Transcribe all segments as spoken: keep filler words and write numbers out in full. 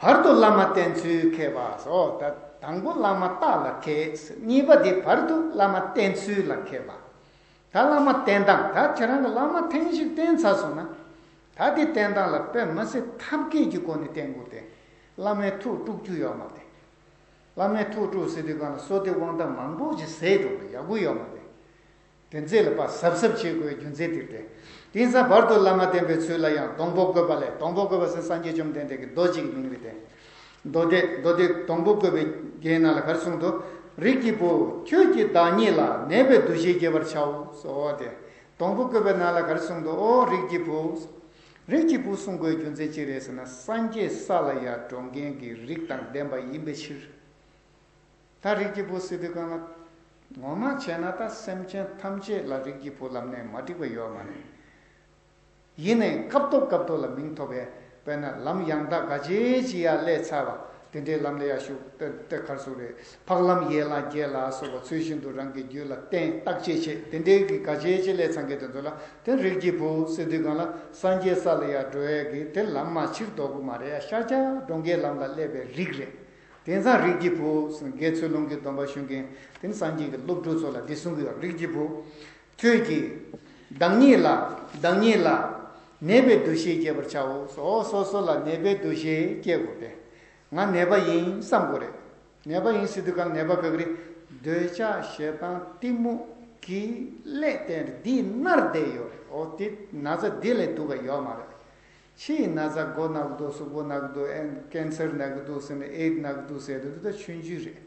བར་དུ་བླ་མ་བསྟེན་ཚུལ་མཁས་པ་སོགས། ད་དང་པོ་བླ་མ་བརྟག་ལ་མཁས། གཉིས་པ་དེ་བར་དུ་བླ་མ་བསྟེན་ཚུལ་ལ་མཁས་པ། ད་བླ་མ་བསྟེན་སྟངས། ད་ཁྱེད་རང་གི་བླ་མ་ཐེངས་ཤིག་བསྟེན་ཚར་སོང་ན། ད་དེ་བསྟེན་སྟངས་ལ་དཔེ་མི་སྲིད་ཐབས་མཁས་ཀྱི་སྒོ་ནས་བསྟེན་དགོས་ཏེ། བླ་མའི་ཐུགས་དཀྲུག་རྒྱུ་ཡོད་མ་རེད། བླ་མའི་ཐུགས་དཀྲུག་ཟེར་དུས་གང་ལ་བསོད་བདེ་དབང་ཐང་མང་པོ་ཞིག་ཟད་འགྲོ་གི། ཡག་པོ་ཡོད་མ་རེད། དེ་ཚེ་ལ་ཕར་གཟབ་གཟབ་བྱེད་དགོས་རྒྱུ་མཚན་དེ་རེད། དེང་སང་བར་དུ་བླ་མ་བསྟེན་པའི་ཚུལ་ལ་ཡང་སྡོང་པོ་བཀོད་པ་ལས། སྡོང་པོ་བཀོད་པ་ཟེར་སངས་རྒྱས་བཅོམ་ལྡན་འདས་ཀྱི་རྡོ་རྗེ་གི་མིང་རེད་དེ། མདོ་སྡེ། མདོ་སྡེ་སྡོང་པོ་བཀོད་པའི་རྒྱན་ནང་ལ་ག་རེ་གསུངས་འདུག། རིགས་ཀྱི་བུ། ཁྱོད་ཀྱིས་བདག་ཉིད་ལ། ནད་པའི་འདུ་ཤེས་བསྐྱེད་པར་བྱའོ་ཟེར་བ་དེ། སྡོང་པོ་བཀོད་པའི་ནང་ལ་ག་རེ་གསུངས་འདུག། ཨོ་རིགས་ཀྱི་བུ། རིགས་ཀྱི་བུ་གསུང་དགོས་རྒྱུ་མཚན་ཅི་རེད་ཟེར་ན། སངས་རྒྱས་ས་ལ་ཡར་འགྲོ་མཁན་གྱི་རིགས་དང་ལྡན་པ་ཡིན་པའི་ཕྱིར། ད་རིགས་ཀྱི་བུ་ཟེར་དུས་གང་ལ། ངོ་མ་བྱས་ན་ད་སེམས་ཅན་ཐམས་ཅད་ལ་རིགས་ཀྱི་བུ་ལབ་ནས་མ་འགྲིག་པ་ཡོད་མ་རེད། ཡིན་ནའི་སྐབས་ཐོག་སྐབས་ཐོག་ལ་མིང་ཐོབ་པའི། དཔེར་ན་ལམ་ཡང་དག་ག་ཅི་ཅི་ཡར་སླེབས་ཚར་བ། དེ་འདྲའི་ལམ་ལ་ཡར་ཞུགས་ཏེ་ཏེ་གར་སོང་རེད། འཕགས་ལམ་ཡན་ལག་བརྒྱད་ལ་སོགས་པ་ཚུལ་བཞིན་དུ་རང་གི་རྒྱུད་ལ་བསྟེན་བརྟག་དཔྱད་བྱེད། དེ་འདྲའི་གི་ག་ཅི་ཅི་སླེབས་ཚར་མཁན་དེ་ཚོ་ལ་དེ་རིགས་ཀྱི་བུ་ཟེར་དུས་གང་ལ། སངས་རྒྱས་ས་ལ་ཡར་འགྲོ་ཡས་ཀྱི་དེ་ལམ་མ་ཕྱིར་ལྡོག་གི་མ་རེད། ཤར་རྒྱག་འགྲོ་མཁན་ལམ་ལ་སླེབས་པའི་རིགས་རེད། དེང་སང་རིགས་ཀྱི་བུ་ཟེར་དགེ་ཚུལ་སློང་གི་སྡོམ་པ་ཞུ་མཁན་དེ་ནི་སངས་རྒྱས་ཀྱི་སློབ་ཕྲུག་ཚོ་ལ་འདི་གསུང་གི་ཡོད། རིགས་ཀྱི་བུ། ཁྱོད་ཀྱིས་བདག་ཉིད་ལ། བདག་ཉིད་ལ་ནད་པའི་འདུ་ཤེས་བསྐྱེད་པར་བྱའོ། སོ་སོ་སོ་ལ་ནད་པའི་འདུ་ཤེས་བསྐྱེད་དགོས་ཏེ། ང་ནད་པ་ཡིན་བསམ་དགོས་རེད། ནད་པ་ཡིན་ཟེར་དུས་གང་ནད་པ་ག་གི་རེད། འདོད་ཆགས་ཞེ་སྡང་གཏི་མུག་གི་ཀླད་དེ་འདི་མནར་བསྡད་ཡོད་རེད། འོ་དེ་ན་ཚ་འདི་ལས་སྡུག་པ་ཡོད་མ་རེད། ཕྱིའི་ན་ཚ་མགོ་ན་གི་འདུག། གཟུགས་པོ་ན་གི་འདུག། ཨེ་ཀན་སར་ན་གི་འདུག་ཟེར་ནས། ཨེ་ཌི་ན་གི་འདུག་ཟེར་དུས་དེ་ད་ཆུང་ཆུང་རེད།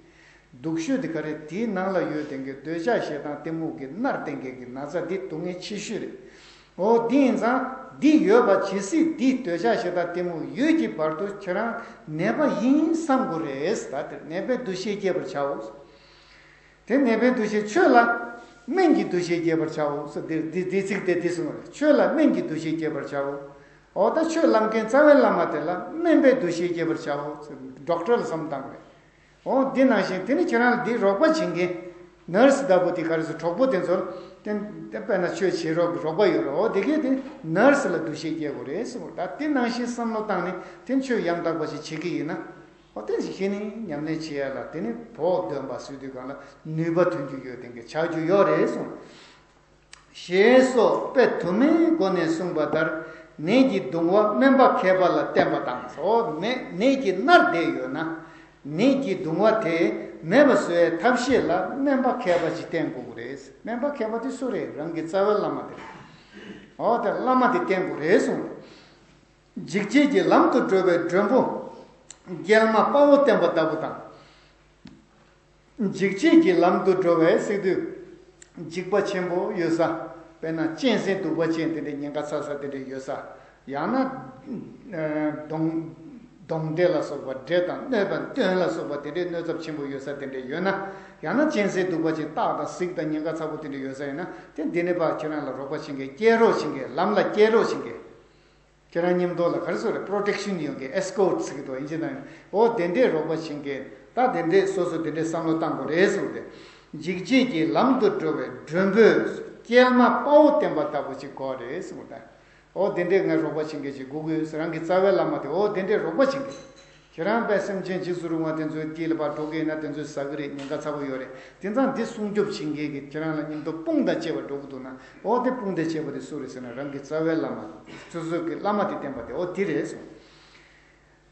སྡུག་ཤོས་དེ་ག་རེ། དེའི་ནང་ལ་ཡོད་དེ་གའི་འདོད་ཆགས་ཞེ་སྡང་གཏི་མུག་གི་མནར་དེ་གའི་གི་ན་ཚ་འདི་སྡུག་བསྔལ་ཆེ་ཤོས་རེད། འོ་དེ་ཡིན་ཙང་འདི་ཡོད་པ་ཇི་སྲིད་འདི་འདོད་ཆགས་ཞེ་སྡང་གཏི་མུག་ཡོད་ཀྱི་བར་དུ་ཁྱེད་རང་ནད་པ་ཡིན་བསམ་དགོས་རེད། ད་དེར་ནད་པའི་འདུ་ཤེས་བསྐྱེད་པར་བྱའོ། དེ་ནད་པའི་འདུ་ཤེས། ཁྱོད་ལ་སྨན་གྱི་འདུ་ཤེས་བསྐྱེད་པར་བྱའོ་ཟེར། འདི་འདི་འདི་ཚིག་དེ་འདི་གསུངས་པ་རེད། ཁྱོད་ལ་སྨན་གྱི་འདུ་ཤེས་བསྐྱེད་པར་བྱའོ། འོ་ད་ཆོས་བསླབ་མཁན་རྩ་བའི་བླ་མ་དེ་ལ་སྨན་པའི་འདུ་ཤེས་བསྐྱེད་པར་བྱའོ་ཟེར། ཌོག་ཊར་ལ་བསམ་བློ་བཏང་དགོས་རེད། འོ་འདི་ནང་བཞིན་དེ་ནི་ཁྱེད་རང་ལ་འདི་རོགས་པ་བྱེད་མཁན་ནར་སི་ལྟ་བུ་དེ་ག་རེ་ཟེར། གྲོགས་པོ་དེ་ཚོར་དེ་དཔེར་ན་ཆོས་བྱེད་རོགས་ཀྱི་རོགས་པ་ཡོད་རེད། འོ་དེ་གས་དེ་ནར་སི་ལ་འདུ་ཤེས་བསྐྱེད་དགོས་རེད་ཟེར། ད་དེ་ནང་བཞིན་བསམ་བློ་བཏང་ནས་དེ་ཆོས་ཡང་དག་པ་ཞིག་བྱེད་ཀྱི་ཡིན་ན། འོ་དེ་ཞིག་ནི་ཉམས་ལེན་བྱེད་ཡ་ལ་དེ་ནི་བོགས་འདོན་པ་ཟེར་དུས་གང་ལ་ནུས་པ་ཐོན་རྒྱུ་ཡོད། དེ་གའི་ཆགས་རྒྱུ་ཡོད་རེད་གསུངས། ཞེས་སོགས་དཔེ་དུ་མའི་སྒོ་ནས་གསུངས་པ་ལྟར། ནད་ཀྱི་གདུང་བ་སྨན་པ་མཁས་པ་ལ་བསྟེན་པ་དང་། འོ་ནད་ནད་ཀྱིས་མནར་བསྡད་ཡོད་ན། ནད་ཀྱི་གདུང་བ་དེ་མེད་པ་བཟོ་བའི་ཐབས་ཤེས་ལ་སྨན་པ་མཁས་པ་ཅིག་བསྟེན་དགོས་ཀྱི་རེད། སྨན་པ་མཁས་པ་དེ་སུ་རེད། རང་གི་རྩ་བའི་བླ་མ་དེ་རེད། འོ་དེ་བླ་མ་དེ་བསྟེན་དགོས་རེད་གསུངས། འཇིགས་བྱེད་ཀྱི་ལམ་དུ་འགྲོ་བའི་མགྲོན་པོ། སྐྱེལ་མ་དཔའ་བོ་བསྟེན་པ་ལྟ་བུ་དང་། འཇིགས་བྱེད་ཀྱི་ལམ་དུ་འགྲོ་བའི་ཟེར་དུས། འཇིགས་པ་ཆེན་པོ་ཡོད་ས། དཔེར་ན་གཅན་གཟན་གདུག་པ་ཅན་དེ་འདྲའི་ཉེན་ཁ་ཚ་ས་དེ་འདྲ་ཡོད་ས། ཡང་ན་གདོན་གདོན་འདྲེ་ལ་སོགས་པ། འདྲེ་དང་གནོད་པ་གདོན་ལ་སོགས་པ་དེ་འདྲའི་གནོད་ཚབས་ཆེན་པོ་ཡོད་ས་དེ་འདྲ་ཡོད་ན། ཡང་ན་གཅན་གཟན་གདུག་པ་ཅན་སྟག་དང་གཟིག་དང་ཉེན་ཁ་ཚ་པོ་དེ་འདྲ་ཡོད་ས་ཡིན་ན། དེ་འདི་ནས་ཕར་ཁྱེད་རང་ལ་རོགས་པ་བྱེད་མཁན། སྐྱེལ་རོགས་བྱེད་མཁན། ལམ་ལ་སྐྱེལ་རོགས་བྱེད་མཁན། ཁྱེད་རང་མཉམ་དུ་ལ་ག་རེ་ཟེར་རེད། པོ་རོ་ཊེག་ཤན་ཡོང་མཁན། ཨེ་སི་ཀོར་ཊི་ཟེར་གི་འདུག་ཨིན་ཇི་ནང་། འོ་དེ་འདྲས་རོགས་པ་བྱེད་མཁན། ད་དེ་འདྲས་སོ་སོ་དེ་འདྲས་བསམ་བློ་བཏང་དགོས་རེད་གསུངས་ཏེ། འཇིགས་བྱེད་ཀྱི་ལམ་དུ་འགྲོ་བའི་མགྲོན་པོས་སྐྱེལ་མ་དཔའ་བོ་བསྟེན་པ་ལྟ་བུ་ཅིག་དགོས་རེད་གསུངས་ཏེ། འོ་དེ་འདྲས་ང་རོགས་པ་བྱེད་མཁན་ཅིག་དགོས་ཀྱི་ཡོད་ཟེར། རང་གི་རྩ་བའི་བླ་མ་དེ། འོ་དེ་འདྲས་རོགས་པ་བྱེད་མཁན། ཁྱེད་རང་དཔེ་སེམས་ཅན་འཇིགས་སུ་རུང་བ་དེ་ཚོའི་དཀྱིལ་ལ་ཕར་འགྲོ་གི་ཡིན་ན། དེ་ཚོས་ཟ་གི་རེད། ཉེན་ཁ་ཚ་པོ་ཡོད་རེད། དེ་ཙང་འདི་སྲུང་སྐྱོབ་བྱེད་མཁན་གྱི་ཁྱེད་རང་ལ་མཉམ་དུ་དཔུང་དང་བཅས་པ་འགྲོ་གི་འདུག་ན། འོ་དེ་དཔུང་དང་བཅས་པ་དེ་སུ་རེད་ཟེར་ན། རང་གི་རྩ་བའི་བླ་མ། སོ་སོ་གི་བླ་མ་དེ་བསྟེན་པ་དེ། འོ་དེ་རེད་གསུངས།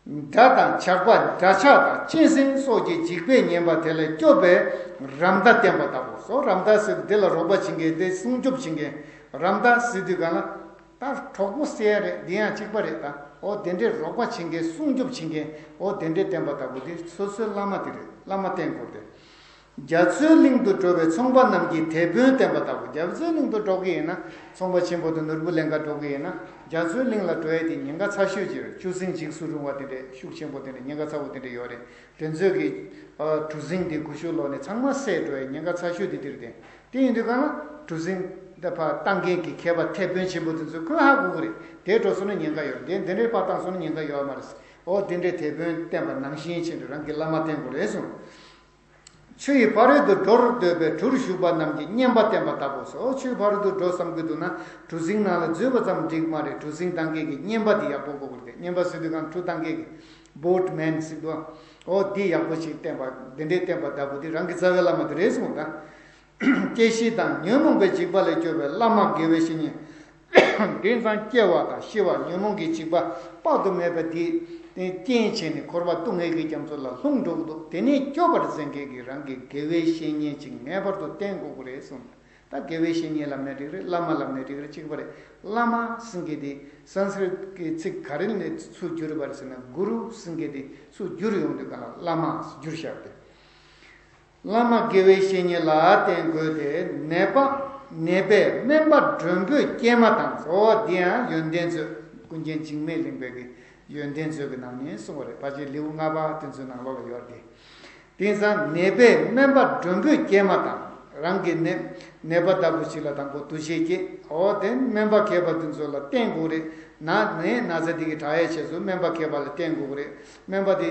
དགྲ་དང་ཇག་པ། དགྲ་ཇག་དང་གཅན་གཟན་སོགས་ཀྱི་འཇིགས་པས་ཉེན་པ་དེ་ལས་སྐྱོབ་པའི་ར་མདའ་བསྟེན་པ་ལྟ་བུ། སོ་ར་མདའ་ཟེར་དེ་ལ་རོགས་པ་བྱེད་མཁན། དེ་སྲུང་སྐྱོབ་བྱེད་མཁན། ར་མདའ་ཟེར་དུས་ག་ལ། ད་གྲོགས་པོ་ཟེར་ཡ་རེད། འདི་ཡང་གཅིག་པ་རེད། ད་འོ་དེ་འདྲའི་རོགས་པ་བྱེད་མཁན། སྲུང་སྐྱོབ་བྱེད་མཁན། འོ་དེ་འདྲའི་བསྟེན་པ་ལྟ་བུ་དེ་སོ་སོའི་བླ་མ་དེ་རེད། བླ་མ་བསྟེན་དགོས་ཏེ། རྒྱ་མཚོའི་གླིང་དུ་འགྲོ་བའི་ཚོང་པ་རྣམས་ཀྱི་དེད་དཔོན་བསྟེན་པ་ལྟ་བུ། རྒྱ་མཚོའི་གླིང་དུ་འགྲོ་གི་ཡིན་ན། ཚོང་པ་ཆེན་པོ་དང་ནོར་བུ་ལེན་ག་འགྲོ་གི་ཡིན་ན། རྒྱ་མཚོའི་གླིང་ལ་འགྲོ་ཡས་དེ་ཉེན་ཁ་ཚ་ཤོས་ཅིག་རེད། ཆུ་སྲིན་འཇིགས་སུ་རུང་བ་དེ་འདྲས། ཤུགས་ཆེན་པོ་དེ་འདྲས། ཉེན་ཁ་ཚ་པོ་དེ་འདྲས་ཡོད་རེད། དེ་ཚོས་ཀྱི་གྲུ་གཟིངས་དེ་ཀུ་ཤུ་ལོག་ནས་ཚང་མ་བསད་འགྲོ་ཡས་ཉེན་ཁ་ཚ་ཤོས་དེ་དེ་རེད་དེ། དེ་ཡིན་དུས་གང་ལ་གྲུ་གཟིངས་དེ་ཕར་བཏང་མཁན་གྱི་མཁས་པ་དེད་དཔོན་ཆེན་པོ་དེ་ཚོས་ཁོས་ཧ་གོ་གི་རེད། དེ་འགྲོ་སོང་ན་ཉེན་ཁ་ཡོད་རེད། དེ་འདི་འདྲའི་ཕར་བཏང་སོང་ན་ཉེན་ཁ་ཡོད་མ་རེད། འོ་དེ་འདྲའི་དེད་དཔོན་བསྟེན་པ་ནང་བཞིན་བྱས་ནས་རང་གི་བླ་མ་བསྟེན་དགོས་རེད་གསུངས། ཆུ་ཡི་ཕ་རོལ་ཏུ་འགྲོར་འདོད་པའི་གྲུར་ཞུགས་པ་རྣམས་ཀྱི་རྔན་པ་བསྟེན་པ་ལྟ་བུ། སོ་ཆུ་ཡི་ཕ་རོལ་ཏུ་འགྲོ་བསམ་གྱི་འདུག་ན། གྲུ་གཟིངས་ནང་ལ་འཛུལ་བ་ཙམ་འགྲིག་མ་རེད། གྲུ་གཟིངས་བཏང་མཁན་གྱི་རྔན་པ་དེ་ཡག་པོ་དགོས་དགོས་རེད། རྔན་པ་ཟེར་དུས་གང་གྲུ་བཏང་མཁན་གྱི། བོཊ་མེན་ཟེར་དུས། འོ་འདི་ཡག་པོ་ཞིག་བསྟན་པ། འདི་འདྲའི་བསྟན་པ་ལྟ་བུ་འདི་རང་གི་རྩ་བའི་བླ་མ་དེ་རེད་གསུངས་ད། སྐྱེ་ཤི་དང་ཉོན་མོངས་པའི་འཇིགས་པ་ལས་སྐྱོབ་པའི་བླ་མ་དགེ་བའི་བཤེས་གཉེན། དེང་སང་སྐྱེ་བ་དང་ཤི་བ་ཉོན་མོངས་ཀྱི་འཇིགས་པ་དཔག་ཏུ་མེད་པ་འདི་རྐྱེན་བྱས་ནས་འཁོར་བ་སྡུག་བསྔལ་གྱི་རྒྱ་མཚོ་ལ་ལྷུང་འགྲོ་གི་འདུག་དེ་ནས་སྐྱོབ་པར་མཛད་མཁན་གྱི་རང་གི་དགེ་བའི་བཤེས་གཉེན་ཅིག་ངེས་པར་དུ་བསྟེན་དགོས་ཀྱི་རེད་གསུངས། ད་དགེ་བའི་བཤེས་གཉེན་ལབ་ནའི་འགྲིག་རེད། བླ་མ་ལབ་ནའི་འགྲིག་རེད། གཅིག་པ་རེད། བླ་མ་ཟེར་མཁན་དེ་སཾ་སྐྲྀཏ་ཀྱི་ཚིག་ག་རེ་ནས་ཚུར་བསྒྱུར་བ་རེད་ཟེར་ན། གུ་རུ་ཟེར་མཁན་དེ་ཚུར་བསྒྱུར་ཡོང་དུས་ག་ལ་བླ་མ་བསྒྱུར་བཞག་སྟེ། བླ་མ་དགེ་བའི་བཤེས་གཉེན་ལ་བསྟེན་དགོས་ཏེ། ནད་པ་ནད་པས་སྨན་པ་མགྲོན་པོས་སྐྱེལ་མ་དང་། འོ་འདི་ཡང་ཡོན་ཏན་མཛོད། ཀུན་མཁྱེན་འཇིགས་མེད་གླིང་པའི་གི་ཡོན་ཏན་མཛོད་ཀྱི་ནང་ནས་གསུངས་པ་རེད། ཕལ་ཆེར་ལེའུ་ལྔ་པ་དེ་ཚོའི་ནང་ལོགས་ལ་ཡོད་དེ། དེང་སང་ནད་པས་སྨན་པ་མགྲོན་པོས་སྐྱེལ་མ་དང་། རང་གི་ནད་ནད་པ་ལྟ་བུ་ཞིག་ལ་དང་པོ་འདུ་ཤེས་སྐྱེས། འོ་དེ་སྨན་པ་མཁས་པ་དེ་ཚོ་ལ་བསྟེན་དགོས་རེད། ན་ནད་ན་ཚ་དེ་གི་དྲག་ཡས་བྱས་ཚུལ་སྨན་པ་མཁས་པ་ལ་བསྟེན་དགོས་རེད། སྨན་པ་དེ་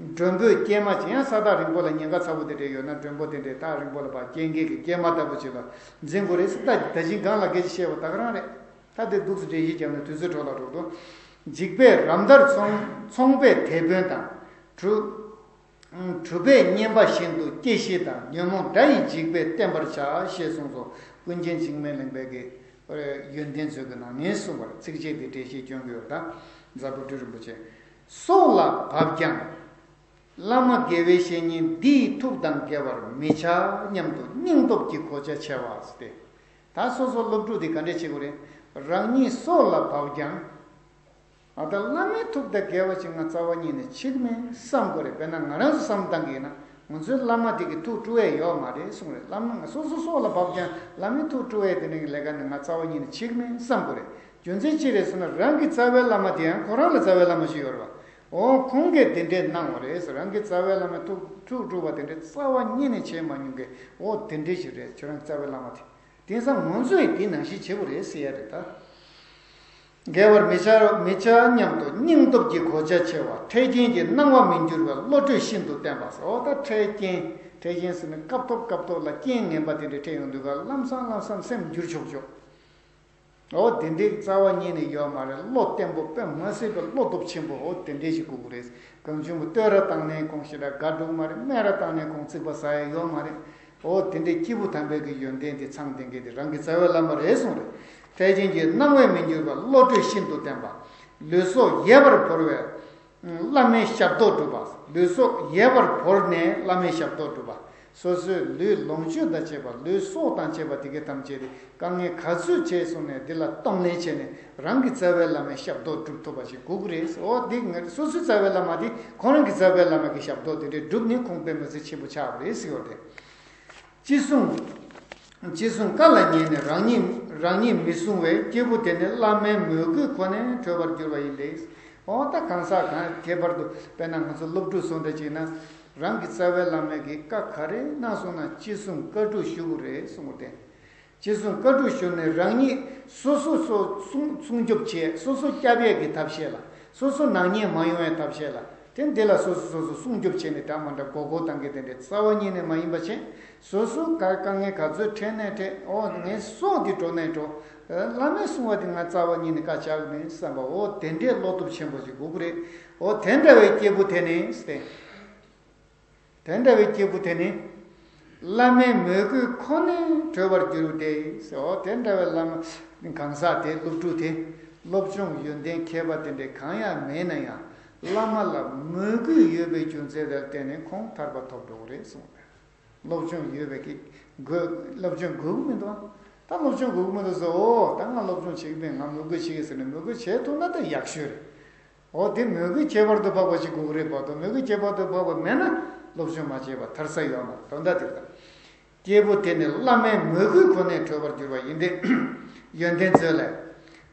མགྲོན་པོས་སྐྱེལ་མ་བྱས། ཡང་ས་ཐག་རིང་པོ་ལ་ཉེན་ཁ་ཚ་པོ་དེ་འདྲ་ཡོད་ན་མགྲོན་པོ་དེ་འདྲས་ཐག་རིང་པོ་ལ་ཕར་སྐྱེལ་མཁན་གྱི་སྐྱེལ་མ་ལྟ་བུ་ཞིག་ལ་འཛིན་དགོས་རེད་ཟེར། ད་ད་གིན་སྒང་ལ་སྐད་ཆ་བཤད་པ་ད་ག་རང་རེད། ད་དེ་འདུག་སེ་འགྲེལ་བཤད་བརྒྱབ་ན་དུས་ཚོད་འཕྲོ་བརླག་འགྲོ་འདུག་འཇིགས་པས་རབ་འདར་ཚོང་ཚོང་པའི་དེད་དཔོན་དང་། གྲུ་གྲུ་པས་རྔན་པ་བཞིན་དུ་སྐྱེ་ཤི་དང་། ཉོན་མོངས་དགྲ་ཡི་འཇིགས་པས་བསྟེན་པར་བྱ། ཞེས་གསུངས་སོ། ཀུན་མཁྱེན་འཇིགས་མེད་གླིང་པའི་གི་ཡོན་ཏན་མཛོད་ཀྱི་ནང་ནས་གསུངས་པར། ཚིགས་བཅད་འདི་འགྲེལ་བཤད་སྐྱོན་གྱི་ཡོད་དང་། རྫ་དཔལ་སྤྲུལ་རིན་པོ་ཆེ། སྲོག་ལ་བབ་ཀྱང་། བླ་མ་དགེ་བའི་བཤེས་གཉེན་འདི་ཡི་ཐུགས་དང་འགལ་བར་མི་བྱ་སྙམ་དུ་སྙིང་སྟོབས་ཀྱི་གོ་ཆ་ཆེ་བ་སྟེ། ད་སོ་སོ་སློབ་ཕྲུག་དེ་ག་འདྲས་བྱེད་དགོས་རེད། རང་ཉིད་སྲོག་ལ་བབ་ཀྱང་། ཨ་ད་བླ་མའི་ཐུགས་དང་འགལ་བ་ཞིག་ང་རྩ་བ་ཉིད་ནས་བྱེད་ཀྱི་མིན་བསམ་དགོས་རེད། དཔེར་ན་ང་རང་ཚོ་བསམ་བློ་བཏང་གི་ཡིན་ན། ང་ཚོའི་བླ་མ་དེ་གི་ཐུགས་དཀྲུག་ཡས་ཡོད་མ་རེད་གསུངས་རེད། བླ་མ་ང་སོ་སོ་སྲོག་ལ་བབ་ཀྱང་བླ་མའི་ཐུགས་དཀྲུག་ཡས་དེ་འདྲའི་ལས་ཀ་ནི་ང་རྩ་བ་ཉིད་ནས་བྱེད་ཀྱི་མིན་བསམ་དགོས་རེད། རྒྱུ་མཚན་ཅི་རེད་ཟེར་ན། རང་གི་རྩ་བའི་བླ་མ་དེ་ཡང་ཁོ་རང་ལ་རྩ་བའི་བླ་མ་ཞིག་ཡོད་རེད་བ། འོ་ཁོང་གིས་དེ་འདྲས་གནང་བ་རེད་ཟེར། རང་གི་རྩ་བའི་བླ་མའི་ཐུགས་ཐུགས་དཀྲུག་པ་དེ་འདྲས་རྩ་བ་ཉིད་ནས་བྱེད་མ་མྱོང་མཁན། འོ་དེ་འདྲས་ཞིག་རེད་ཁྱོད་རང་རྩ་བའི་བླ་མ་དེ། དེང་སང་ང་ཚོས་དེ་ནང་བཞིན་བྱེད་དགོས་རེད་ཟེར་ཡ་རེད་ད། འགལ་བར་མི་བྱ་མི་བྱ་སྙམ་དུ་སྙིང་སྟོབས་ཀྱི་གོ་ཆ་ཆེ་བ། འཕྲལ་རྐྱེན་གྱིས་སྣང་བ་མི་འགྱུར་བའི་བློ་གྲོས་ཤིན་ཏུ་བརྟན་པ་སོགས། ད་འཕྲལ་རྐྱེན། འཕྲལ་རྐྱེན་ཟེར་ན་སྐབས་ཐོབ་སྐབས་ཐོབ་ལ་རྐྱེན་ངན་པ་དེ་འདྲ་འཕྲད་ཡོང་དུས་ག་ལམ་སང་ལམ་སང་སེམས་འགྱུར་ཆོག་ཆོག་འོ་དེ་འདྲའི་རྩ་བ་ཉིད་ནས་ཡོད་མ་རེད། བློ་བརྟན་པོ་དཔེ་མ་སྲིད་པའི་བློ་སྟོབས་ཆེན་པོ་འོ་དེ་འདྲའི་ཞིག་དགོས་ཀྱི་རེད། གང་བྱུང་བ་བསྟོད་ར་བཏང་ནས་ཁོང་ཞེ་དྲག་དགའ་འགྲོ་གི་མ་རེད། སྨད་ར་བཏང་ནས་ཁོང་རྩིག་པ་ཟ་ཡ་ཡོད་མ་རེད། འོ་དེ་འདྲའི་སྐྱེས་བུ་དམ་པའི་གི་ཡོན་ཏན་དེ་ཚང་ལྡན་མཁན་དེ་རང་གི་རྩ་བའི་བླ་མ་རེད་གསུངས་རེད། འཕྲལ་རྐྱེན་གྱིས་སྣང་བས་མི་འགྱུར་བ། བློ་གྲོས་ཤིན་ཏུ་བརྟན་པ། ལུས་སྲོག་ཡལ་བར་བོར་བས། བླ་མའི་ཞབས་ཏོག་སྒྲུབ་པ། ལུས་སྲོག་ཡལ་བར་བོར་ནས་བླ་མའི་ཞབས་ཏོག་སྒྲུབ་པ། སོ་སོའི་ལུས་ལོངས་སྤྱོད་དང་བཅས་པ། ལུས་སྲོག་དང་བཅས་པ་དེ་གའི་ཐམས་ཅད་དེ་དཀའ་ངལ་ག་ཚོད་བྱས་སོང་ནས་འདི་ལ་གཏོང་ལེན་བྱས་ནས་རང་གི་རྩ་བའི་བླ་མའི་ཞབས་ཏོག་སྒྲུབ་ཐུབ་པ་ཞིག་དགོས་ཀྱི་རེད། འོ་འདི་ང་སོ་སོའི་རྩ་བའི་བླ་མ་དེ་ཁོ་རང་གི་རྩ་བའི་བླ་མ་གི་ཞབས་ཏོག་དེ་འདྲས་བསྒྲུབས་ནས་ཁོང་དཔེ་མི་སྲིད་ཆེན་པོ་ཆགས་པ་རེད་ཟེར་བ་རེད། ཅི་གསུང་། ཅི་གསུང་བཀའ་ལ་ཉན་ནས་རང་ཉིད་རང་ཉིད་མི་བསྲུང་བས། སྐྱེས་བུ་དེ་ནི་བླ་མའི་མོས་གུས་ཁོ་ནས་གྲོལ་བར་འགྱུར་བ་ཡིན་ཏེ། འོ་ད་གང་ཟག་གང་ཁྱད་པར་དུ་དཔེར་ན་ང་ཚོ་སློབ་ཕྲུག་སོང་བསྡད་ཅིག་ན། རང་གི་རྩ་བའི་བླ་མས་ཀྱི་བཀའ་ག་རེ་གནང་སོང་ན་ཅི་གསུང་བཀའ་སྒྲུབ་ཞུ་དགོས་རེད་གསུངས་ཏེ། ཅི་གསུང་བཀའ་སྒྲུབ་ཞུ་ནས་རང་ཉིད་སོ་སོ་སོ་སྲུང་སྲུང་སྐྱོབ་བྱེད། སོ་སོ་སྐྱབས་ཡས་ཀྱི་ཐབས་ཤེས་ལ། སོ་སོ་ནག་ཉེས་མ་ཡོང་བའི་ཐབས་ཤེས་ལ། དེ་འདི་ལ་སོ་སོ་སོ་སོ་སྲུང་སྐྱོབ་བྱས་ནས་ད་མ་འདྲ་མགོ་སྐོར་བཏང་གི་དེ་འདྲའི་རྩ་བ་ཉིད་ནས་མ་ཡིན་པ་བྱས། སོ་སོ་ག་དཀའ་ངལ་ག་ཚོད་འཕྲད་ནས་འཕྲད། འོ་ངའི་སྲོག་འདི་འགྲོ་ནས་འགྲོ། བླ་མས་གསུང་བ་དེ་ང་རྩ་བ་ཉིད་ནས་བཀའ་བཅག་གི་མིན་བསམ་པ། འོ་དེ་འདྲའི་བློ་སྟོབས་ཆེན་པོ་ཞིག་དགོས་ཀྱི་རེད། འོ་དེ་འདྲ་བའི་སྐྱེས་བུ་དེ་ནི་སྟེ། དེ་འདྲ་བའི་སྐྱེས་བུ་དེ་ནི། བླ་མའི་མོས་གུས་ཁོ་ནས་གྲོལ་བར་འགྱུར་ཏེ། འོ་དེ་འདྲ་བའི་བླ་མ་གང་ཟག་དེ་སློབ་ཕྲུག་དེ། སློབ་སྦྱོང་ཡོན་ཏན་མཁས་པ་དེ་འདྲའི་གང་ཡང་མེད་ན་ཡང་། བླ་མ་ལ་མོས་གུས་ཡོད་པའི་རྒྱུ་མཚན་ལ་བརྟེན་ནས་ཁོང་ཐར་པ་ཐོབ་འགྲོ་གི་རེད་གསུངས་པས། སློབ་སྦྱོང་ཡོད་པའི་གི་དགོས། སློབ་སྦྱོང་དགོས་ཀྱི་མི་འདུག་ད་སློབ་སྦྱོང་དགོས་ཀྱི་མི་འདུག་ཟེར། འོ་ད་ང་སློབ་སྦྱོང་བྱེད་ཀྱི་མེད། ང་མོས་གུས་བྱེད་ཀྱི་ཟེར་ནས་མོས་གུས་བྱེད་ཐུབ་ན་ད་ཡག་ཤོས་རེད། འོ་དེ་མོས་གུས་ཁྱད་པར་དུ་འཕགས་པ་ཞིག་དགོས་ཀྱི་རེད། བར་དུ་མོས་གུས་ཁྱད་པར་དུ་འཕགས་པ་མེད་ན་སློབ་སྦྱོང་མ་བྱས་པ་ཐར་ས་ཡོད་མ་རེད། དོན་དག་དེ་རེད། སྐྱེས་བུ་དེ་ནི་བླ་མའི་མོས་གུས་ཁོ་ནས་གྲོལ་བར་འགྱུར་བ་ཡིན་ཏེ། ཡོན་ཏན་མཛོད་ལས།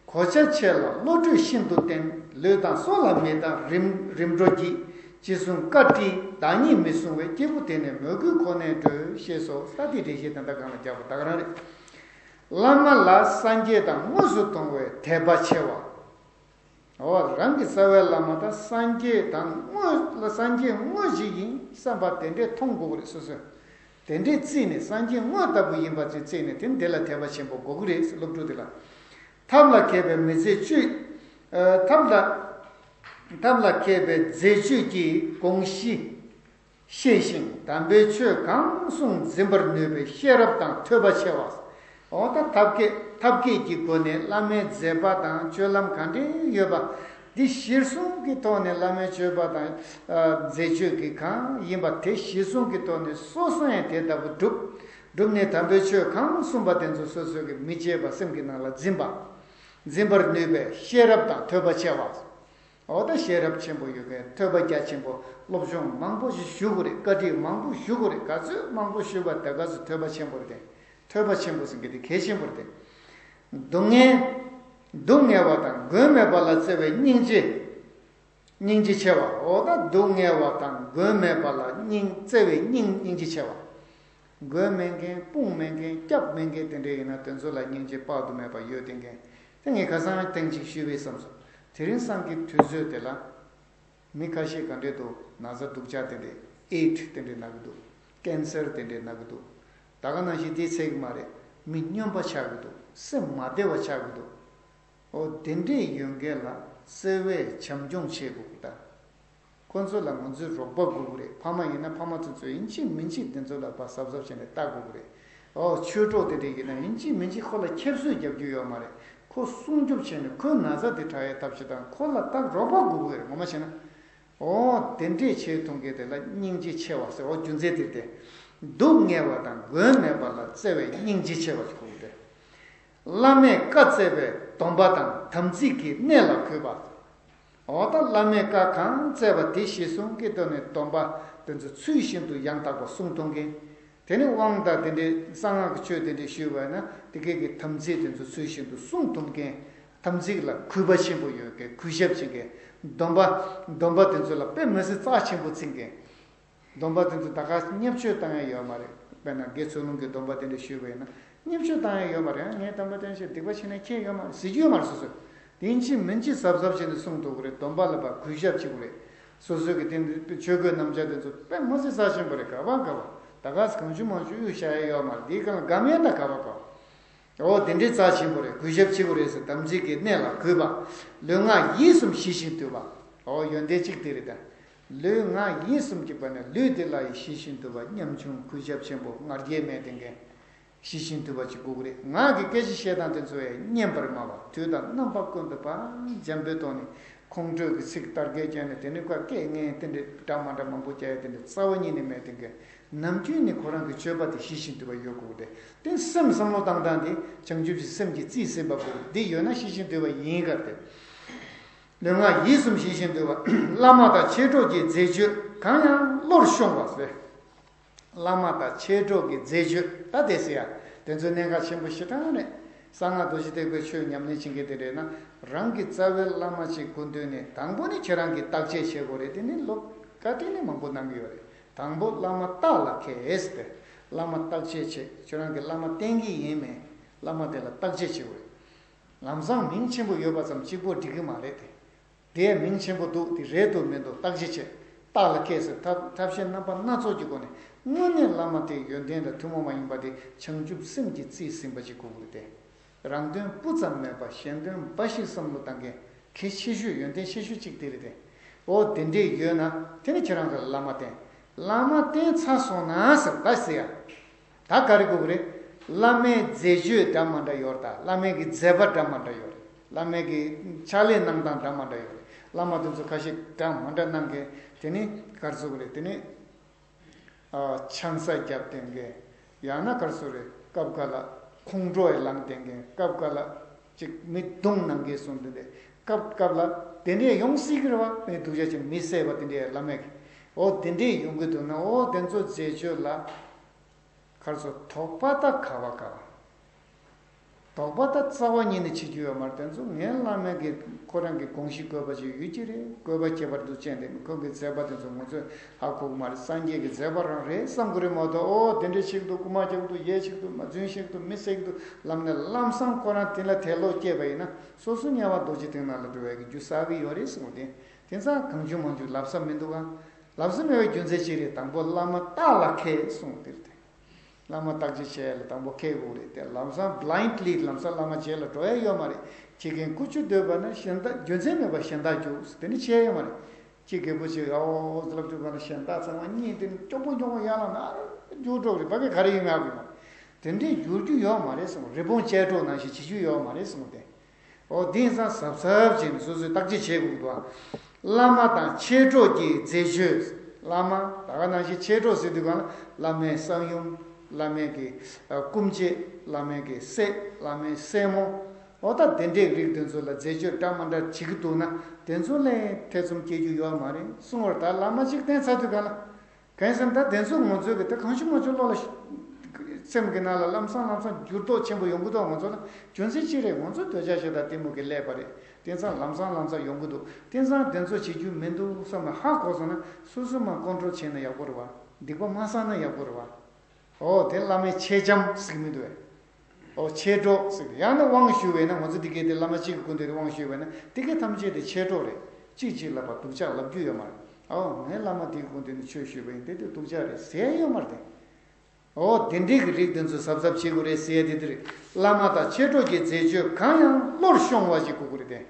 གོ་ཆ་ཆེ་ལ་བློ་གྲོས་ཤིན་ཏུ་བརྟན། ལུས་དང་སྲོག་ལ་མི་བརྟག་རིམ་རིམ་གྲོ་བགྱིད། ཅི་གསུང་བཀའ་དྲིས་བདག་ཉིད་མི་བསྲུང་བས། སྐྱེས་བུ་དེ་ནི་མོས་གུས་ཁོ་ནས་གྲོལ། ཞེས་སོ། ས་དེ་འགྲེལ་བཤད་དེ་འདྲ་གང་ལ་རྒྱག་པ་ད་ག་རང་རེད། བླ་མ་ལ་སངས་རྒྱས་དང་དངོས་སུ་མཐོང་བས་དད་པ་ཆེ་བ། འོ་རང་གི་རྩ་བའི་བླ་མ་དང་སངས་རྒྱས་དང་དངོས་ལ་སངས་རྒྱས་དངོས་ཤིག་ཡིན་བསམ་པ་དེ་འདྲས་མཐོང་དགོས་ཀྱི་རེད་སོ་སོས། དེ་འདྲས་བརྩིས་ནས་སངས་རྒྱས་དངོས་ལྟ་བུ་ཡིན་པ་ཅིག་བརྩིས་ནས་དེ་འདི་ལ་དད་པ་ཆེན་པོ་དགོས་ཀྱི་རེད་སློབ་ཕྲུག་དེ་ལ། ཐབས་ལ་མཁས་པའི་མི་ཚེ་བཅུད། ཨ་ཐབས་ལ། ཐབས་ལ་མཁས་པའི་མཛད་སྤྱོད་ཀྱི་དགོངས་གཞི་ཤེས་ཤིང་། དམ་པའི་ཆོས་གང་གསུང་འཛིན་པར་ནུས་པའི་ཤེས་རབ་དང་ཐོས་པ་ཆེ་བ། འོ་ད་ཐབས་མཁས་ཐབས་མཁས་ཀྱི་སྒོ་ནས་བླ་མའི་མཛད་པ་དང་སྤྱོད་ལམ་ག་འདྲ་ཡོད་པ། འདི་གཞིར་བཟུང་གི་ཐོག་ནས་བླ་མའི་སྤྱོད་པ་དང་། ཨ། མཛད་སྤྱོད་ཀྱི་གང་ཡིན་པ་དེ་གཞིར་བཟུང་གི་ཐོག་ནས་སོ་སོ་ཡང་དེ་ལྟ་བུ་བསྒྲུབ། བསྒྲུབས་ནས་དམ་པའི་ཆོས་གང་གསུངས་པ་དེ་ཚོ་སོ་སོ་གི་མི་བརྗེད་པ་སེམས་ཀྱི་ནང་ལ་འཛིན་པ། འཛིན་པར་ནུས་པའི་ཤེས་རབ་དང་ཐོས་པ་ཆེ་བ། འོ་ད་ཤེས་རབ་ཆེན་པོ་ཡོད་མཁན་ཐོས་པ་རྒྱ་ཆེན་པོ་སློབ་སྦྱོང་མང་པོ་ཞིག་ཞུ་དགོས་རེད། བཀའ་ཁྲིད་མང་པོ་ཞུ་དགོས་རེད། ག་ཚོད་མང་པོ་ཞུས་པ་དེ་ག་ཚོད་ཐོས་པ་ཆེན་པོ་རེད་དེ། ཐོས་པ་ཆེན་པོ་ཟེར་མཁན་དེ་གལ་ཆེན་པོ་རེད་དེ། སྡུག་བསྔལ། སྡུག་བསྔལ་བ་དང་མགོན་མེད་པ་ལ་བརྩེ་བའི་སྙིང་རྗེ། སྙིང་རྗེ་ཆེ་བ། འོ་ད་སྡུག་བསྔལ་བ་དང་མགོན་མེད་པ་ལ་སྙིང་བརྩེ་བའི་སྙིང་སྙིང་རྗེ་ཆེ་བ། མགོན་མེད་མཁན་དཔུང་མེད་མཁན་སྐྱབས་མེད་མཁན་དེ་འདྲ་ཡིན་ན་དེ་ཚོ་ལ་སྙིང་རྗེ་དཔག་ཏུ་མེད་པ་ཡོད་དེ་མཁན། དེ་ངས་ཁ་སང་ཐེངས་གཅིག་ཞུས་པའི་བསམ་སོང་། དེ་རིང་སང་གི་དུས་ཚོད་དེ་ལ། མི་ཁ་ཤས་ག་འདྲས་འདུག་ན་ཚ་སྡུག་ཅག་དེ་འདྲས་ཨེ་ཌི་སི་དེ་འདྲས་ན་གི་འདུག་ཀན་སར་དེ་འདྲས་ན་གི་འདུག་ད་ག་ནང་བཞིན་དེ་ཚད་གི་མ་རེད། མི་སྨྱོན་པ་ཆགས་གི་འདུག་སེམས་མ་བདེ་བ་ཆགས་གི་འདུག་འོ་དེ་འདྲས་ཡོད་མཁན་ལ་བརྩེ་བས་བྱམས་སྐྱོང་བྱེད་དགོས་ཀྱི་ད། ཁོ་ཚོ་ལ་ང་ཚོས་རོགས་པ་དགོས་ཀྱི་རེད། ཕ་མ་ཡིན་ན་ཕ་མ་ཚོ་ཚོས་ཡིན་གཅིག་མིན་གཅིག་དེ་ཚོ་ལ་ཕར་གཟབ་གཟབ་བྱས་ནས་ལྟ་དགོས་ཀྱི་རེད། འོ་ཆོས་གྲོགས་དེ་འདྲས་ཡིན་ན་ཡིན་གཅིག་མིན་གཅིག་ཁོ་ལ་ཁྱབ་གསོད་རྒྱབ་རྒྱུ་ཡོད་མ་རེད། ཁོ་སྲུང་སྐྱོབ་བྱས་ནས་ཁོའི་ན་ཚ་དེ་དྲག་ཡའི་ཐབས་ཤེས་དང་ཁོ་ལ་ད་རོགས་པ་དགོས་ཀྱི་རེད། ངོ་མ་བྱས་ན། འོ་དེ་འདྲས་བྱེད་ཐུབ་མཁན་དེ་ལ་སྙིང་རྗེ་ཆེ་བ་ཟེར། འོ་རྒྱུ་མཚན་དེ་སྟེ། སྡུག་བསྔལ་བ་དང་མགོན་མེད་པ་ལ་བརྩེ་བའི་སྙིང་རྗེ་ཆེ་བ་ཞིག་དགོས་ཀྱི་རེད། བླ་མས་བཀའ་སྩལ་བའི་སྡོམ་པ་དང་དམ་ཚིག་གི་གནད་ལ་གུས་པ། འོ་ད་བླ་མས་བཀའ་གང་སྩལ་བ་དེ་གཞིར་བཟུང་གི་ཐོག་ནས་སྡོམ་པ་དེ་ཚོ་ཚུལ་བཞིན་དུ་ཡང་དག་པ་སྲུང་ཐུབ་མཁན། དེ་ནས་དབང་དང་དེ་འདྲའི་གསང་སྔགས་ཀྱི་ཆོས་དེ་འདྲ་ཞུས་པ་ན་དེ་གས་ཀྱི་དམ་ཚིག་དེ་ཚོ་ཚུལ་བཞིན་དུ་སྲུང་ཐུབ་མཁན། དམ་ཚིག་ལ་གུས་པ་ཆེན་པོ་ཡོད་མཁན། གུས་ཞབས་བྱེད་མཁན། སྡོམ་པ། སྡོམ་པ་དེ་ཚོ་ལ་དཔེ་མི་སྲིད་རྩ་ཆེན་པོ་བརྩི་མཁན། སྡོམ་པ་དེ་ཚོ་ད་ག་བརྙས་བཅོས་བཏང་ཡ་ཡོད་མ་རེད། དཔེར་ན་དགེ་ཚུལ་སློང་གི་སྡོམ་པ་དེ་འདྲ་ཞུས་པ་ཡིན་ན་བརྙས་བཅོས་བཏང་ཡ་ཡོད་མ་རེད། ངས་སྡོམ་པ་བཏོན་ཞེས་སྡིག་པ་བྱས་ན་ཁྱད་ཡོད་མ་རེད་ཟེར་རྒྱུ་ཡོད་མ་རེད། སོ་སོས་དེ་ཡིན་གཅིག་མིན་གཅིག་གཟབ་གཟབ་བྱས་ནས་སྲུང་ཐུབ་ཀྱི་རེད། སྡོམ་པ་ལ་ཕར་གུས་ཞབས་བྱེད་དགོས་རེད། སོ་སོའི་གི་དེ་འདྲའི་ཆོས་གོས་སྣམ་སྦྱར་དེ་ཚོ་དཔེ་མི་སྲིད་རྩ་ཆེན་པོ་རེད། ག་བ་ག་བ་ད་ག་ས་གང་བྱུང་མང་བྱུང་གཡུག་བཞག་ཡ་ཡོད་མ་རེད། དེའི་སྒང་ལ་སྒམ་ཡས་ད་ག་བ་ག་བ། འོ་དེ་འདྲའི་རྩ་ཆེན་པོ་རེད། གུས་ཞབས་བྱེད་དགོས་རེད་ཟེར། དམ་ཚིག་གི་གནད་ལ་གུས་པ། ལུས་ངག་ཡིད་གསུམ་ཞི་ཞིང་དུལ་བ། འོ་ཡོན་ཏན་གཅིག་དེ་རེད་ད། ལུས་ངག་ཡིད་གསུམ་གྱི་བར་ནས་ལུས་དེ་ལ་ཡི་ཞི་ཞིང་དུལ་བ། ཉམ་ཆུང་གུས་ཞབས་ཆེན་པོ་ང་རྒྱལ་མེད་དེ་མཁན། ཞི་ཞིང་དུལ་བ་ཅིག་དགོས་ཀྱི་རེད། ངག་གི་སྐད་ཆ་བཤད་སྟངས་དེ་ཚོ་ཡང་སྙན་པར་སྨྲ་བ། དུས་དང་རྣམ་པ་ཀུན་ཏུ་ཕར་འཇམ་པོའི་ཐོག་ནས་ཁོང་ཁྲོ་གི་ཚིག་དར་གས་བརྒྱབ་ནས་དེ་ནས་ཁ་སྐད་ངན་དེ་འདྲ་འདྲ་མ་འདྲ་མང་པོ་བརྒྱབ་ཡ་དེ་འདྲ་རྩ་བ་ཉིད་ནས་མེད་དེ་མཁན། ནམ་རྒྱུན་ནས་ཁོ་རང་གི་སྤྱོད་པ་དེ་ཞི་ཞིང་དུལ་བ་ཡོད་དགོས་ཏེ། དེ་སེམས་བསམ་བློ་བཏང་སྟངས་དེ་བྱང་ཆུབ་ཀྱི་སེམས་ཀྱིས་རྩིས་ཟིན་པ་དགོས། འདི་ཡོད་ན་ཞི་ཞིང་དུལ་བ་ཡིན་གར་ཏེ། ལུས་ངག་ཡིད་གསུམ་ཞི་ཞིང་དུལ་བ། བླ་མ་དང་མཆེད་གྲོགས་ཀྱི་མཛད་སྤྱོད་གང་ཡང་བློར་ཤོང་བ་ཟེར། བླ་མ་དང་མཆེད་གྲོགས་ཀྱི་མཛད་སྤྱོད་ད་དེ་ཟེར་ཡ། དེ་ཚོའི་གནད་འགག་ཆེན་པོ་ཞེ་དྲག་རེད། གསང་སྔགས་རྡོ་རྗེ་ཐེག་པའི་ཆོས་ཉམས་ལེན་བྱེད་མཁན་དེ་རེད་ན། རང་གི་རྩ་བའི་བླ་མ་ཅིག་སྐུ་མདུན་ནས་དང་པོ་ནི་ཁྱེད་རང་གིས་བརྟག་དཔྱད་བྱེད་དགོས་རེད། དེ་ནི་ལོ་བཀའ་དྲིན་ནི་མང་པོ་གནང་གི་ཡོད་རེད། དང་པོ་བླ་མ་བརྟག་ལ་མཁས་ཟེར་ཏེ། བླ་མ་བརྟག་དཔྱད་བྱེད། ཁྱོད་རང་གིས་བླ་མ་བསྟེན་གྱི་ཡིན་མིན། བླ་མ་དེ་ལ་བརྟག་དཔྱད་བྱེད་དགོས་རེད། ལམ་སང་མིང་ཆེན་པོ་ཡོད་པ་ཙམ་གཅིག་པོ་འགྲིག་གི་མ་རེད་དེ། དེས་མིང་ཆེན་པོ་འདུག་དེ་རེད་འདུག་མི་འདུག་བརྟག་དཔྱད་བྱེད། བརྟག་ལ་མཁས་ཟེར། ཐབས་ཐབས་ཤེས་རྣམ་པ་སྣ་ཚོགས་ཀྱི་སྒོ་ནས་དངོས་གནས་བླ་མ་དེ་ཡོན་ཏན་དང་ཐུན་མོང་མ་ཡིན་པ་དེ་བྱང་ཆུབ་སེམས་ཀྱིས་རྩིས་ཟིན་པ་ཅིག་དགོས་ཀྱི་རེད་དེ། རང་དོན་སྤུ་ཙམ་མེད་པ་གཞན་དོན་འབའ་ཞིག་བསམ་བློ་བཏང་མཁན་གལ་ཆེ་ཤོས་ཡོན་ཏན་ཆེ་ཤོས་གཅིག་དེ་རེད་དེ། འོ་དེ་འདྲས་ཡོད་ན་དེ་ནི་ཁྱེད་རང་གི་བླ་མ་བསྟེན། བླ་མ་བསྟེན་ཚར་སོང་ན་ཟེར་ད་ཟེར་ཡ། ད་ག་རེ་དགོས་ཀྱི་རེད། བླ་མའི་མཛད་སྤྱོད་འདྲ་མ་འདྲ་ཡོད་རེད། ད་བླ་མའི་གི་མཛད་པ་འདྲ་མ་འདྲ་ཡོད་རེད། བླ་མའི་གི་ཕྱག་ལས་གནང་སྟངས་འདྲ་མ་འདྲ་ཡོད་རེད། བླ་མ་དེ་ཚོ་ཁ་ཤས་འདྲ་མ་འདྲ་གནང་མཁན་དེ་ནི་ག་རེ་ཟེར་དགོས་རེད། དེ་ནི་ཨ་ཆང་ས་བརྒྱབ་བསྡད་མཁན། ཡང་ན་ག་རེ་ཟེར་དགོས་རེད། སྐབས་འགའ་ལ་ཁོང་ཁྲོ་ཡི་ལངས་བསྡད་མཁན། སྐབས་འགའ་ལ་ཅིག་མི་རྡུང་གནང་མཁན་སོང་དེ་འདྲས། སྐབས་སྐབས་ལ་དེ་འདྲས་ཡོང་སྲིད་ཀྱི་རེད་བ། མི་སྡུག་ཅག་ཅིག་མི་བསད་པ་དེ་འདྲས་བླ་མས་ཀྱི། འོ་དེ་འདྲས་ཡོང་གི་འདུག་ན། འོ་དེ་ཚོ་མཛད་སྤྱོད་ལ་ག་རེ་ཟེར། དོགས་པ་ད་ག་བ་ག་བ། དོགས་པ་ད་རྩ་བ་ཉིད་ནས་བྱེད་རྒྱུ་ཡོད་མ་རེད། དེ་ཚོ་ངའི་བླ་མའི་གི་ཁོ་རང་གི་དགོངས་གཞི་དགོས་པ་ཅིག་ཡོད་ཀྱི་རེད། དགོས་པ་ཁྱད་པར་དུ་ཅན་དེ་ཁོང་གི་མཛད་པ་དེ་ཚོ་ང་ཚོས་ཧ་གོ་གི་མ་རེད། སངས་རྒྱས་ཀྱི་མཛད་པ་རང་རེད་བསམ་གི་རེད་མ་གཏོགས། ཨོ་དེ་འདྲས་བྱེད་ཀྱི་འདུག་རྐུ་མ་རྒྱག་གི་འདུག་ཡས་བྱེད་ཀྱི་འདུག་མ་རྫུན་བཤད་ཀྱི་འདུག་མི་བསད་ཀྱི་འདུག་ལབ་ནས་ལམ་སང་ཁོ་རང་དེ་ལ་དད་ལོག་སྐྱེས་པ་ཡིན་ན་སོ་སོ་དམྱལ་བ་རྡོ་རྗེ་གདན་ནང་ལ་འགྲོ་བའི་གི་རྒྱུ་བསགས་གི་ཡོད་རེད་གསུངས་ཏེ། དེང་སང་གང་བྱུང་མང་བྱུང་ལབ་ས་མི་འདུག་ག་ལབ་ས་མེད་པའི་རྒྱུ་མཚན་ཅི་རེད། དང་པོ་བླ་མ་བརྟག་ལ་མཁས་གསུངས་དེ་རེད་དེ། བླ་མ་བརྟག་དཔྱད་བྱས་ལ་དང་པོ་མཁས་དགོས་རེད་དེ། ལམ་སང་བླའིན་ཌི་ལི་ལམ་སང་བླ་མ་རྗེས་ལ་འགྲོ་ཡ་ཡོད་མ་རེད། ཁྱི་རྒན་ཀུ་ཅོ་སྡོད་པ་ན་གཞན་དག་རྒྱུ་མཚན་མེད་པར་གཞན་དག་རྒྱུགས་དེ་འདྲ་བྱས་ཡོད་མ་རེད། ཁྱི་རྒད་པོ་ཅིག་ཨོ་ཟེར་ལབ་དུས་ག་ལ་གཞན་དག་ཚང་མ་གཉིད་དེ་སྐྱོ་པོ་སྐྱོ་པོ་ཡར་ལངས་ན་ཨ་རྒྱུགས་འགྲོ་གི་རེད། ཕ་གི་ག་རེ་ཡིན་ང་གི་མ་དེ་འདྲས་འགྱུར་རྒྱུ་ཡོད་མ་རེད་གསུངས། རི་བོང་ཅལ་སྒྲོག་ནང་བཞིན་བྱེད་རྒྱུ་ཡོད་མ་རེད་གསུངས་ཏེ། ཨོ་དེང་སང་གཟབ་གཟབ་བྱས་ནས་སོ་སོས་བརྟག་དཔྱད་བྱེད་དགོས་འདུག་ཨ། བླ་མ་དང་མཆེད་གྲོགས་ཀྱི་མཛེས་དཔྱོད། བླ་མ་ད་ག་ནང་བཞིན་མཆེད་གྲོགས་ཟེར་དུས་གང་ལ་བླ་མའི་གསང་ཡུམ། བླ་མའི་གི་སྐུ་མཆེད། བླ་མའི་གི་སྲས། བླ་མའི་སྲས་མོ། ཨོ་ད་དེ་འདྲའི་རིགས་དེ་ཚོ་ལ་མཛེས་དཔྱོད་འདྲ་མ་འདྲ་བྱེད་ཀྱི་འདུག་ན་དེ་ཚོ་ལ་ཐེ་ཚོམ་སྐྱེ་རྒྱུ་ཡོད་མ་རེད་གསུང་བར། ད་བླ་མ་གཅིག་བསྟེན་ཚར་དུས་གང་ལ། གང་ཡིན་ཟེར་ན་ད་དེ་ཚོ་ང་ཚོའི་གི་ད་གང་བྱུང་མང་བྱུང་བློ་ལ་སེམས་ཀྱི་ནང་ལ་ལམ་སང་ལམ་སང་འགྱུར་ལྡོག་ཆེན་པོ་ཡོང་གི་འདུག་ང་ཚོ་ལ་རྒྱུ་མཚན་ཅི་རེད། ང་ཚོ་འདོད་ཆགས་ཞེ་སྡང་གཏི་མུག་གིས་བསླད་པ་རེད། དེང་སང་ལམ་སང་ལམ་སང་ཡོང་གི་འདུག་དེང་སང་དེ་ཚོ་བྱེད་རྒྱུ་མི་འདུག་བསམ་ན་ཧ་གོ་སོང་ན་སོ་སོ་མ་ཀོན་ཊོལ་བྱས་ན་ཡག་པོ་རེད་བ། སྡིག་པ་མ་བསགས་ན་ཡག་པོ་རེད་བ། ཨོ་དེ་བླ་མའི་མཆེད་ལྕམ་ཟེར་གི་མི་འདུག་བས། ཨོ་མཆེད་གྲོགས་ཟེར་གི་ཡང་ན་དབང་ཞུ་བས་ན་ང་ཚོ་འདི་གའི་དེ་བླ་མ་གཅིག་གི་སྐུ་མདུན་དུ་དབང་ཞུ་བས་ན་འདི་གའི་ཐམས་ཅད་དེ་མཆེད་གྲོགས་རེད། གཅིག་གཅིག་ལ་ཕར་སྡུག་ཅག་ལབ་རྒྱུ་ཡོད་མ་རེད། ཨོ་ངས་བླ་མ་འདིའི་སྐུ་མདུན་དུ་ཆོས་ཞུས་པ་ཡིན་དེ་དུས་སྡུག་ཅག་རེད་ཟེར་ཡོད་མ་རེད་དེ། ཨོ་དེ་འདྲའི་གི་རིགས་དེ་ཚོ་གཟབ་གཟབ་བྱེད་དགོས་རེད་ཟེར་ཡ་དེ་དེ་རེད། བླ་མ་དང་མཆེད་གྲོགས་ཀྱི་མཛེས་དཔྱོད་གང་ཡང་བློར་ཤོང་བ་ཞིག་དགོས་ཀྱི་རེད་དེ།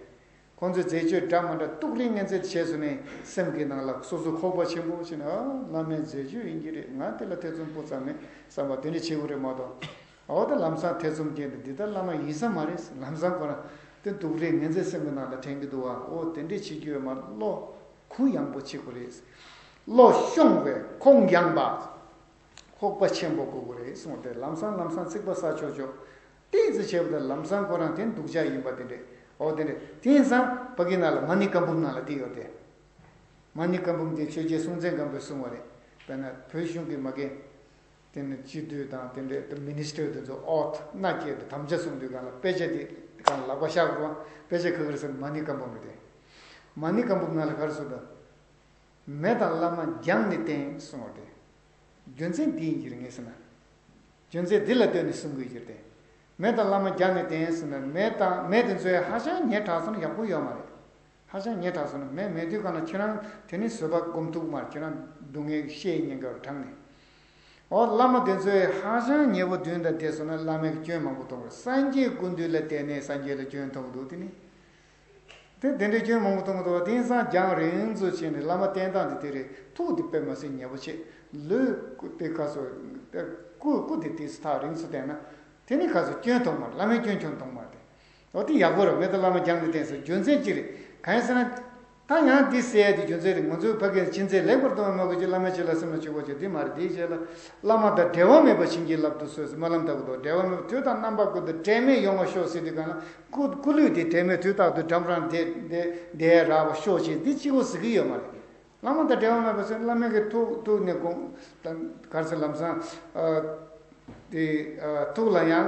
ཁོང་ཚོས་མཛེས་དཔྱོད་འདྲ་མ་འདྲ་གཏུག་རིན་ངན་ཚད་བྱས་སོང་ནས་སེམས་ཀྱི་ནང་ལ་སོ་སོ་ཁོག་པ་ཆེན་པོ་བྱས་ནས་ཨ་བླ་མའི་མཛེས་དཔྱོད་ཡིན་གྱི་རེད། ང་དེ་ལ་ཐེ་ཚོམ་སྤུ་ཙམ་མེད་བསམ་པ་དེ་འདྲ་བྱེད་དགོས་རེད་མ་གཏོགས། ཨོ་ད་ལམ་སང་ཐེ་ཚོམ་སྐྱེས་ནས་འདི་ལྟར་བླ་མ་ཡིན་ས་མ་རེད། ལམ་སང་ཁོ་རང་དེ་གཏུག་རིན་ངན་ཚད་སེམས་ཀྱི་ནང་ལ་དྲན་གྱི་འདུག་བ། ཨོ་དེ་འདྲས་བྱེད་རྒྱུ་ཡོད་མ་རེད། བློ་གུ་ཡངས་པོ་བྱེད་དགོས་རེད། བློ་ཤོང་བས་ཁོང་ཡངས་པ། ཁོག་པ་ཆེན་པོ་དགོས་ཀྱི་རེད་གསུངས་ཏེ་ལམ་སང་ལམ་སང་ཚིག་པ་ཟ་ཆོག་ཆོག་ཏོག་ཙམ་བྱས་པ་དང་ལམ་སང་ཁོ་རང་དེ་སྡུག་ཅག་ཡིན་པ་དེ་འདྲས། ཨོ་དེ་འདྲས་དེང་སང་ཕ་གི་ནང་ལ་མ་ཎི་བཀའ་འབུམ་ནང་ལ་དེ་ཡོད་དེ། མ་ཎི་བཀའ་འབུམ་དེ་ཆོས་རྒྱལ་སྲོང་བཙན་སྒམ་པོས་གསུངས་པ་རེད། དཔེར་ན་བོད་གཞུང་གི་མ་གི་དེ་ནི་སྤྱི་འཐུས་དང་དེ་འདྲས་མི་ནི་སི་ཊར་དེ་ཚོ་ཨོཐ་མནའ་སྐྱེལ་དུ་དམ་བཅའ་གསུངས་དུས་སྒང་ལ་དཔེ་ཆ་དེ་སྒང་ལག་པ་བཞག་རོགས། དཔེ་ཆ་ག་གི་རེད་ཟེར་ན་མ་ཎི་བཀའ་འབུམ་རེད་དེ། མ་ཎི་བཀའ་འབུམ་ནང་ལ་ག་རེ་གསུངས་འདུག་མེ་དང་བླ་མ་རྒྱང་ནས་བསྟེན་གསུངས་པ་དེ། རྒྱུ་མཚན་འདི་ཡིན་གྱི་རེད་ངས་ཟེར་ན། རྒྱུ་མཚན་འདི་ལ་ལྟོས་ནས་གསུང་དགོས་ཀྱི་རེད་དེ། མེ་དང་བླ་མ་རྒྱང་ནས་བསྟེན་ཟེར་ན་མེ་དང་མེ་དེ་ཚོས་ཧ་ཅང་ཉེ་དྲགས་སོང་ན་ཡག་པོ་ཡོད་མ་རེད། ཧ་ཅང་ཉེ་དྲགས་སོང་ན་མེ་མེད་དུས་གང་ལ་ཁྱེད་རང་དེ་ནི་བཟོད་པ་སྒོམ་ཐུབ་མ་རེད། ཁྱེད་རང་སྡུག་བསྔལ་ཤེས་ཉེན་ཁར་དྲངས་ནས། ཨོ་བླ་མ་དེ་ཚོས་ཧ་ཅང་ཉེ་པོ་མདུན་དང་བསྡད་སོང་ན་བླ་མས་སྐྱོན་མང་པོ་གཏོང་གི་རེད། སངས་རྒྱས་སྐུ་མདུན་ལ་བསྡད་ནས་སངས་རྒྱས་ལ་སྐྱོན་གཏོང་གི་འདུག་དེ་ནི། དེ་དེ་འདྲའི་སྐྱོན་མང་པོ་གཏོང་གི་འདུག་བ། དེང་སང་རྒྱང་རིང་ཙམ་ཕྱིན་ནས་བླ་མ་བསྟེན་སྟངས་དེ་དེ་རེད། ཐུགས་དེ་དཔེ་མ་སྲིད་ཉེ་པོ་བྱེད། ལུས་སྐུ་དེ་ཁ་སོ། སྐུ་སྐུ་དེ་དེ་ཐག་རིང་ཙམ་བསྟེན་ན། དེ་ནི་ཁ་སོ་སྐྱོན་མཐོང་མ་རེད། བླ་མའི་སྐྱོན་ཁྱོན་མཐོང་མ་རེད། འོ་དེ་ཡག་པོ་རེད། མེ་དང་བླ་མ་རྒྱང་ནས་བསྟེན་ཟེར་རྒྱུ་མཚན་ཅི་རེད། གང་ཡིན་ཟེར་ན། ད་ཡང་འདི་ཟེར་ཡ་དེ་རྒྱུ་མཚན་རེད། ང་ཚོའི་ཕ་གིར་ཅི་མཛད་ལེགས་པར་མཐོང་བའི་མ་གོས་ཀྱི་བླ་མའི་ཆོས་ལ་སེམས་ལ་བཅུག་པ་བྱེད། དེ་མ་རེད། དེའི་རྗེས་ལ་བླ་མ་དང་འབྲལ་བ་མེད་པར་བྱིན་གྱིས་བརླབ་ཏུ་གསོལ་ཟེར་སྨོན་ལམ་བཏབ་དགོས་འདུག་འབྲལ་བ་མེད་པར་དུས་དང་རྣམ་པ་ཀུན་ཏུ་དྲན་མེད་ཡོང་བར་ཤོག་ཟེར་དུས་གང་ལ་སྐུ་སྐུ་ལུས་དེ་དྲན་མེད་དུས་རྟག་ཏུ་འགྲམ་རང་བསྡད་བསྡད་བསྡད་རག་པར་ཤོག་ཅེས་འདི་གཅིག་པོ་ཟེར་གྱི་ཡོད་མ་རེད། བླ་མ་དང་འབྲལ་བ་མེད་པ་ཟེར་བླ་མའི་གི་ཐུགས་ཐུགས་ནས་དགོངས་དང་ག་རེ་ཟེར་ལམ་སང་ཨ་དེ་ཨ་ཐུགས་ལ་ཡང་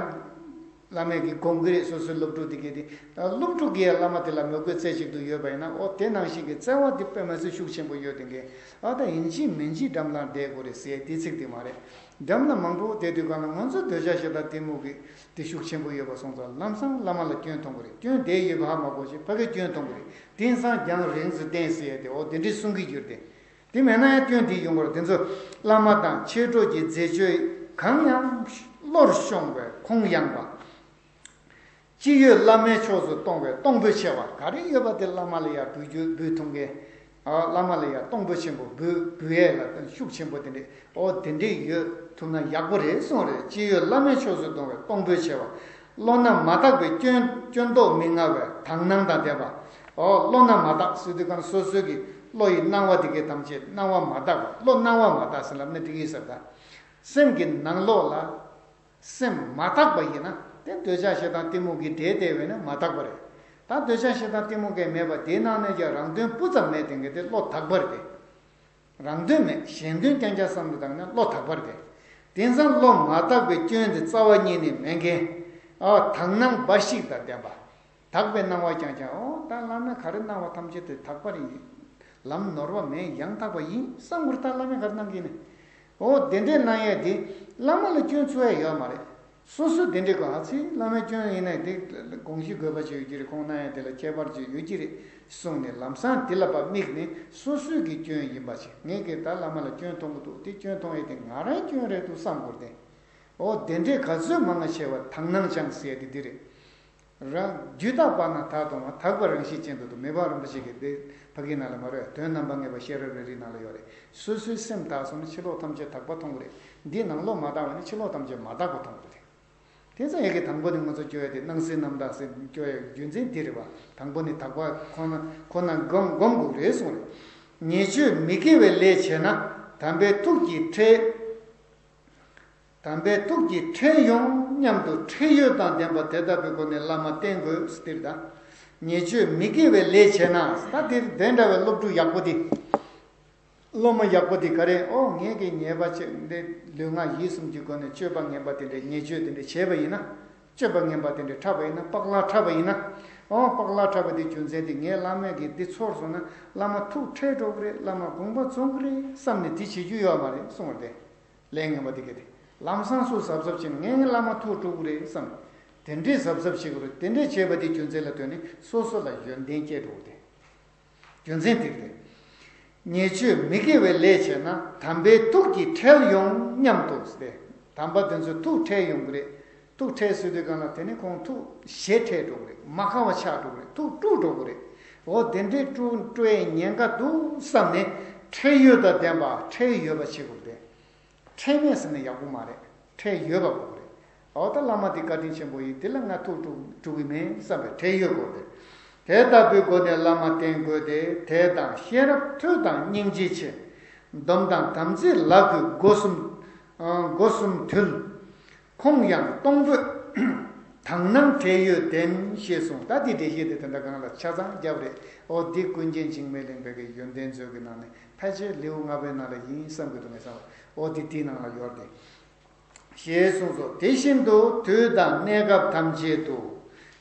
བླ་མའི་གི་དགོངས་ཀྱི་རེད། སོ་སོའི་སློབ་ཕྲུག་དེ་གས་དེ་ཨ་སློབ་ཕྲུག་གིས་ཡང་བླ་མ་དེ་ལ་མོས་གུས་རྩེ་གཅིག་ཏུ་ཡོད་པ་ཡིན་ན་ཨོ་དེ་ནང་བཞིན་གྱི་བརྩེ་བ་དེ་དཔེ་མ་སྲིད་ཤུགས་ཆེན་པོ་ཡོད་དེ་གས་ཨ་ད་ཡིན་གཅིག་མིན་གཅིག་འགྲམ་ལ་བསྡད་དགོས་རེད་ཟེར་དེ་ཚིག་དེ་མ་རེད། འགྲམ་ལ་མང་པོ་བསྡད་དུས་གང་ལ་ང་ཚོ་འདོད་ཆགས་ཞེ་སྡང་གཏི་མུག་གི་དེ་ཤུགས་ཆེན་པོ་ཡོད་པ་སོང་ཙང་ལམ་སང་བླ་མ་ལ་སྐྱོན་མཐོང་གི་རེད། སྐྱོན་དེ་ཡོད་པ་ཧ་མ་གོ་ཞིག་ཕ་གི་སྐྱོན་མཐོང་གི་རེད། དེང་སང་རྒྱང་རིང་ཙམ་བསྟེན་ཟེར་ཡས་དེ་འོ་དེ་འདྲས་གསུང་གི་ཡོད་རེད་དེ། དེ་མེད་ན་ཡང་སྐྱོན་དེ་ཡོང་གི་རེད། དེ་ཚོ་བླ་མ་དང་མཆེད་གྲོགས་ཀྱི་མཛེས་དཔྱོད་གང་ཡང་བློར་ཤོང་བས་ཁོང་ཡངས་པ། ཅི་ཡོད་བླ་མའི་ཕྱོགས་སུ་གཏོང་བས་གཏོང་ཕོད་ཆེ་བ། ག་རེ་ཡོད་པ་དེ་བླ་མ་ལ་ཡར་འབུལ་རྒྱུ་འབུལ་ཐུབ་མཁན། ཨ་བླ་མ་ལ་ཡར་གཏོང་ཕོད་ཆེན་པོ་འབུལ་འབུལ་ཡས་ལ་ཤུགས་ཆེན་པོ་དེ་འདྲས་ཨོ་དེ་འདྲས་ཡོད་ཐུབ་ན་ཡག་པོ་རེད་གསུངས་རེད། ཅི་ཡོད་བླ་མའི་ཕྱོགས་སུ་གཏོང་བས་གཏོང་ཕོད་ཆེ་བ། བློ་སྣ་མ་དག་པའི་སྐྱོན་སྐྱོན་རྟོག་མི་མངའ་བས་དག་སྣང་དང་ལྡན་པ། ཨོ་བློ་སྣ་མ་དག་ཟེར་དུས་གང་སོ་སོའི་གི་བློ་ཡི་སྣང་བ་དེ་གའི་ཐམས་ཅད་སྣང་བ་མ་དག་པ། བློ་སྣང་བ་མ་དག་ཟེར་ལབ་ན་འགྲིག་གི་ཟེར་ད། སེམས་ཀྱི་ནང་ལོགས་ལ། སེམས་མ་དག་པ་ཡིན་ན་དེ་འདོད་ཆགས་ཞེ་སྡང་གཏི་མུག་གིས་བསྒྲལ་བསྡད་པས་ན་མ་དག་པ་རེད། ད་འདོད་ཆགས་ཞེ་སྡང་གཏི་མུག་གིས་མེད་པ་དེའི་ནང་ནས་ཀྱང་རང་དོན་སྤུ་ཙམ་མེད་དེ་གས་དེ་བློ་དག་པ་རེད་དེ། རང་དོན་མེད་གཞན་དོན་རྐྱང་རྐྱང་བསམ་བློ་བཏང་ན་བློ་དག་པ་རེད་དེ། དེང་སང་བློ་མ་དག་པའི་སྐྱོན་དེ་རྩ་བ་ཉིད་ནས་མེད་མཁན། ཨ་དག་སྣང་འབའ་ཞིག་དང་ལྡན་པ། དག་པའི་སྣང་བ་རྐྱང་རྐྱང་ཨོ་ད་བླ་མས་ག་རེ་གནང་བ་ཐམས་ཅད་དེ་དག་པ་རེད། ལམ་ནོར་བ་མེད་ཡང་དག་པ་ཡིན་བསམ་དགོས་ད་བླ་མས་ག་རེ་གནང་གི་ནས། ཨོ་དེ་འདྲའི་གནང་ཡས་དེ་བླ་མ་ལ་སྐྱོན་འཚོལ་ཡས་ཡོད་མ་རེད། སོ་སོ་དེ་འདྲའི་གོ་ཨ་ཙི་བླ་མའི་སྐྱོན་ཡིན་ན་དེ་དགོངས་གཞི་དགོས་པ་ཅིག་ཡོད་ཀྱི་རེད། ཁོང་གནང་ཡས་དེ་ལ་ཁྱད་པར་ཅིག་ཡོད་ཀྱི་རེད་གསུངས་ནས་ལམ་སང་དེ་ལ་ཕར་དམིགས་ནས་སོ་སོའི་གི་སྐྱོན་ཡིན་པ་ཅིག་ངས་ཀྱིས་ད་བླ་མ་ལ་སྐྱོན་མཐོང་གི་འདུག་དེ་སྐྱོན་མཐོང་ཡས་དེ་ང་རང་སྐྱོན་རེད་འདུག་བསམ་དགོས་ཏེ། ཨོ་དེ་འདྲའི་ག་ཚོད་མང་ང་བྱས་པ་དག་སྣང་སྦྱངས་ཟེར་ཡས་དེ་འདི་རེད། རང་རྒྱུད་དག་པ་ན་དག་དང་དག་པ་རང་བཞིན་ཅན་དུ་འདུག་མི་ཕམ་རིན་པོ་ཆེ་གིས་འདི་ཕ་གི་ནང་ལ་མ་རེད། དོན་རྣམ་པར་ངེས་པ་ཤེས་རབ་རལ་གྲིའི་ནང་ལ་ཡོད་རེད། སོ་སོའི་སེམས་དག་སོང་ན་ཕྱི་ལོགས་ཐམས་ཅད་དག་པ་མཐོང་གི་རེད། འདི་ནང་ལོགས་མ་དག་པ་ནི་ཕྱི་ལོགས་ཐམས་ཅད་མ་དག་པ་མཐོང་གི་རེད། དེ་ཙང་ཡ་གི་དང་པོ་ནི་ང་ཚོ་སྐྱོ་ཡ་དེ་སྣང་སྲིད་རྣམ་དག་སེམས་སྐྱོ་ཡ་རྒྱུ་མཚན་འདི་རེད་བ། དང་པོ་ནི་དག་པ་ཁོ་ན་ཁོ་ན་སྒོམ་སྒོམ་དགོས་རེད་གསུངས་རེད། ཉེས་སྤྱོད་མི་དགེ་བའི་ལས་བྱས་ན་དམ་པའི་ཐུགས་ཀྱི་ཁྲལ། དམ་པའི་ཐུགས་ཀྱི་ཁྲལ་ཡོང་སྙམ་དུ་ཁྲེལ་ཡོད་དང་ལྡན་པ་དེ་ལྟ་བུའི་སྒོ་ནས་བླ་མ་བསྟེན་དགོས་ཟེར་ད། ཉེས་སྤྱོད་མི་དགེ་བའི་ལས་བྱས་ན་ད་དེ་དེ་འདྲ་བའི་སློབ་ཕྲུག་ཡག་པོ་དེ། སློབ་མ་ཡག་པོ་དེ་ག་རེ་ཨོ་ངས་ཀྱི་ཉེས་པ་ཆེ་འདི་ལུས་ངག་ཡིད་གསུམ་གྱི་སྒོ་ནས་སྤྱོད་པ་ངན་པ་དེ་འདྲའི་ཉེས་སྤྱོད་དེ་འདྲ་བྱས་པ་ཡིན་ན། སྤྱོད་པ་ངན་པ་དེ་འདྲ་འཁྲབ་པ་ཡིན་ན་པགས་ལག་འཁྲབ་པ་ཡིན་ན། ཨོ་པགས་ལག་འཁྲབ་པ་དེ་རྒྱུ་མཚན་དེ་ངས་བླ་མས་ཀྱི་འདི་ཚོར་སོང་ན་བླ་མ་ཐུགས་ཁྲལ་འགྲོ་གི་རེད། བླ་མ་དགོངས་པ་རྫོགས་གི་རེད་བསམ་ནས་དེ་བྱེད་རྒྱུ་ཡོད་མ་རེད་གསུངས་པ་དེ། ལས་ངན་པ་དེ་ག་དེ། ལམ་སང་སུ་གཟབ་གཟབ་བྱས་ནས་ངས་བླ་མ་ཐུགས་དཀྲུག་གི་རེད་བསམ། དེ་འདྲའི་གཟབ་གཟབ་བྱེད་དགོས་རེད། དེ་འདྲའི་བྱས་པ་དེ་རྒྱུ་མཚན་ལ་ལྟོས་ནས་སོ་སོ་ལ་ཡོན་ཏན་སྐྱེ་འགྲོ་གི་རེད། རྒྱུ་མཚན་དེ་རེད། ཉེས་སྤྱོད་མི་དགེ་བའི་ལས་བྱས་ན་དམ་པའི་ཐུགས་ཀྱི་ཁྲལ་ཡོང་སྙམ་དུ་སྟེ། དམ་པ་དེ་ཚོའི་ཐུགས་ཁྲལ་ཡོང་གི་རེད། ཐུགས་ཁྲལ་ཟེར་དུས་གང་ལ་དེ་ནི་ཁོང་ཐུགས་ཞེ་ཁྲེལ་འགྲོ་གི་རེད། མ་དགའ་བ་ཆགས་འགྲོ་གི་རེད། ཐུགས་དཀྲུག་འགྲོ་གི་རེད། འོ་དེ་འདྲའི་དཀྲུག་དཀྲུག་ཡའི་ཉེན་ཁ་འདུག་བསམ་ནས་ཁྲེལ་ཡོད་དང་ལྡན་པ་ཁྲེལ་ཡོད་པ་བྱེད་དགོས་ཏེ། ཁྲེལ་མེད་ཟེར་ན་ཡག་པོ་མ་རེད། ཁྲེལ་ཡོད་པ་དགོས་ཀྱི་རེད། འོ་ད་བླ་མ་འདི་བཀའ་དྲིན་ཆེན་པོ་ཡིན། འདི་ལ་ང་ཐུགས་དཀྲུག་དཀྲུག་གི་མིན་བསམ་པའི་ཁྲེལ་ཡོད་དགོས་ཏེ། དེ་ལྟ་བུའི་སྒོ་ནས་བླ་མ་བསྟེན་དགོས་ཏེ། དད་དང་ཤེས་རབ་ཐོས་དང་སྙིང་རྗེ་ཆེ། སྡོམ་དང་དམ་ཚིག་ལ་གུས་སྒོ་གསུམ། ཨ་སྒོ་གསུམ་དུལ། ཁོང་ཡང་གཏོང་ཕོད། དག་སྣང་བགྲེས་ཡོལ་ལྡན་ཞེས་གསུངས། ད་འདི་འགྲེལ་བཤད་དེ་དེ་འདྲ་གང་ལ་ཆ་ཚང་རྒྱབ་རེད། འོ་འདི་ཀུན་མཁྱེན་འཇིགས་མེད་གླིང་པའི་གི་ཡོན་ཏན་མཛོད་ཀྱི་ནང་ནས་ཕལ་ཆེར་ལེའུ་ལྔ་པའི་ནང་ལ་ཡིན་བསམ་གྱི་འདུག་ངས་བསམ་པ། འོ་འདི་དེའི་ནང་ལ་ཡོད་རེད། ཞེས་གསུངས་སོ། དེ་བཞིན་དུ་དུས་དང་གནས་སྐབས་ཐམས་ཅད་དུ་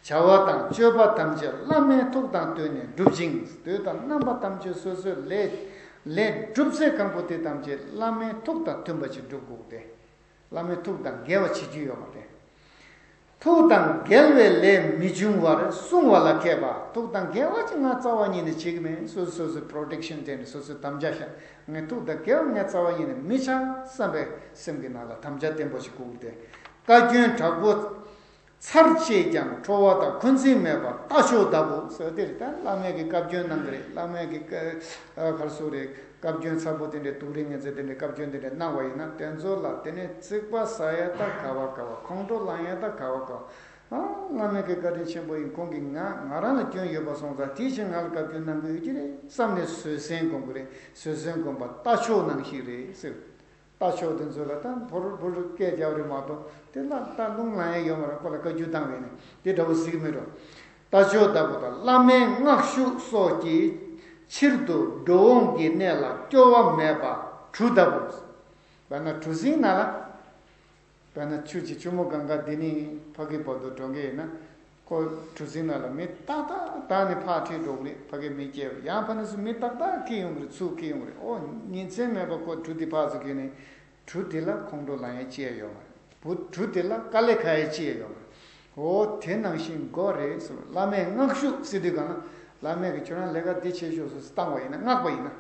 བྱ་བ་དང་སྤྱོད་པ་ཐམས་ཅད་བླ་མའི་ཐུགས་དང་བསྟུན་ནས་སྒྲུབ་ཅིང་། དུས་དང་རྣམ་པ་ཐམས་ཅད་སོ་སོའི་ལས་ལས་སྒྲུབ་ཚེ་གང་པོ་དེ་ཐམས་ཅད་བླ་མའི་ཐུགས་དང་མཐུན་པ་ཞིག་སྒྲུབ་དགོས་ཏེ། བླ་མའི་ཐུགས་དང་འགལ་བ་བྱེད་རྒྱུ་ཡོད་མ་རེད། ཐུགས་དང་འགལ་བའི་ལས་མི་འབྱུང་བར་བསྲུང་བ་ལ་མཁས་པ། ཐུགས་དང་འགལ་བ་ཅིག་ང་རྩ་བ་ཉིད་ནས་བྱེད་ཀྱི་མེད། སོ་སོ་སོ་སོའི་པྲོ་ཊེག་ཤན་བསྟན་ནས་སོ་སོའི་དམ་བཅའ་བཞག་ངས་ཐུགས་དང་འགལ་བ་ངས་རྩ་བ་ཉིད་ནས་མི་བྱ་བསམ་པའི་སེམས་ཀྱི་ནང་ལ་དམ་བཅའ་བརྟན་པོ་ཞིག་དགོས་ཏེ། བཀའ་བཀྱོན་དྲག་པོ་ཚར་བཅད་ཀྱང་ཁྲོ་བ་དང་འཁོན་འཛིན་མེད་པར་རྟ་མཆོག་ལྟ་བུ་ཟེར་དེ་རེད། ད་བླ་མས་ཀྱི་བཀའ་བཀྱོན་གནང་གི་རེད། བླ་མས་ཀྱི་བཀའ་ཨ་ག་རེ་ཟེར་རེད། བཀའ་བཀྱོན་ཚ་པོ་དེ་འདྲའི་སྡུག་རུས་ངན་ཚད་དེ་འདྲའི་བཀའ་བཀྱོན་དེ་འདྲའི་གནང་བ་ཡིན་ན་དེ་ཚོ་ལ་དེ་ནས་རྩིག་པ་ཟ་ཡ་ད་ག་བ་ག་བ། ཁོང་ཁྲོ་ལངས་ཡ་ད་ག་བ་ག་བ། ཨ་བླ་མས་ཀྱི་བཀའ་དྲིན་ཆེན་པོ་ཡིན། ཁོང་གིས་ང་ང་རང་ལ་སྐྱོན་ཡོད་པ་སོང་ཙང་དེ་བཞིན་ང་ལ་བཀའ་བཀྱོན་གནང་གི་ཡོད་ཀྱི་རེད་བསམ་ནས་བཟོད་བསྲན་སྒོམ་གི་རེད། བཟོད་བསྲན་སྒོམ་པ་རྟ་མཆོག་ནང་བཞིན་རེད་ཟེར། རྟ་མཆོག་དེ་ཚོ་ལ་ད་འཕུར་འཕུར་སྐད་རྒྱག་རེད་མ་གཏོགས་དེ་ལ་ད་རླུང་ལངས་ཡ་ཡོད་མ་རེད། ཁོ་ལ་བཀའ་བཀྱོན་བཏང་བས་ནས་དེ་འདྲ་བོ་ཟིག་མི་འགྲོ། རྟ་མཆོག་ལྟ་བུ་དང་བླ་མའི་མངག་གཞུག་སོགས་ཀྱིས་ཕྱིར་དུ་འགྲོ་འོང་གི་གནས་ལ་སྐྱོ་བ་མེད་པ་གྲུ་ལྟ་བུ། དཔེར་ན་གྲུ་གཟིངས་ནང་ལ། དཔེར་ན་ཆུ་ཅིག་ཆུ་མོ་གང་ག་འདི་ནས་ཕ་གི་བར་དུ་འགྲོ་མཁན་ཡིན་ན། ཁོ་གྲུ་གཟིངས་ནང་ལ་མི་ཏག་ཏག་དག་ནས་ཕར་ཁྲིད་འགྲོ་གི་རེད། ཕ་གི་མི་སྐྱེལ་བ། ཡང་ཕ་ནས་སུ་མི་ཏག་ཏག་ཁྱེར་ཡོང་གི་རེད། ཚུར་ཁྱེར་ཡོང་གི་རེད། ཨོ་ཉིན་མཚན་མེད་པ་ཁོ་གྲུ་འདི་ཕར་ཚུར་ཁྱེར་ནས་གྲུ་འདི་ལ་ཁོང་ཁྲོ་ལངས་ཡ་ཅི་ཡང་ཡོད་མ་རེད། བུ་གྲུ་འདི་ལ་དཀའ་ལས་ཁག་ཡ་ཅི་ཡང་ཡོད་མ་རེད། ཨོ་དེ་ནང་བཞིན་དགོས་རེད་ཟེར། བླ་མའི་མངག་གཞུག་ཟེར་དུས་གང་ལ་བླ་མས་ཀྱི་ཁྱོད་རང་ལས་ཀ་འདི་བྱེད་ཤོག་ཟེར་བཏང་བ་ཡིན་ན། མངགས་པ་ཡིན་ན།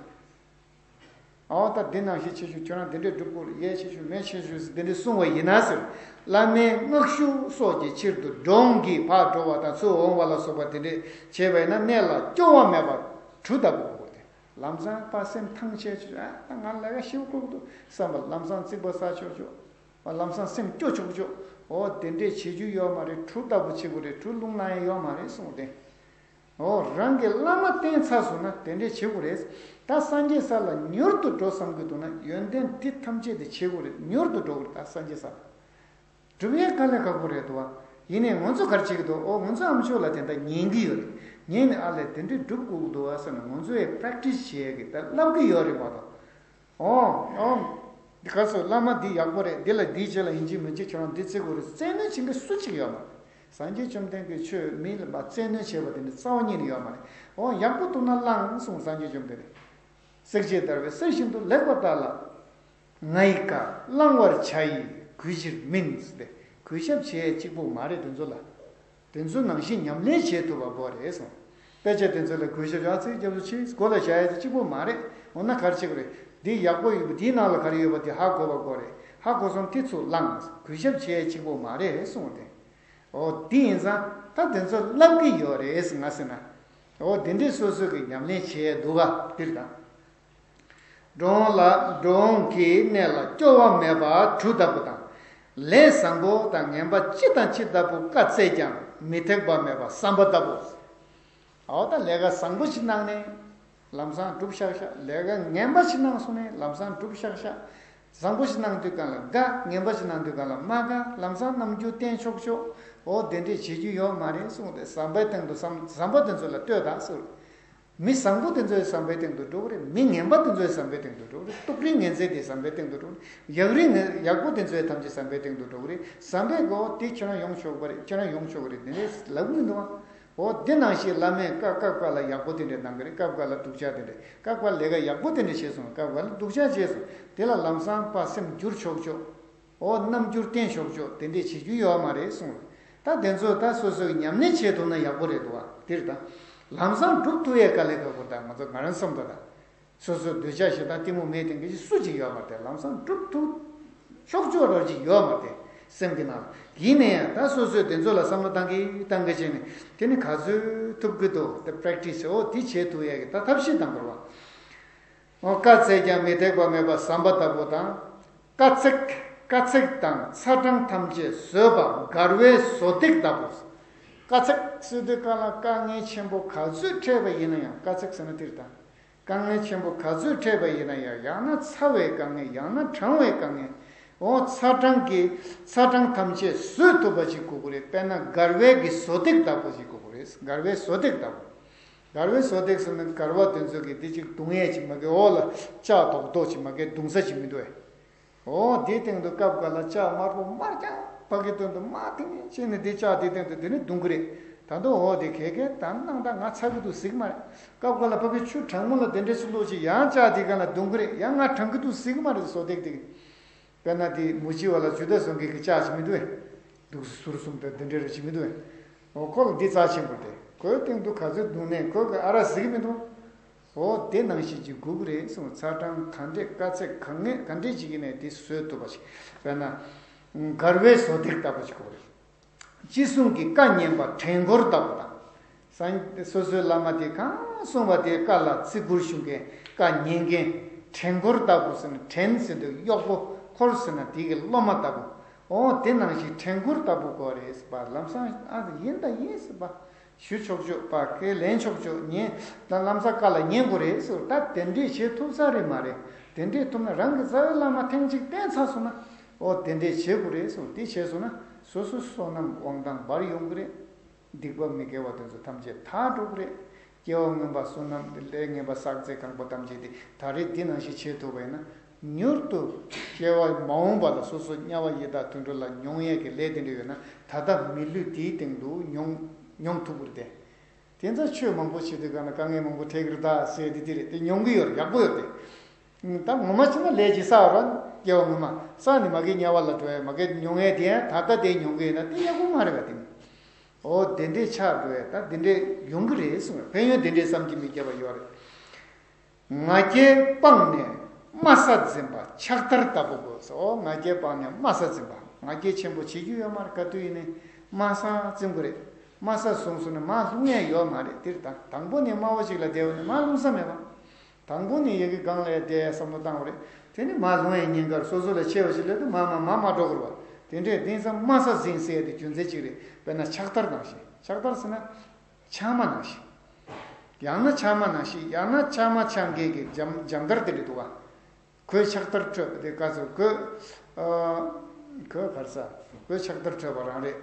ཨོ་ད་འདི་ནང་བཞིན་བྱེད་ཤོག་ཁྱོད་རང་འདི་འདྲས་སྒྲུབ་དགོས་རེད། ཡས་བྱེད་ཤོག་མས་བྱེད་ཤོག་ཟེར་འདི་འདྲས་གསུང་བ་ཡིན་ན་ཟེར། བླ་མའི་མངག་གཞུག་སོགས་ཀྱི་ཕྱིར་དུ་འགྲོ་འོང་གིས་ཕར་འགྲོ་བ་དང་ཚུར་འོང་བ་ལ་སོགས་པ་དེ་འདྲས་བྱས་པ་ཡིན་ན་གནས་ལ་སྐྱོ་བ་མེད་པར་གྲུ་ལྟ་བུ་དགོས་ཏེ། ལམ་སང་ཕར་སེམས་ཐང་ཆད་ཆོག་ཆོག་ཨ་ད་ང་ལས་ཀ་ཞེ་པོ་དཀའ་གི་འདུག་བསམ་པ་ལམ་སང་རྩིག་པ་ཟ་ཆོག་ཆོག་ལམ་སང་སེམས་སྐྱོ་ཆོག་ཆོག་ཨོ་དེ་འདྲས་བྱེད་རྒྱུ་ཡོད་མ་རེད། གྲུ་ལྟ་བུ་བྱེད་དགོས་རེད། གྲུ་རླུང་ལངས་ཡ་ཡོད་མ་རེད་གསུངས་ཏེ། འོ་རང་གི་བླ་མ་བསྟེན་ཚར་སོང་ན་དེ་འདྲས་བྱེད་དགོས་རེད། ད་སངས་རྒྱས་ས་ལ་མྱུར་དུ་འགྲོ་བསམ་གྱི་འདུག་ན་ཡོན་ཏན་འདི་ཐམས་ཅད་དེ་བྱེད་དགོས་རེད། མྱུར་དུ་འགྲོ་དགོས་རེད། ད་སངས་རྒྱས་ས་ལ་སྒྲུབ་ཡས་དཀའ་ལས་ཁག་པོ་རེད་འདུག་བ། ཡིན་ནའི་ང་ཚོ་ག་རེ་བྱེད་ཀྱི་འདུག་ཨོ་ང་ཚོ་ཨ་མཆོག་ལ་དེ་འདྲ་ཉན་གྱི་ཡོད་རེད། ཉན་ནས་ཨ་ལས་དེ་འདྲས་སྒྲུབ་དགོས་ཀྱི་འདུག་བ་བསམ་ནས་ང་ཚོ་ཡས་པྲེག་ཊི་སི་བྱེད་ཡས་ཀྱི་ད་བསླབ་ཀྱི་ཡོད་རེད་མ་གཏོགས། ཨོ། ཨོ། འདི་ག་ཚོད་བླ་མ་འདི་ཡག་པོ་རེད། འདི་ལ་འདི་བྱེད་ལ་ཡིན་གཅིག་མིན་གཅིག་ཁྱོད་རང་འདི་བརྩི་དགོས་རེད། བཙན་གནོན་བྱེད་མཁན་སུ་གཅིག་ཡོད་མ་རེད། སངས་རྒྱས་བཅོམ་ལྡན་གྱིས་ཆོས་མི་ལ་བཙན་གནོན་བྱས་པ་དེ་འདྲ་རྩ་བ་ཉིད་ནས་ཡོད་མ་རེད། ཨོ་ཡག་པོ་འདུག་ན་བླང་གསུངས། སངས་རྒྱས་བཅོམ་ལྡན་འདས། བསྲེགས་བཅད་བརྡར་བའི་གསེར་བཞིན་དུ་ལེགས་པར་བརྡར་ལ། ང་ཡི་བཀའ་བླང་བར་བྱ་ཡི་གུས་ཕྱིར་མིན་ཟེར་ཏེ་གུས་ཞབས་བྱེད་ཡས་གཅིག་པོ་མ་རེད་དེ་ཚོ་ལ། དེ་ཚོ་ནང་བཞིན་ཉམས་ལེན་བྱེད་ཐུབ་པ་དགོས་རེད་གསུངས། དཔེ་ཆ་དེ་ཚོ་ལ་གུས་ཞབས་ཡག་ཚིག་རྒྱབ་ཏུ་ཕྱིན་སྒོ་ལ་བཞག་ཡ་དེ་གཅིག་པོ་མ་རེད། འོ་ན་ག་རེ་བྱེད་དགོས་རེད། འདི་ཡག་པོ་ཡོད་པ་འདིའི་ནང་ལ་ག་རེ་ཡོད་པ་དེ་ཧ་གོ་བ་དགོས་རེད། ཧ་གོ་སོང་དེ་ཚུར་བླངས། གུས་ཞབས་བྱེད་ཡ་གཅིག་པོ་མ་རེད་གསུངས་ཏེ། འོ་འདི་ཡིན་ཙང་ ད་དེ་ཚོ་བསླབ་ཀྱི་ཡོད་རེད་ང་ཟེར་ན། འོ་དེ་འདྲའི་སོ་སོ་གི་ཉམས་ལེན་བྱས་འདུག་ག་འདིར་དང་། འགྲོ་འོང་ལ་འགྲོ་འོང་གི་གནས་ལ་སྐྱོ་བ་མེད་པ་གྲུ་ལྟ་བུ་དང་། ལས་བཟང་པོ་དང་ངན་པ་ཅི་དང་ཅི་ལྟ་བུ་བཀའ་སྩལ་ཀྱང་མི་ཐེག་པ་མེད་པ་བསམ་པ་ལྟ་བུ། འོ་ད་ལས་ཀ་བཟང་པོ་ཞིག་གནང་ནས། ལམ་སང་སྒྲུབ་ཤག་ཤག་ལས་ཀ་ངན་པ་ཞིག་གནང་སོང་ནས་ལམ་སང་སྒྲུབ་ཤག་ཤག་བཟང་པོ་ཞིག་གནང་དུས་གང་ལ་དགའ། ངན་པ་ཞིག་གནང་དུས་གང་ལ་མ་དགའ། ལམ་སང་རྣམ་འགྱུར་བསྟན་ཆོག་ཆོག་འོ་དེ་འདྲས་བྱེད་རྒྱུ་ཡོད་མ་རེད་གསུངས་ཏེ། བཟང་པོའི་སྟེང་དུ་བསམ། བཟང་པོ་དེ་ཚོ་ལ་ལྟོས་དང་གསུངས། མི་བཟང་པོ་དེ་ཚོའི་བསམ་པའི་སྟེང་དུ་འགྲོ་གི་རེད། མི་ངན་པ་དེ་ཚོའི་བསམ་པའི་སྟེང་དུ་འགྲོ་གི་རེད། སྡུག་རིགས་ངན་ཚད་དེ་བསམ་པའི་སྟེང་དུ་འགྲོ་གི་རེད། ཡག་རིགས་ངན། ཡག་པོ་དེ་ཚོའི་ཐམས་ཅད་བསམ་པའི་སྟེང་དུ་འགྲོ་གི་རེད། བསམ་པའི་སྒོ་དེ་ཁྱོད་རང་ཡོང་ཆོག་པ་རེད། ཁྱོད་རང་ཡོང་ཆོག་གི་རེད། དེ་འདྲས་ལབ་མི་འདུག་ཨ། འོ་དེ་ནང་བཞིན་བླ་མས་བཀའ་སྐབས་འགའ་ལ་ཡག་པོ་དེ་འདྲས་གནང་གི་རེད། སྐབས་འགའ་ལ་སྡུག་ཅག་དེ་འདྲས། སྐབས་འགའ་ལས་ཀ་ཡག་པོ་དེ་འདྲས་བྱས་སོང་། སྐབས་འགའ་ལ་སྡུག་ཅག་བྱས་སོང་། དེ་ལ་ལམ་སང་ཕར་སེམས་འགྱུར་ཆོག་ཆོག་འོ་རྣམ་འགྱུར་བསྟན་ཆོག་ཆོག་དེ་འདྲས་བྱེད་རྒྱུ་ཡོད་མ་རེད་གསུངས། ད་དེ་ཚོ་ད་སོ་སོའི་ཉམས་ལེན་བྱེད་ཐུབ་ན་ཡག་པོ་རེད་འདུག་བ། དེར་ད་ལམ་སང་སྒྲུབ་ཐུབ་ཡས་དཀའ་ལས་ཁག་པོ། ད་ང་ཚོ་ང་རང་བསམ་ད་ད་སོ་སོའི་འདོད་ཆགས་ཞེ་སྡང་གཏི་མུག་མེད་དེ་འགའ་ཞིག་སུ་གཅིག་ཡོད་མ་རེད། ལམ་སང་སྒྲུབ་ཐུབ་ཆོག་ཆོག་རོགས་གཅིག་ཡོད་མ་རེད་སེམས་ཀྱི་ནང་ལ། ཡིན་ན་ཡང་ད་སོ་སོས་དེ་ཚོ་ལ་བསམ་བློ་བཏང་གི་བཏང་གི་བྱས་ནས་དེ་ནི་ག་ཚོད་ཐུབ་ཀྱི་འདུག་དེ་པེ་རེག་ཊི་སི་འོ་དེ་བྱེད་ཐུབ་ཡས་ཀྱི་ད་ཐབས་ཤེས་གཏང་དགོས་རེད་བ། འོ་བཀའ་སྩལ་ཀྱང་མི་ཐེག་པ་མེད་པ་བསམ་པ་ལྟ་བུ་དང་། དཀའ་ཚེགས། དཀའ་ཚེགས་དང་ཚ་གྲང་ཐམས་ཅད་བཟོད་པ་མགར་བའི་བཟོ་ལྡེག་ལྟ་བུ། དཀའ་ཚེགས་ཟེར་དུས་གང་ལ་དཀའ་ངལ་ཆེན་པོ་ག་ཚོད་འཕྲད་པ་ཡིན་ན་ཡང་། དཀའ་ཚེགས་ཟེར་ན་དེར་དང་། དཀའ་ངལ་ཆེན་པོ་ག་ཚོད་འཕྲད་པ་ཡིན་ན་ཡང་། ཡང་ན་ཚ་བའི་དཀའ་ངལ། ཡང་ན་གྲང་བའི་དཀའ་ངལ། འོ་ཚ་གྲང་གི་ཚ་གྲང་ཐམས་ཅད་བཟོད་ཐུབ་པ་ཞིག་དགོས་ཀྱི་རེད། དཔེར་ན་མགར་བའི་གི་བཟོ་ལྡེག་ལྟ་བུ་ཞིག་དགོས་ཀྱི་རེད། མགར་བའི་བཟོ་ལྡེག་ལྟ་བུ། མགར་བའི་བཟོ་ལྡེག་ཟེར་ན་མགར་བ་དེ་ཚོ་གིས་དེ་ཅིག་བརྡུང་ཡས་ཅིག་མ་གི། འོག་ལ་ལྕགས་རྡོག་རྡོག་ཅིག་མ་གི་བརྡུང་ས་ཅིག་མི་འདུག་གས། འོ་དེའི་སྟེང་དུ་སྐབས་འགའ་ལ་ལྕགས་དམར་པོ་དམར་རྐྱང་ཕ་གི་སྟེང་དུ་དམར་ཐིང་ཐིང་བྱས་ནས་དེ་ལྕགས་དེའི་སྟེང་དུ་དེ་ནས་བརྡུང་གི་རེད། ད་དུང་འོ་དེ་གས་གས་ད་སྣང་དག་ང་ཚ་གི་འདུག་ཟེར་གི་མ་རེད། སྐབས་འགའ་ལ་ཕ་གི་ཆུ་གྲང་མོ་ལ་དེ་འདྲས་སུ་ལོག་ཅིག་ཡང་ལྕགས་དེ་ག་ལ་བརྡུང་གི་རེད། ཡང་ང་གྲང་གི་འདུག་ཟེར་གི་མ་རེད། བཟོ་ལྡེག་དེ་གིས། དཔེར་ན་དེ་མུ་ཇི་བ་ལ་ཇུ་ད་སོང་གི་གི་ལྕགས་ཅིག་མི་འདུག་གས། འདུག་སེ་ཟུར་གསུམ་དང་དེ་འདྲ་རེ་ཅིག་མི་འདུག་གས། འོ་ཁོ་ལ་འདི་རྩ་ཆེན་པོ་རེད། ཁོའི་སྟེང་དུ་ག་ཚོད་བརྡུང་ནས་ཁོ་གི་ཨ་ར་ཟེར་གི་མི་འདུག་འོ་དེ་ནང་བཞིན་ཅིག་དགོས་ཀྱི་རེད་གསུངས། ཚ་གྲང་ག་འདྲས་དཀའ་ཚེགས་ག་ངས་ག་འདྲས་ཅིག་ཡིན་ནའི་དེ་བཟོད་ཐུབ་པ་ཞིག་དཔེར་ན་མགར་བའི་བཟོ་ལྡེག་ལྟ་བུ་ཞིག་དགོས་རེད། ཅི་གསུང་གི་བཀའ་ཉན་པ་བྲན་འཁོར་ལྟ་བུ་དང་། སང་སོ་སོའི་བླ་མ་དེ་གང་གསུངས་པ་དེའི་བཀའ་ལ་བརྩི་བཀུར་ཞུ་མཁན། བཀའ་ཉན་མཁན། བྲན་འཁོར་ལྟ་བུ་ཟེར་ན། བྲན་ཟེར་དུས་གཡོག་པོ། འཁོར་ཟེར་ན་དེ་གི་སློབ་མ་ལྟ་བུ། འོ་དེ་ནང་བཞིན་བྲན་འཁོར་ལྟ་བུ་དགོས་རེད་ཟེར་བ། ལམ་སང་ཨ་ཡིན་ད་ཡིན་ཟེར་བ། ཞུ་ཆོག་ཆོག་པ་ཁས་ལེན་ཆོག་ཆོག་ཉན་ད་ལམ་སང་བཀའ་ལ་ཉན་དགོས་རེད་ཟེར། ད་དེ་འདྲས་བྱེད་ཐུབ་ས་རེད་མ་རེད། དེ་འདྲས་ཐུབ་ན་རང་གི་རྩ་བའི་བླ་མ་ཐེངས་གཅིག་བསྟེན་ཚར་སོང་ན། འོ་དེ་འདྲས་བྱེད་དགོས་རེད་ཟེར། དེ་བྱས་སོང་ན་སོ་སོ་བསོད་ནམས་དབང་ཐང་འབར་ཡོང་གི་རེད། སྡིག་པ་མི་དགེ་བ་དེ་ཚོ་ཐམས་ཅད་དག་འགྲོ་གི་རེད། སྐྱེ་བ་སྔོན་པ་བསོད་ནམས་ལས་ངན་པ་བསགས་ཚད་གང་པོ་ཐམས་ཅད་དེ་ད་རེས་འདི་ནང་བཞིན་བྱེད་ཐུབ་པ་ཡིན་ན། མྱུར་དུ་སྐྱེ་བ་མ་འོངས་པ་ལ་སོ་སོ་དམྱལ་བ་ཡི་དྭགས་དུད་འགྲོ་ལ་མྱོང་ཡས་ཀྱི་ལས་དེ་འདྲ་ཡོད་ན། ད་ལྟ་མི་ལུས་འདིའི་སྟེང་དུ་མྱོང་མྱོང་ཐུབ་ཀྱི་རེད་དེ། དེ་ཚོ་ཆོས་མང་པོ་བྱེད་དུས་ག་ན་དཀའ་ངལ་མང་པོ་འཕྲད་ཀྱི་རེད་ད་ཟེར་དེ་དེ་རེད་དེ། མྱོང་གི་ཡོད་རེད། ཡག་པོ་ཡོད་རེད་དེ། ད་ངོ་མ་བྱས་ན་ལས་ཅིག་བསགས་རོགས། སྐྱེ་བ་སྔོན་མ་བསགས་ནས་མ་གི་དམྱལ་བ་ལ་འགྲོ་ཡས་མ་གི་མྱོང་ཡས་དེ་ཡང་ད་ལྟ་དེ་མྱོང་གི་ཡོད་ན་དེ་ཡག་པོ་མ་རེད་པ་དེ་ནི། འོ་དེ་འདྲས་ཆགས་འགྲོ་ཡས་ད་དེ་འདྲས་ཡོང་གི་རེད་གསུངས། ཕན་ཡོན་དེ་འདྲས་བསམ་གྱིས་མི་ཁྱབ་པ་ཡོད་རེད། ང་རྒྱལ་སྤངས་ནས་དམའ་ས་འཛིན་པ་ཕྱག་དར་ལྟ་བུ་དགོས་སོ། ང་རྒྱལ་སྤངས་ནས་དམའ་ས་འཛིན་པ། ང་རྒྱལ་ཆེན་པོ་བྱེད་རྒྱུ་ཡོད་མ་རེད། ག་དུས་ཡིན་ནའི་དམའ་ས་འཛིན་དགོས་རེད། དམའ་ས་བཟུང་སོང་ན་མར་ལྷུང་ཡས་ཡོད་མ་རེད། དེར་ད་དང་པོ་ནས་དམའ་བ་ཞིག་ལ་བསྡད་པ་ནི་མར་ལྷུང་ས་མེད་པ། དང་པོ་ནས་ཡ་གི་སྒང་ལ་ཡ་བསྡད་ཡ་བསམ་བློ་བཏང་བ་རེད། དེ་ནི་མར་ལྷུང་ཡ་ཉེན་ཁར་སོ་སོ་ལས་ཆེ་བ་ཞིག་སླེབས་དུས་མར་མར་མར་མར་འགྲོ་དགོས་རེད་བ། དེ་འདྲས་དེང་སང་དམའ་ས་ཟིན་ཟེར་ཡ་དེ་རྒྱུ་མཚན་གཅིག་རེད། དཔེར་ན་ཕྱག་དར་ནང་བཞིན། ཕྱག་དར་ཟེར་ན་ཕྱགས་མ་ནང་བཞིན། ཡང་ན་ཕྱགས་མ་ནང་བཞིན། ཡང་ན་ཕྱགས་མ་ཕྱག་འགྱེད་ཀྱི་འཇམ་འཇམ་དར་དེ་འདྲ་འདུག་བ། གོས་ཕྱག་དར་སྤྲོད་པ་དེ་ག་ཚོད་གོས། ཨ། གོས་ག་རེ་ཟ། གོས་ཕྱག་དར་སྤྲོད་པ་རང་རེད།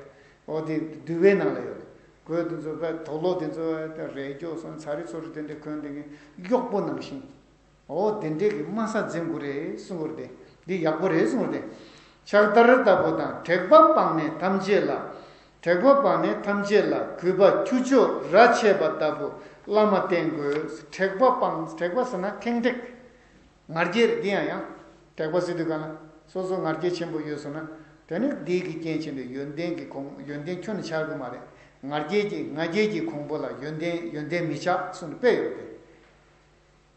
འོ་དེ་འདུལ་བའི་ནང་ལ་ཡོད་རེད། གོས་དེ་ཚོ་དཔེ་དོག་ལོག་དེ་ཚོ་དཔེ་རས་སྐྱོགས་སོང་ཚ་རི་ཚོ་རི་དེ་འདྲ་གོན་དེ་གི་གཡོག་པོ་ནང་བཞིན། འོ་དེ་འདྲས་ཀྱི་དམའ་ས་འཛིན་དགོས་རེད་གསུངས་པ་རེད་དེ། འདི་ཡག་པོ་རེད་གསུངས་པ་རེད་དེ། ཕྱག་དར་ལྟ་བུ་དང་། དྲེགས་པ་སྤངས་ནས་ཐམས་ཅད་ལ། དྲེགས་པ་སྤངས་ནས་ཐམས་ཅད་ལ། གུས་པ་ཁྱུ་མཆོག་ར་ཆད་པ་ལྟ་བུ་བླ་མ་བསྟེན་དགོས། དྲེགས་པ་སྤངས། དྲེགས་པ་ཟེར་ན་ཁེངས་དྲེགས། ང་རྒྱལ་འདི་ཡང་ཡང་། དྲེགས་པ་ཟེར་དུས་ག་ན་སོ་སོ་ང་རྒྱལ་ཆེན་པོ་ཡོད་སོང་ན། དེ་ནི་འདི་གི་རྐྱེན་བྱས་ནས་ཡོན་ཏན་གྱི་གོང་ཡོན་ཏན་ཁྱོན་ནས་ཆགས་ཀྱི་མ་རེད། ང་རྒྱལ་གྱི་ང་རྒྱལ་གྱི་གོང་བུ་ལ་ཡོན་ཏན་ཡོན་ཏན་མི་ཆགས་གསུངས་ནས་དཔེ་ཡོད་དེ།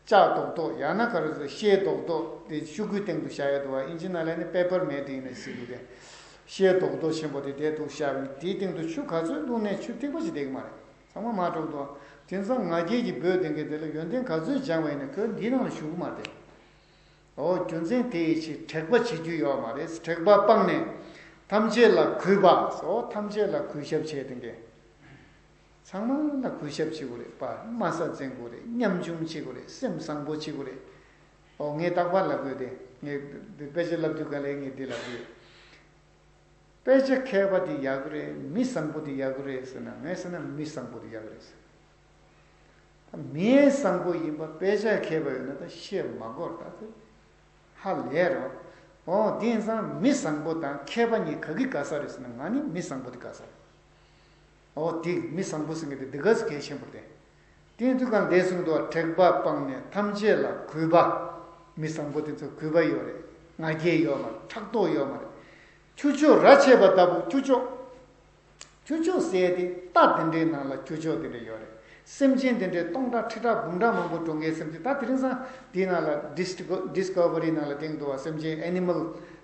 ལྕགས་རྡོག་རྡོག་ཡང་ན་ག་རེ་ཟེར་ཤེལ་རྡོག་རྡོག་དེ་ཤོག་གུའི་སྟེང་དུ་བཞག་ཡོད་འདུག་བ། ཨིན་ཇི་ནང་ལ་ནི་པེ་པར་མེ་ཊི་ཡིན་ནས་ཟེར་གྱི་རེད། ཤེལ་རྡོག་རྡོག་ཆེན་པོ་དེ་དེར་འདུག་བཞག་པ་ཡིན། དེའི་སྟེང་དུ་ཆུ་ག་ཚོད་བླུགས་ནའི་ཆུ་ཐིགས་པ་ཞིག་བསྡད་ཀྱི་མ་རེད། ཚང་མ་མར་འགྲོ་གི་འདུག་དེང་སང་ང་རྒྱལ་གྱིས་འབོད་བསྡད་མཁན་དེ་ལ་ཡོན་ཏན་ག་ཚོད་སྦྱངས་པ་ཡིན་ནའི་ཁོས་འདིའི་ནང་ལ་ཞུགས་ཀྱི་མ་རེད། འོ་རྒྱུ་མཚན་དེ་ཡི་ཕྱིར་དྲེགས་པ་བྱེད་རྒྱུ་ཡོད་མ་རེད། དྲེགས་པ་སྤངས་ནས་ཐམས་ཅད་ལ་གུས་པ། འོ་ཐམས་ཅད་ལ་གུས་ཞབས་བྱས་བསྡད་མཁན། ཚང་མ་ལ་གུས་ཞབས་བྱེད་དགོས་རེད་པ། དམའ་ས་འཛིན་དགོས་རེད། ཉམ་ཆུང་བྱེད་དགོས་རེད། སེམས་བཟང་པོ་བྱེད་དགོས་རེད། ཨོ་ངས་རྟག་པར་ལབ་དགོས་ཏེ། ངས་དཔེ་ཆ་བསླབ་དུས་ག་ལེ་ངས་འདི་ལབ་དགོས། དཔེ་ཆ་མཁས་པ་དེ་ཡག་གི་རེད། མི་བཟང་པོ་དེ་ཡག་གི་རེད་ཟེར་ན། ངས་ཟེར་ན་མི་བཟང་པོ་དེ་ཡག་གི་རེད་ཟེར། ད་མི་བཟང་པོ་ཡིན་པ་དཔེ་ཆ་མཁས་པ་ཡོད་ན་ད་བཤད་མ་དགོས། ད་དེ་ཧ་ལས་རོ། ཨོ་དེང་སང་མི་བཟང་པོ་དང་མཁས་པ་གཉིས་ག་གི་དགའ་ས་རེད་ཟེར་ན། ང་ནི་མི་བཟང་པོ་དེ་དགའ་ས་རེད། འོ་དེ་མི་བཟང་པོ་ཟེར་མཁན་དེ་འདི་ག་ཚོད་གལ་ཆེན་པོ་རེད། དེ་དེང་དུས་གང་འདས་གསུངས་འདུག་དྲེགས་པ་སྤངས་ནས་ཐམས་ཅད་ལ་གུས་པ། མི་བཟང་པོ་དེ་ཚོ་གུས་པ་ཡོད་རེད། ང་རྒྱལ་ཡོད་མ་རེད། ཕྲག་དོག་ཡོད་མ་རེད། ཁྱུ་མཆོག་རྭ་ཆད་པ་ལྟ་བུ། ཁྱུ་མཆོག་ཁྱུ་མཆོག་ཟེར་དེ་རྟ་དེ་འདྲའི་ནང་ལ་ཁྱུ་མཆོག་དེ་འདྲ་ཡོད་རེད། སེམས་ཅན་དེ་འདྲའི་སྟོང་ཕྲག་ཁྲི་ཕྲག་འབུམ་ཕྲག་མང་པོ་འགྲོ་མཁན་སེམས་ཅན། ད་དེ་རིང་སང་དེའི་ནང་ལ་ཌིས་ཌིས་ཀ་བ་རི་ནང་ལ་བསྟན་འདུག་བ། སེམས་ཅན་ཨེ་ནི་མལ་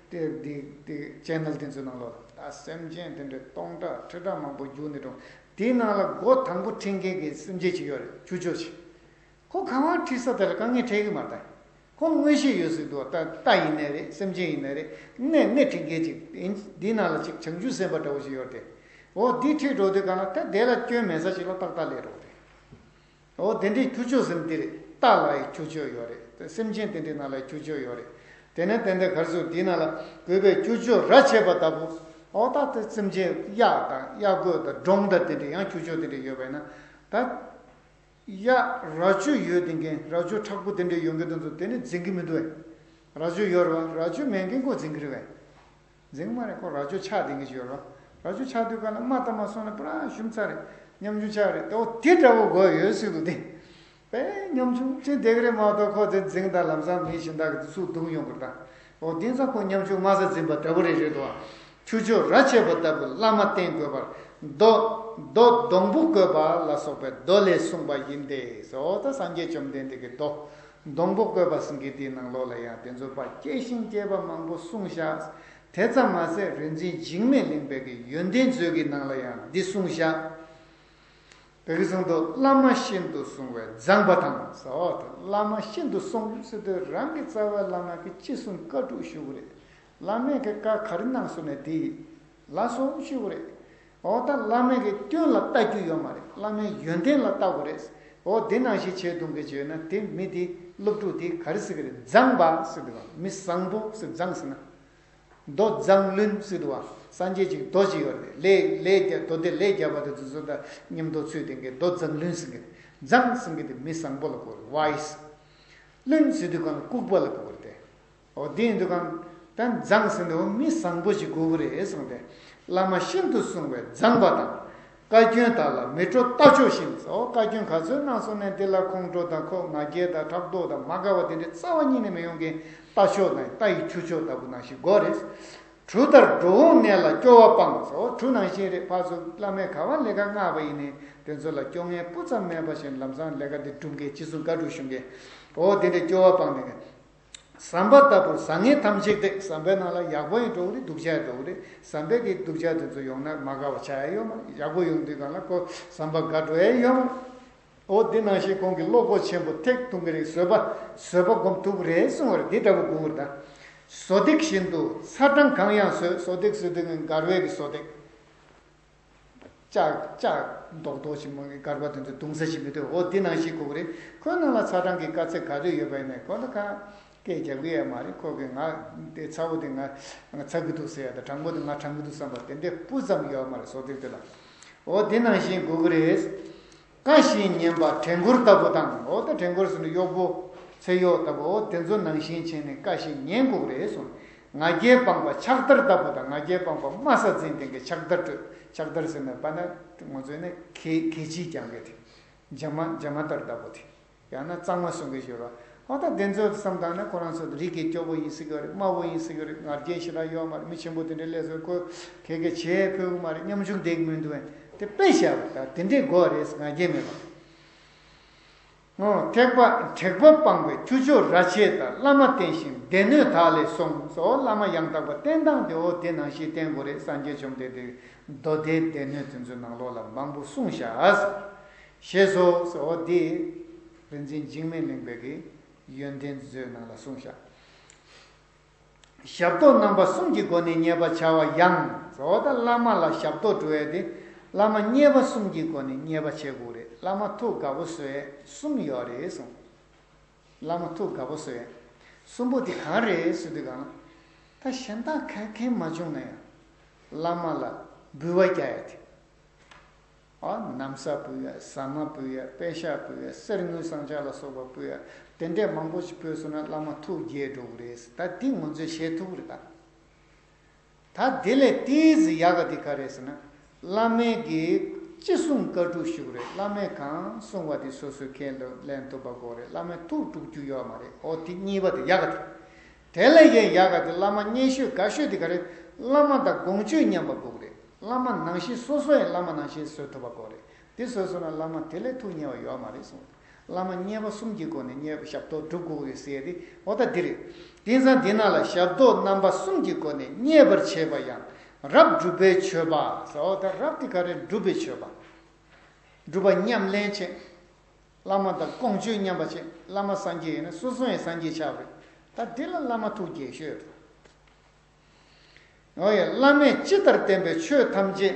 དེ་དེ་དེ་ཅེ་ནལ་དེ་ཚོའི་ནང་ལོགས་ལ། ད་སེམས་ཅན་དེ་འདྲའི་སྟོང་ཕྲག་ཁྲི་ཕྲག་མང་པོ་རྒྱུགས་ནས་འགྲོ། དེའི་ནང་ལ་མགོ་དང་པོ་ཁྲིད་མཁན་གྱི་སེམས་ཅན་ཅིག་ཡོད་རེད། ཁྱུ་མཆོག་ཅིག་ཁོ་གང་བ་ཁྲིད་ས་དེ་ལ་དཀའ་ངལ་འཕྲད་ཀྱི་མ་རེད། ཁོ་མངོན་ཤེས་ཡོད་ཟེར་འདུག་ད་རྟ་ཡིན་ནའི་རེད། སེམས་ཅན་ཡིན་ནའི་རེད། སྣེ་སྣེ་ཁྲིད་མཁན་ཅིག་ཡིན། འདིའི་ནང་ལ་ཅིག་བྱང་ཆུབ་སེམས་དཔའ་འདྲ་བོ་ཞིག་ཡོད་རེད། འོ་འདི་ཁྲིད་འགྲོ་དུས་གང་ལ་ད་དེ་ལ་སྐྱོན་མེད་ས་ཞིག་ལ་ཏག་ཏག་སླེབས་འགྲོ་གི་རེད། འོ་དེ་འདྲའི་ཁྱུ་མཆོག་ཟེར་ན་འདི་རེད། རྟ་ལ་ཡི་ཁྱུ་མཆོག་ཡོད་རེད། སེམས་ཅན་དེ་འདྲའི་ནང་ལ་ཁྱུ་མཆོག་ཡོད་རེད། དེ་ནས་དེ་འདྲ་གར་སོང་དེའི་ནང་ལ་གུས་པས་ཁྱུ་མཆོག་རྭ་ཆད་པ་ལྟ་བུ། འོ་ད་དེ་སེམས་ཅན་གཡག་དང་གཡག་རྒོད་དང་འབྲོང་དང་དེ་འདྲ་ཡང་ཁྱུ་མཆོག་དེ་འདྲ་ཡོད་པ་ཡིན་ན། ད་གཡག་རྭ་ཅོ་ཡོད་དེ་མཁན། རྭ་ཅོ་མཁྲེགས་པོ་དེ་འདྲ་ཡོད་མཁན་དེ་ཚོ་དེ་ནི་འཛིང་གི་མི་འདུག་བས། རྭ་ཅོ་ཡོད་རེད་བ། རྭ་ཅོ་མེད་མཁན་ཁོ་འཛིང་གི་རེད་བས། འཛིང་མ་རེད། ཁོ་རྭ་ཅོ་ཆགས་བསྡད་མཁན་ཅིག་ཡོད་རེད་བ། རྭ་ཅོ་ཆགས་དུས་ག་ལ་རྨ་ལྟ་མ་སོང་ན་པུ་ར་ཞུམ་ཚར་རེད། ཉམ་ཆུང་ཆགས་རེད། དེ་འོ་དེ་འདྲ་བོ་དགོས་ཡོད་སྲིད་འདུག་སྟེ། དཔེ་ཉམ་ཆུང་ཅིག་བསྡད་ཀྱི་རེད་མ་གཏོགས་ཁོ་དེ་འཛིང་དང་ལམ་སང་མི་གཞན་དག་གིས་དེ་ཚུར་རྡུང་ཡོང་གི་རེད་ད། འོ་དེང་སང་ཁོ་ཉམ་ཆུང་དམའ་ས་འཛིན་པ་འདྲ་པོ་རེད་རེད་དོ། ཁྱུ་མཆོག་རྭ་ཆད་པ་ལྟ་བུ་བླ་མ་བསྟེན་དགོས་པར། རྡོ་རྡོ་སྡོང་པོ་བཀོད་པ་ལ་སོགས་པའི་མདོ་ལས་གསུངས་པ་ཡིན་ཏེ། འོ་ད་སངས་རྒྱས་བཅོམ་ལྡན་འདས་ཀྱིས་རྡོ་སྡོང་པོ་བཀོད་པ་ཟེར་མཁན་དེའི་ནང་ལོགས་ལ་ཡང་དེ་ཚོ་ཕར་སྐྱེས་ཤིང་སྐྱེས་པ་མང་པོ་གསུངས་བཞག་དེ་ཙམ་མ་ཟད་རིག་འཛིན་འཇིགས་མེད་གླིང་པའི་གི་ཡོན་ཏན་མཛོད་ཀྱི་ནང་ལ་ཡང་འདི་གསུངས་བཞག་དེ་གི་གསུང་དུ་བླ་མ་ཤིན་ཏུ་བསྲུང་བས་མཛངས་པ་དང་། ཟེར་བ་དང་། བླ་མ་ཤིན་ཏུ་བསྲུང་ཟེར་དུས་རང་གི་རྩ་བའི་བླ་མ་གི་ཅི་གསུང་བཀའ་སྒྲུབ་ཞུ་དགོས་རེད། བླ་མས་གི་བཀའ་ག་རེ་གནང་སོང་ནས་དེ་ལ་སོགས་ཞུ་དགོས་རེད། འོ་ད་བླ་མས་གི་སྐྱོན་ལ་ལྟ་རྒྱུ་ཡོད་མ་རེད། བླ་མའི་ཡོན་ཏན་ལ་ལྟ་དགོས་རེད། འོ་དེ་ནང་བཞིན་བྱེད་གཏོང་གི་བྱས་ན་དེ་མི་དེ་སློབ་ཕྲུག་དེ་ག་རེ་ཟེར་གི་རེད། མཛངས་པ་ཟེར་དུས་མི་བཟང་པོ་ཟེར། མཛངས་ཟེར་ན། མདོ་མཛངས་བླུན་ཟེར་འདུག་བ། སངས་རྒྱས་ཀྱི་མདོ་ཅིག་ཡོད་རེད། ལས་ལས་རྒྱ་མདོ་སྡེ་ལས་རྒྱ་པ་དེ་ཚོ་ཚོ་ད་མཉམ་དུ་ཚུད་དེ་མཁན་མདོ་མཛངས་བླུན་ཟེར་མཁན། མཛངས་ཟེར་མཁན་དེ་མི་བཟང་པོ་ལ་གོ་རེད། ཝའི་སི། བླུན་ཟེར་དུས་གང་ལ་ལྐུགས་པ་ལ་གོ་རེད་དེ། འོ་དེ་ཡིན་དུས་གང་ད་མཛངས་ཟེར་འདུག་བ། མི་བཟང་པོ་ཞིག་དགོས་ཀྱི་རེད་གསུངས་ཏེ། བླ་མ་ཤིན་ཏུ་བསྲུང་བས་མཛངས་པ་དང་། བཀའ་བཀྱོན་དག་ལ་མི་སྤྲོ་ལྟ་མཆོག་བཞིན། འོ་བཀའ་བཀྱོན་ག་ཚོད་གནང་སོང་ནས་དེ་ལ་ཁོང་ཁྲོ་དང་ཁོ་ང་རྒྱལ་དང་ཕྲག་དོག་དང་མ་དགའ་བ་དེ་འདྲའི་རྩ་བ་ཉིད་ནས་མི་ཡོང་མཁན་ལྟ་མཆོག་དང་རྟ་ཡི་ཁྱུ་མཆོག་ལྟ་བུ་ནང་བཞིན་དགོས་རེད། གྲུ་ལྟར་འགྲོ་འོང་གནས་ལ་སྐྱོ་བ་སྤངས། འོ་གྲུ་ནང་བཞིན་རེད། ཕར་ཚུར་བླ་མས་ག་བ་ལས་ཀ་མངགས་པ་ཡིན་ནའི་དེ་ཚོ་ལ་སྐྱོ་ངལ་སྤུ་ཙམ་མེད་པ་བཞིན་ལམ་སང་ལས་ཀ་དེ་སྒྲུབ་མཁན། ཅི་གསུང་བཀའ་སྒྲུབ་ཞུ་མཁན། འོ་དེ་འདྲའི་སྐྱོ་བ་སྤངས་ནས། ཟམ་པ་ལྟ་བུར་བཟང་ངན་ཐམས་ཅད་བརྡེག་ཟམ་པའི་ནང་ལ་ཡག་པོ་ཡང་འགྲོ་གི་རེད། སྡུག་ཅག་ཡང་འགྲོ་གི་རེད། ཟམ་པའི་གི་སྡུག་ཅག་དེ་ཚོ་ཡོང་ན་མ་དགའ་བ་ཆགས་ཡ་ཡོད་མ་རེད། ཡག་པོ་ཡོང་དུས་གང་ལ་ཁོ་ཟམ་པ་དགའ་འགྲོ་ཡ་ཡོད་མ་རེད། འོ་འདི་ནང་བཞིན་ཁོང་གི་བློ་སྒོ་ཆེན་པོ་ཐེག་ཐུབ་ཀྱི་རེད། བཟོད་པ་བཟོད་པ་སྒོམ་ཐུབ་ཀྱི་རེད་གསུང་བ་རེད། འདི་ལྟ་བུ་དགོས་ཀྱི་རེད་ད། བཟོ་སྡིག་བཞིན་དུ་ཚ་གྲང་གང་ཡང་བཟོད། བཟོ་སྡིག་ཟེར་དུས་ཀྱི་འགལ་བའི་གི་བཟོ་སྡིག་ལྕགས་ལྕགས་རྡོག་རྡོག་ཞིག་མང་གི་འགལ་བ་དེ་ཚོ་བརྡུང་ས་ཞིག་མི་འདུག་འོ་འདི་ནང་བཞིན་དགོས་ཀྱི་རེད། ཁོའི་ནང་ལ་ཚ་གྲང་གི་དཀའ་ཚེགས་ག་དུས་ཡོད་པ་ཡིན་ནའི་ཁོ་ལ་ཁ་སྐད་རྒྱག་གི་ཡོད་མ་རེད། ཁོ་གིས་ང་དེ་ཚ་བོ་དེ་ང་ང་ཚ་གི་འདུག་ཟེར་ཡ་དང་གྲང་མོ་དེ་ང་གྲང་གི་འདུག་བསམ་པ་དེ་འདྲའི་སྤུ་ཙམ་ཡོད་མ་རེད། བཟོ་སྡིག་དེ་ལ། འོ་འདི་ནང་བཞིན་དགོས་ཀྱི་རེད། དཀའ་ཞིང་ཉེན་པ་བྲན་འཁོར་ལྟ་བུ་དང་། འོ་ད་བྲན་འཁོར་ཟེར་ན་གཡོག་པོ་ཚེ་གཡོག་ལྟ་བུ། འོ་དེ་ཚོ་ནང་བཞིན་བྱས་ནས་དཀའ་ཞིང་ཉེན་དགོས་རེད་གསུངས། ང་རྒྱལ་སྤངས་པ་ཕྱག་དར་ལྟ་བུ་དང་། ང་རྒྱལ་སྤངས་པ་དམའ་ས་འཛིན་དེ་གའི་ཕྱག་དར་སྤྲོད། ཕྱག་དར་ཟེར་ན་པ་ན་ང་ཚོའི་ནི་གད་གད་ཕྱིས་རྒྱག་མཁན་དེ། འཇབ་མ་འཇབ་མ་དར་ལྟ་བུ་དེ། ཡང་ན་གཙང་མ་བཟོ་མཁན་ཞིག་ཡོད་རེད། འོ་ད་དེ་ཚོ་བསམ་བཏང་ན་ཁོ་རང་ཚོ་རིགས་ཀྱི་སྐྱོ་པོ་ཡིན་སྲིད་ཀྱི་རེད། དམའ་བོ་ཡིན་སྲིད་ཀྱི་རེད། ང་རྒྱལ་ཞེ་དྲག་ཡོད་མ་རེད། མི་ཆེན་པོ་དེ་འདྲའི་ལས་བཟོ་ཁོ་གད་གད་བྱས་ཕོད་ཀྱི་མ་རེད། ཉམ་ཆུང་བསྡད་ཀྱི་མི་འདུག་བས། དེ་དཔེ་བཞག་པ་ད་དེ་འདྲས་དགོས་རེད། ང་རྒྱལ་མེད་པ། ཨོ། ཐེག་པ་དྲེགས་པ་སྤངས་པའི་ཁྱུ་མཆོག་ར་ཆས་དང་། བླ་མ་བསྟེན་ཞིང་སྡེ་སྣོད་དག་ལས་གསུངས་སོ། བླ་མ་ཡང་དག་པ་བསྟེན་སྟངས་དེ་འོ་དེ་ནང་བཞིན་བསྟེན་དགོས་རེད། སངས་རྒྱས་བཅོམ་ལྡན་འདས་མདོ་སྡེའི་སྡེ་སྣོད་དེ་ཚོའི་ནང་ལོགས་ལ་མང་པོ་གསུངས་བཞག་ཞེས་སོ། འོ་དེ་རིག་འཛིན་འཇིགས་མེད་གླིང་པའི་གི་ཡོན་ཏན་མཛོད་ནང་ལ་གསུངས་བཞག་ཞབས་ཏོག་རྣམ་པ་གསུམ་གྱི་སྒོ་ནས་མཉེས་པར་བྱ་བ་ཡང་། འོ་ད་བླ་མ་ལ་ཞབས་ཏོག་སྒྲུབ་ཡས་དེ་བླ་མ་མཉེས་པ་གསུམ་གྱི་སྒོ་ནས་མཉེས་པ་བྱེད་དགོས་རེད། བླ་མ་ཐུགས་དགའ་པོ་བཟོ་ཡས་གསུམ་ཡོད་རེད་གསུངས། བླ་མ་ཐུགས་དགའ་པོ་བཟོ་ཡས་གསུམ་པོ་དེ་གང་རེད་ཟེར་དུས་གང་ན། ད་གཞན་དག་ག་གེ་མ་བྱུང་ན་ཡང་བླ་མ་ལ་འབུལ་བ་རྒྱག་ཡས་དེ། ཨ། ན་བཟའ་ཕུལ་ཡ། ཟ་མ་ཕུལ་ཡ། པད་ཤག་ཕུལ་ཡ། གསེར་དངུལ་ཟངས་ལྕགས་ལ་སོགས་པ་ཕུལ་ཡ། དེ་འདྲས་མང་པོ་ཞིག་ཕུལ་སོང་ན་བླ་མ་ཐུགས་དགྱེས་འགྲོ་གི་རེད། ད་འདི་ང་ཚོས་བྱེད་ཐུབ་ཀྱི་རེད་ད། ད་དེ་ལས་ཏོག་ཙམ་ཡག་ག་དེ་ག་རེད་ཟེར་ན། བླ་མས་ཀྱི་ཅི་གསུང་བཀའ་སྒྲུབ་ཞུ་གི་རེད། བླ་མས་གང་གསུང་བ་དེ་སོ་སོའི་ཁས་ལེན་ཐུབ་པ་དགོས་རེད། བླ་མས་ཐུགས་དཀྲུག་རྒྱུ་ཡོད་མ་རེད། ཨོ་དེ་གཉིས་པ་དེ་ཡག་ག་དེ། དེ་ལས་ཡང་ཡག་ག་དེ་བླ་མ་མཉེས་ཤོས་དགའ་ཤོས་དེ་ག་རེད། བླ་མ་དང་དགོངས་སྤྱོད་མཉམ་པ་དགོས་ཀྱི་རེད། བླ་མ་ནང་བཞིན་སོ་སོ་ཡང་བླ་མ་ནང་བཞིན་བཟོ་ཐུབ་པ་དགོས་རེད། དེ་བཟོས་སོང་ན་བླ་མ་དེ་ལས་ཐུགས་མཉེས་པ་ཡོད་མ་རེད་གསུངས། བླ་མ་མཉེས་པ་གསུམ་གྱི་སྒོ་ནས་མཉེས་པ་ཞབས་ཏོག་སྒྲུབ་དགོས་ཀྱི་རེད་ཟེར་ཡ་དེ་འོ་ད་འདི་རེད། དེང་སང་འདི་ནང་ལ་ཞབས་ཏོག་རྣམ་པ་གསུམ་གྱི་སྒོ་ནས་མཉེས་པར་བྱེད་པ་ཡང་། རབ་སྒྲུབ་པའི་མཆོད་པ་ཟེར། འོ་ད་རབ་དེ་ག་རེ། སྒྲུབ་པའི་མཆོད་པ། སྒྲུབ་པ་ཉམས་ལེན་བྱེད། བླ་མ་དང་དགོངས་སྤྱོད་མཉམ་པ་བྱེད། བླ་མ་སངས་རྒྱས་ཡིན་ན་སོ་སོ་ཡང་སངས་རྒྱས་ཆགས་པ་རེད། ད་འདི་ལ་བླ་མ་ཐུགས་དགྱེས་ཤོས་རེད། འོ་ཡ། བླ་མས་ཇི་ལྟར་བསྟན་པའི་ཆོས་ཐམས་ཅད་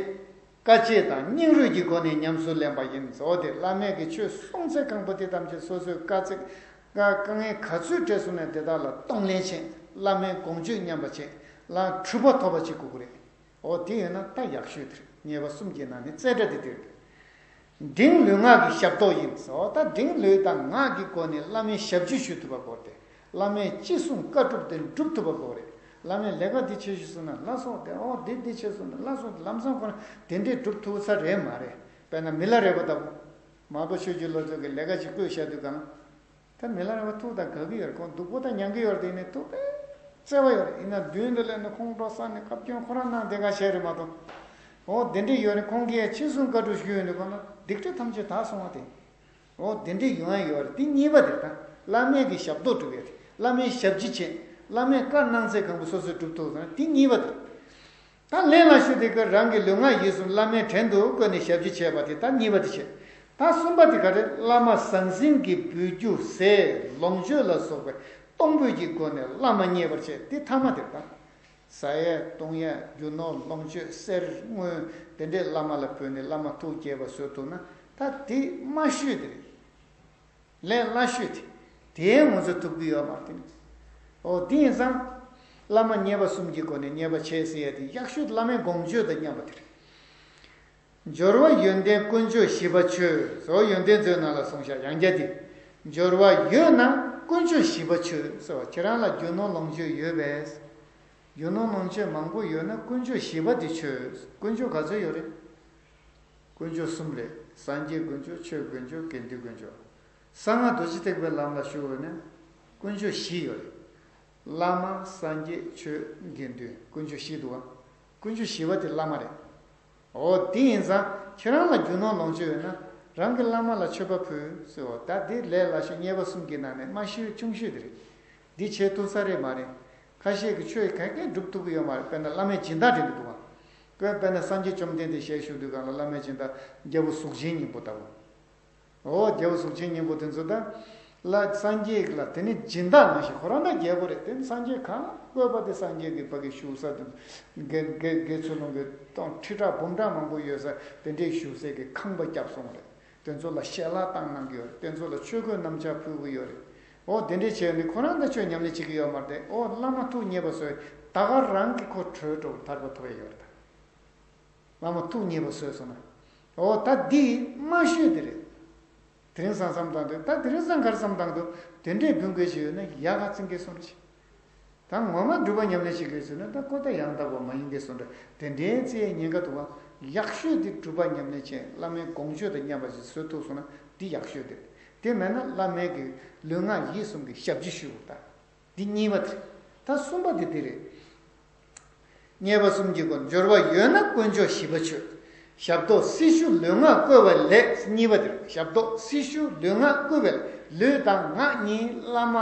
དཀའ་སྤྱད་དང་སྙིང་རུས་ཀྱི་སྒོ་ནས་ཉམས་སུ་ལེན་པ་ཡིན། འོ་དེ་བླ་མས་ཀྱི་ཆོས་གསུངས་ཚད་གང་པོ་དེ་ཐམས་ཅད་སོ་སོའི་དཀའ་ཚེགས་དཀའ་དཀའ་ངལ་ག་ཚོད་འཕྲད་སོང་ན་དེ་དག་ལ་གཏོང་ལེན་བྱེད། བླ་མའི་དགོངས་སྤྱོད་ཉམས་པ་བྱེད། བླ་གྲུབ་པ་ཐོབ་པ་བྱེད་དགོས་ཀྱི་རེད། འོ་དེ་ཡོད་ན་ད་ཡག་ཤོས་དེ་རེད། མཉེས་པ་གསུམ་གྱི་ནང་ནས་རྩེ་གྲ་དེ་དེ་རེད། འབྲིང་ལུས་ངག་གི་ཞབས་ཏོག་ཡིན། འོ་ད་འབྲིང་ལུས་དང་ངག་གི་སྒོ་ནས་བླ་མའི་ཞབས་ཕྱི་ཞུ་ཐུབ་པ་དགོས་ཏེ། བླ་མས་ཅི་གསུང་བཀའ་སྒྲུབ་དེ་སྒྲུབ་ཐུབ་པ་དགོས་རེད། བླ་མས་ལས་ཀ་འདི་བྱེད་ཞུས་སོང་ན་ལ་སོགས་ཏེ། འོ་འདི་འདི་བྱེད་སོང་ན་ལ་སོགས་ཏེ། ལམ་སང་ཁོ་རང་དེ་འདྲས་སྒྲུབ་ཐུབ་ས་རེད་མ་རེད། དཔེར་ན་མི་ལ་རས་པ་ལྟ་བུ། མར་པ་ཆོས་ཀྱི་བློ་གྲོས་ཀྱིས་ལས་ཀ་ཅིག་བསྐོས་བཞག་དུས་གང་། ད་མི་ལ་རས་པ་ཐུག་དང་དགའ་གི་ཡོད་རེད། ཁོང་སྡུག་པོ་དང་མྱང་གི་ཡོད་རེད། དེ་ནས་ཐུག་པའི་བརྩེ་བ་ཡོད་རེད། ཡིན་ན་མདུན་དུ་སླེབས་ནས་ཁོང་འགྲོ་ས་ནས་བཀའ་བཀྱོན་ཁོ་རང་གནང་དེ་ག་བྱས་རེད་མ་གཏོགས། འོ་དེ་འདྲས་ཡོད་རེད། ཁོང་གིས་ཅི་གསུང་བཀའ་སྒྲུབ་ཞུས་ཡོད་འདུག་གོ་ན་སྡིག་སྒྲིབ་ཐམས་ཅད་དག་སོང་བ་དེ། འོ་དེ་འདྲས་ཡོང་ཡ་ཡོད་རེད། དེ་གཉིས་པ་དེ་རེད། ད་བླ་མས་ཀྱི་ཞབས་ཏོག་སྒྲུབ་ཡ་དེ། བླ་མའི་ཞབས་ཕྱི་བྱེད། བླ་མས་བཀའ་གནང་ཚད་གང་པོ་སོ་སོས་སྒྲུབ་ཐུབ་སོང་ན་དེ་གཉིས་པ་དེ་རེད། ད་ལན་ལ་ཞུ་དེ་ཀ་རང་གི་ལུས་ངག་ཡིད་གསུམ་བླ་མའི་བྲན་དུ་བཀོལ་ནས་ཞབས་ཕྱི་བྱས་པ་དེ་ད་གཉིས་པ་དེ་བྱས། ད་གསུམ་པ་དེ་ག་རེ། བླ་མ་ཟང་ཟིང་གི་འབུལ་རྒྱུ་ཟས་ལོངས་སྤྱོད་ལ་སོགས་པའི་གཏོང་ཕོད་ཀྱི་སྒོ་ནས་བླ་མ་མཉེས་པར་བྱས། དེ་ཐ་མ་དེ་ད། ཟ་ཡས་བཏུང་ཡས་རྒྱུ་ནོར་ལོངས་སྤྱོད་གསེར་དངུལ་དེ་འདྲས་བླ་མ་ལ་ཕུལ་ནས་བླ་མ་ཐུགས་དགྱེས་པ་བཟོ་ཐུབ་ན་ད་དེ་དམའ་ཤོས་དེ་རེད། ལས་སླ་ཤོས་དེ། དེའི་ང་ཚོ་ཐུབ་ཀྱི་ཡོད་མ་རེད་དེ། འོ་དེ་ཡིན་ཙང་། བླ་མ་མཉེས་པ་གསུམ་གྱི་སྒོ་ནས་མཉེས་པ་བྱས་ཟེར་ཡ་དེ་ཡག་ཤོས་བླ་མའི་དགོངས་སྤྱོད་དང་མཉམ་པ་དེ་རེད། འབྱོར་བ་ཡོན་ཏན་དཀོན་མཆོག་བཞི་པ་མཆོད་ཟེར་བ་ཡོན་ཏན་མཛོད་ནང་ལ་གསུངས་ཤག་ཡང་བསྐྱར་དེ། འབྱོར་བ་ཡོད་ན་དཀོན་མཆོག་བཞི་པ་མཆོད་ཟེར་བ། ཁྱེད་རང་ལ་རྒྱུ་ནོར་ལོངས་སྤྱོད་ཡོད་པས། རྒྱུ་ནོར་ལོངས་སྤྱོད་མང་པོ་ཡོད་ན་དཀོན་མཆོག་བཞི་པ་དེ་མཆོད། དཀོན་མཆོག་ག་ཚོད་ཡོད་རེད། དཀོན་མཆོག་གསུམ་རེད། སངས་རྒྱས་དཀོན་མཆོག་ཆོས་དཀོན་མཆོག་དགེ་འདུན་དཀོན་མཆོག་གསང་སྔགས་རྡོ་རྗེ་ཐེག་པའི་ལམ་ལ་ཞུགས་འོས་ན་དཀོན་མཆོག་བཞི་ཡོད་རེད། བླ་མ་སངས་རྒྱས་ཆོས་དགེ་འདུན་དཀོན་མཆོག་བཞི་འདུག་བ། དཀོན་མཆོག་བཞི་པ་དེ་བླ་མ་རེད། འོ་དེ་ཡིན་ཙང་ཁྱེད་རང་ལ་རྒྱུ་ནོར་ལོངས་སྤྱོད་ཡོད་ན་རང་གི་བླ་མ་ལ་མཆོད་པ་ཕུལ་ཟེར་བ། ད་དེ་ལས་སླ་ཤོས་མཉེས་པ་གསུམ་གྱི་ནང་ནས་དམའ་ཤོས་ཆུང་ཤོས་དེ་རེད། འདི་བྱེད་ཐུབ་ས་རེད་མ་རེད། ཁ་ཤས་ཀྱིས་ཆོས་ག་གེ་སྒྲུབ་ཐུབ་ཀྱི་ཡོད་མ་རེད། དཔེར་ན་བླ་མའི་སྦྱིན་བདག་འདྲ་གི་འདུག་བ། དཔེར་ན་སངས་རྒྱས་བཅོམ་ལྡན་འདས་ཞལ་བཞུགས་དུས་སྒང་ལ་བླ་མའི་སྦྱིན་བདག་རྒྱལ་པོ་གཟུགས་ཅན་སྙིང་པོ་ལྟ་བུ། འོ་རྒྱལ་པོ་གཟུགས་ཅན་སྙིང་པོ་དེ་ཚོ་ད་ལ་སངས་རྒྱས་ལ་དེ་ནི་སྦྱིན་བདག་ནང་བཞིན་ཁོ་རང་ད་རྒྱལ་པོ་རེད། དེ་ནི་སངས་རྒྱས་གང་བཀོད་པ་དེ་སངས་རྒྱས་ཀྱི་ཕ་གི་བཞུགས་ས་དེ་དགེ་དགེ་དགེ་ཚུལ་སློང་གི་སྟོང་ཁྲི་ཕྲག་འབུམ་ཕྲག་མང་པོ་ཡོད་ས་དེ་འདྲའི་བཞུགས་སའི་གི་ཁང་པ་བརྒྱབ་སོང་རེད། དེ་ཚོ་ལ་ཞལ་ལག་བཏང་གནང་གི་ཡོད་རེད། དེ་ཚོ་ལ་ཆོས་གོས་སྣམ་སྦྱར་ཕུལ་གི་ཡོད་རེད། འོ་དེ་འདྲས་བྱས་ནས་ཁོ་རང་ད་ཆོས་ཉམས་ལེན་བྱེད་ཀྱི་ཡོད་མ་རེད་དེ། འོ་བླ་མ་ཐུགས་མཉེས་པ་བཟོས་ད་ག་རང་གི་ཁོ་གྲོལ་འགྲོ་ཐར་པ་ཐོབ་ཡ་ཡོད་རེད་ད། བླ་མ་ཐུགས་མཉེས་པ་བཟོས་སོང་ན། འོ་ད་འདི་དམའ་ཤོས་དེ་རེད། དེ་རིང་སང་བསམ་བཏང་དུས་ད་དེ་རིང་སང་གར་བསམ་བཏང་དུས་དེ་འདྲས་འབུལ་དགོས་ཀྱི་ཡོད་ན་ཡག་ག་བརྩི་གི་སོང་རེད། ད་ངོ་མ་སྒྲུབ་པ་ཉམས་ལེན་བྱེད་དགོས་ཟེར་ན་ད་ཁོ་ད་ཡང་དག་པ་མ་ཡིན་གྱི་བཟོ་འདྲ་དེ་འདྲའི་རྩིས་ཉེན་ཁ་འདུག་བ། ཡག་ཤོས་དེ་སྒྲུབ་པ་ཉམས་ལེན་བྱས་བླ་མའི་དགོངས་སྤྱོད་དང་མཉམ་པ་ཞིག་བཟོ་ཐུབ་སོང་ན་འདི་ཡག་ཤོས་དེ་རེད། དེ་མེད་ན་བླ་མའི་གི་ལུས་ངག་ཡིད་གསུམ་གྱི་ཞབས་ཕྱི་ཞུ་དགོས་ད། འདི་གཉིས་པ་དེ་རེད། ད་གསུམ་པ་དེ་འདི་རེད། མཉེས་པ་གསུམ་གྱི་སྒོ་འབྱོར་བ་ཡོད་ན་དཀོན་མཆོག་བཞི་པ་མཆོད། ཞབས་ཏོག་སྲི་ཞུ་ལུས་ངག་བསྐུལ་བའི་ལས། གཉིས་པ་དེ་རེད། ཞབས་ཏོག་སྲི་ཞུ་ལུས་ངག་བསྐུལ་བའི་ལས། ལུས་དང་ངག་གཉིས་བླ་མ་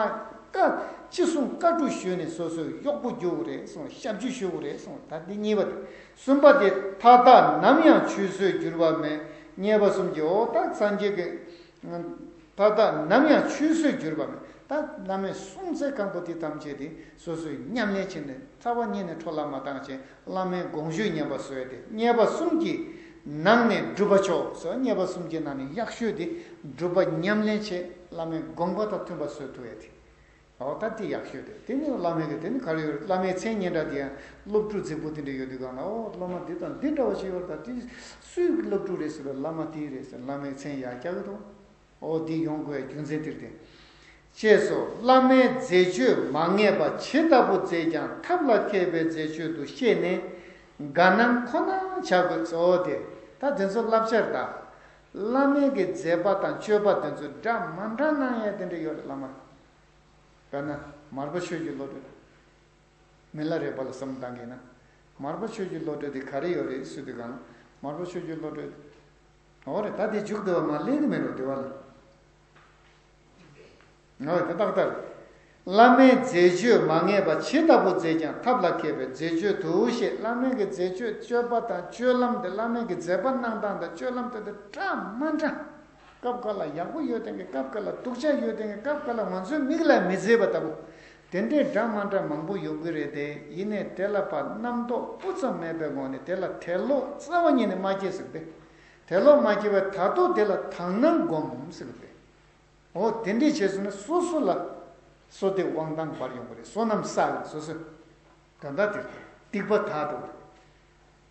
བཀའ་ཅི་གསུང་བཀའ་སྒྲུབ་ཞུས་ནས་སོ་སོའི་གཡོག་པོ་རྒྱུག་རེད་གསུངས། ཞབས་ཕྱི་ཞུ་རེད་གསུངས། ད་འདི་གཉིས་པ་དེ། གསུམ་པ་དེ་མཐའ་དག་ནམ་ཡང་ཆུད་ཟོས་འགྱུར་བ་མེད། གཉིས་པ་གསུམ་གྱི་འོ་ད་སངས་རྒྱས་ཀྱི་མཐའ་དག་ནམ་ཡང་ཆུད་ཟོས་འགྱུར་བ་མེད། ད་བླ་མས་གསུངས་ཚད་གང་པོ་དེ་ཐམས་ཅད་དེ་སོ་སོའི་ཉམས་ལེན་བྱས་ནས་ཚ་བ་ཉིད་ནས་འཕྲོ་བརླག་མ་བཏང་བྱས། བླ་མའི་དགོངས་ཞུས་ཉན་པ་བཟོས་ཏེ། གཉིས་པ་གསུམ་གྱི་ནང་ནས་སྒྲུབ་པ་མཆོག་ཟེར། གཉིས་པ་གསུམ་གྱི་ནང་ནས་ཡག་ཤོས་དེ་སྒྲུབ་པ་ཉམས་ལེན་བྱས། བླ་མའི་དགོངས་པ་དང་མཐུན་པ་བཟོ་ཐུབ་ཡ་དེ། འོ་ད་དེ་ཡག་ཤོས་དེ། དེ་ནི་བླ་མའི་གི་དེ་ནི་ག་རེ་ཡོད། བླ་མའི་མཚན་སྙན་གྲགས་དེ་ཡང་སློབ་ཕྲུག་རྫིག་པོ་དེ་འདྲ་ཡོད་དུས་གང་ལ། འོ་སློབ་མ་འདི་དང་འདི་འདྲ་བ་ཞིག་ཡོད་རེད། ད་དེ་སུའི་གི་སློབ་ཕྲུག་རེད་ཟེར་བའི། བླ་མ་དེའི་རེད་ཟེར། བླ་མའི་མཚན་ཡར་རྒྱག་གི་འདུག། འོ་འདི་ཡོང་དགོས་རྒྱུ་མཚན་དེར་བརྟེན། ཅེས་སོ། བླ་མའི་མཛད་སྤྱོད་མ་ངེས་པ་ཇི་ལྟ་བུ་མཛད་ཀྱང་ཐབས་ལ་མཁས་པའི་མཛད་སྤྱོད་དུ་ཤེས་ནས་དགའ་སྣང་ཁོ་ན་བྱ་དགོས་སོ། འོ་དེ་ད་དེ་ཚོ་བསླབ་བྱར་གདའ། བླ་མའི་གི་མཛད་པ་དང་སྤྱོད་པ་དེ་ཚོ་འདྲ་མ་འདྲ་གནང་ཡ་དེ་འདྲ་ཡོད་རེད། བླ་མ། དཔེར་ན་མར་པ་ཆོས་ཀྱི་བློ་གྲོས། མི་ལ་རས་པ་ལ་བསམ་བློ་བཏང་གི་ན། མར་པ་ཆོས་ཀྱི་བློ་གྲོས་དེ་ག་རེ་ཡོད་རེད་ཟེར་དུས་གང་། མར་པ་ཆོས་ཀྱི་བློ་གྲོས། འོ་རེད། ད་དེ་མཇུག་བསྡུ་བ་མ་ལེན་གི་མེད་རོ། བསྡུ་བ་ལ། འོ་དེ་ཏག་ཏག་རེད། བླ་མའི་མཛད་སྤྱོད་མ་ངེས་པ་ཇི་ལྟ་བུ་མཛད་ཀྱང་ཐབས་ལ་མཁས་པའི་མཛད་སྤྱོད་དུ་ཤེས། བླ་མའི་གི་མཛད་སྤྱོད། སྤྱོད་པ་དང་སྤྱོད་ལམ་དེ། བླ་མའི་གི་མཛད་པ་གནང་སྟངས་དང་སྤྱོད་ལམ་དེ་དེ་འདྲ་མ་འདྲ། སྐབས་འགའ་ལ་ཡག་པོ་ཡོད་དེ་གི། སྐབས་འགའ་ལ་སྡུག་ཅག་ཡོད་དེ་གི། སྐབས་འགའ་ལ་ང་ཚོའི་མིག་ལ་མི་མཛེས་པ་ལྟ་བུ། དེ་འདྲའི་འདྲ་མ་འདྲ་མང་པོ་ཡོང་གི་རེད་དེ། ཡིན་ནའི་དེ་ལ་ཕར་རྣམ་རྟོག་སྤུ་ཙམ་མེད་པའི་ངང་ནས་དེ་ལ་དད་ལོག་རྩ་བ་ཉིད་ནས་མ་སྐྱེས་ཟེར་གི་རེད། དད་ལོག་མ་སྐྱེས་པའི་ད་དུང་དེ་ལ་དག་སྣང་སྒོམ་ཟེར་གི་རེད། འོ་དེ་འདྲས་བྱས་སོང་ན་སོ་སོ་ལ་བསོད་བདེ་དབང་ཐང་འབར་ཡོང་གི་རེད། བསོད་ནམས་བསགས་ཡོང་། སོ་སོ་ད་ལྟ་དེར་སྡིག་པ་དག་འགྲོ་གི་རེད།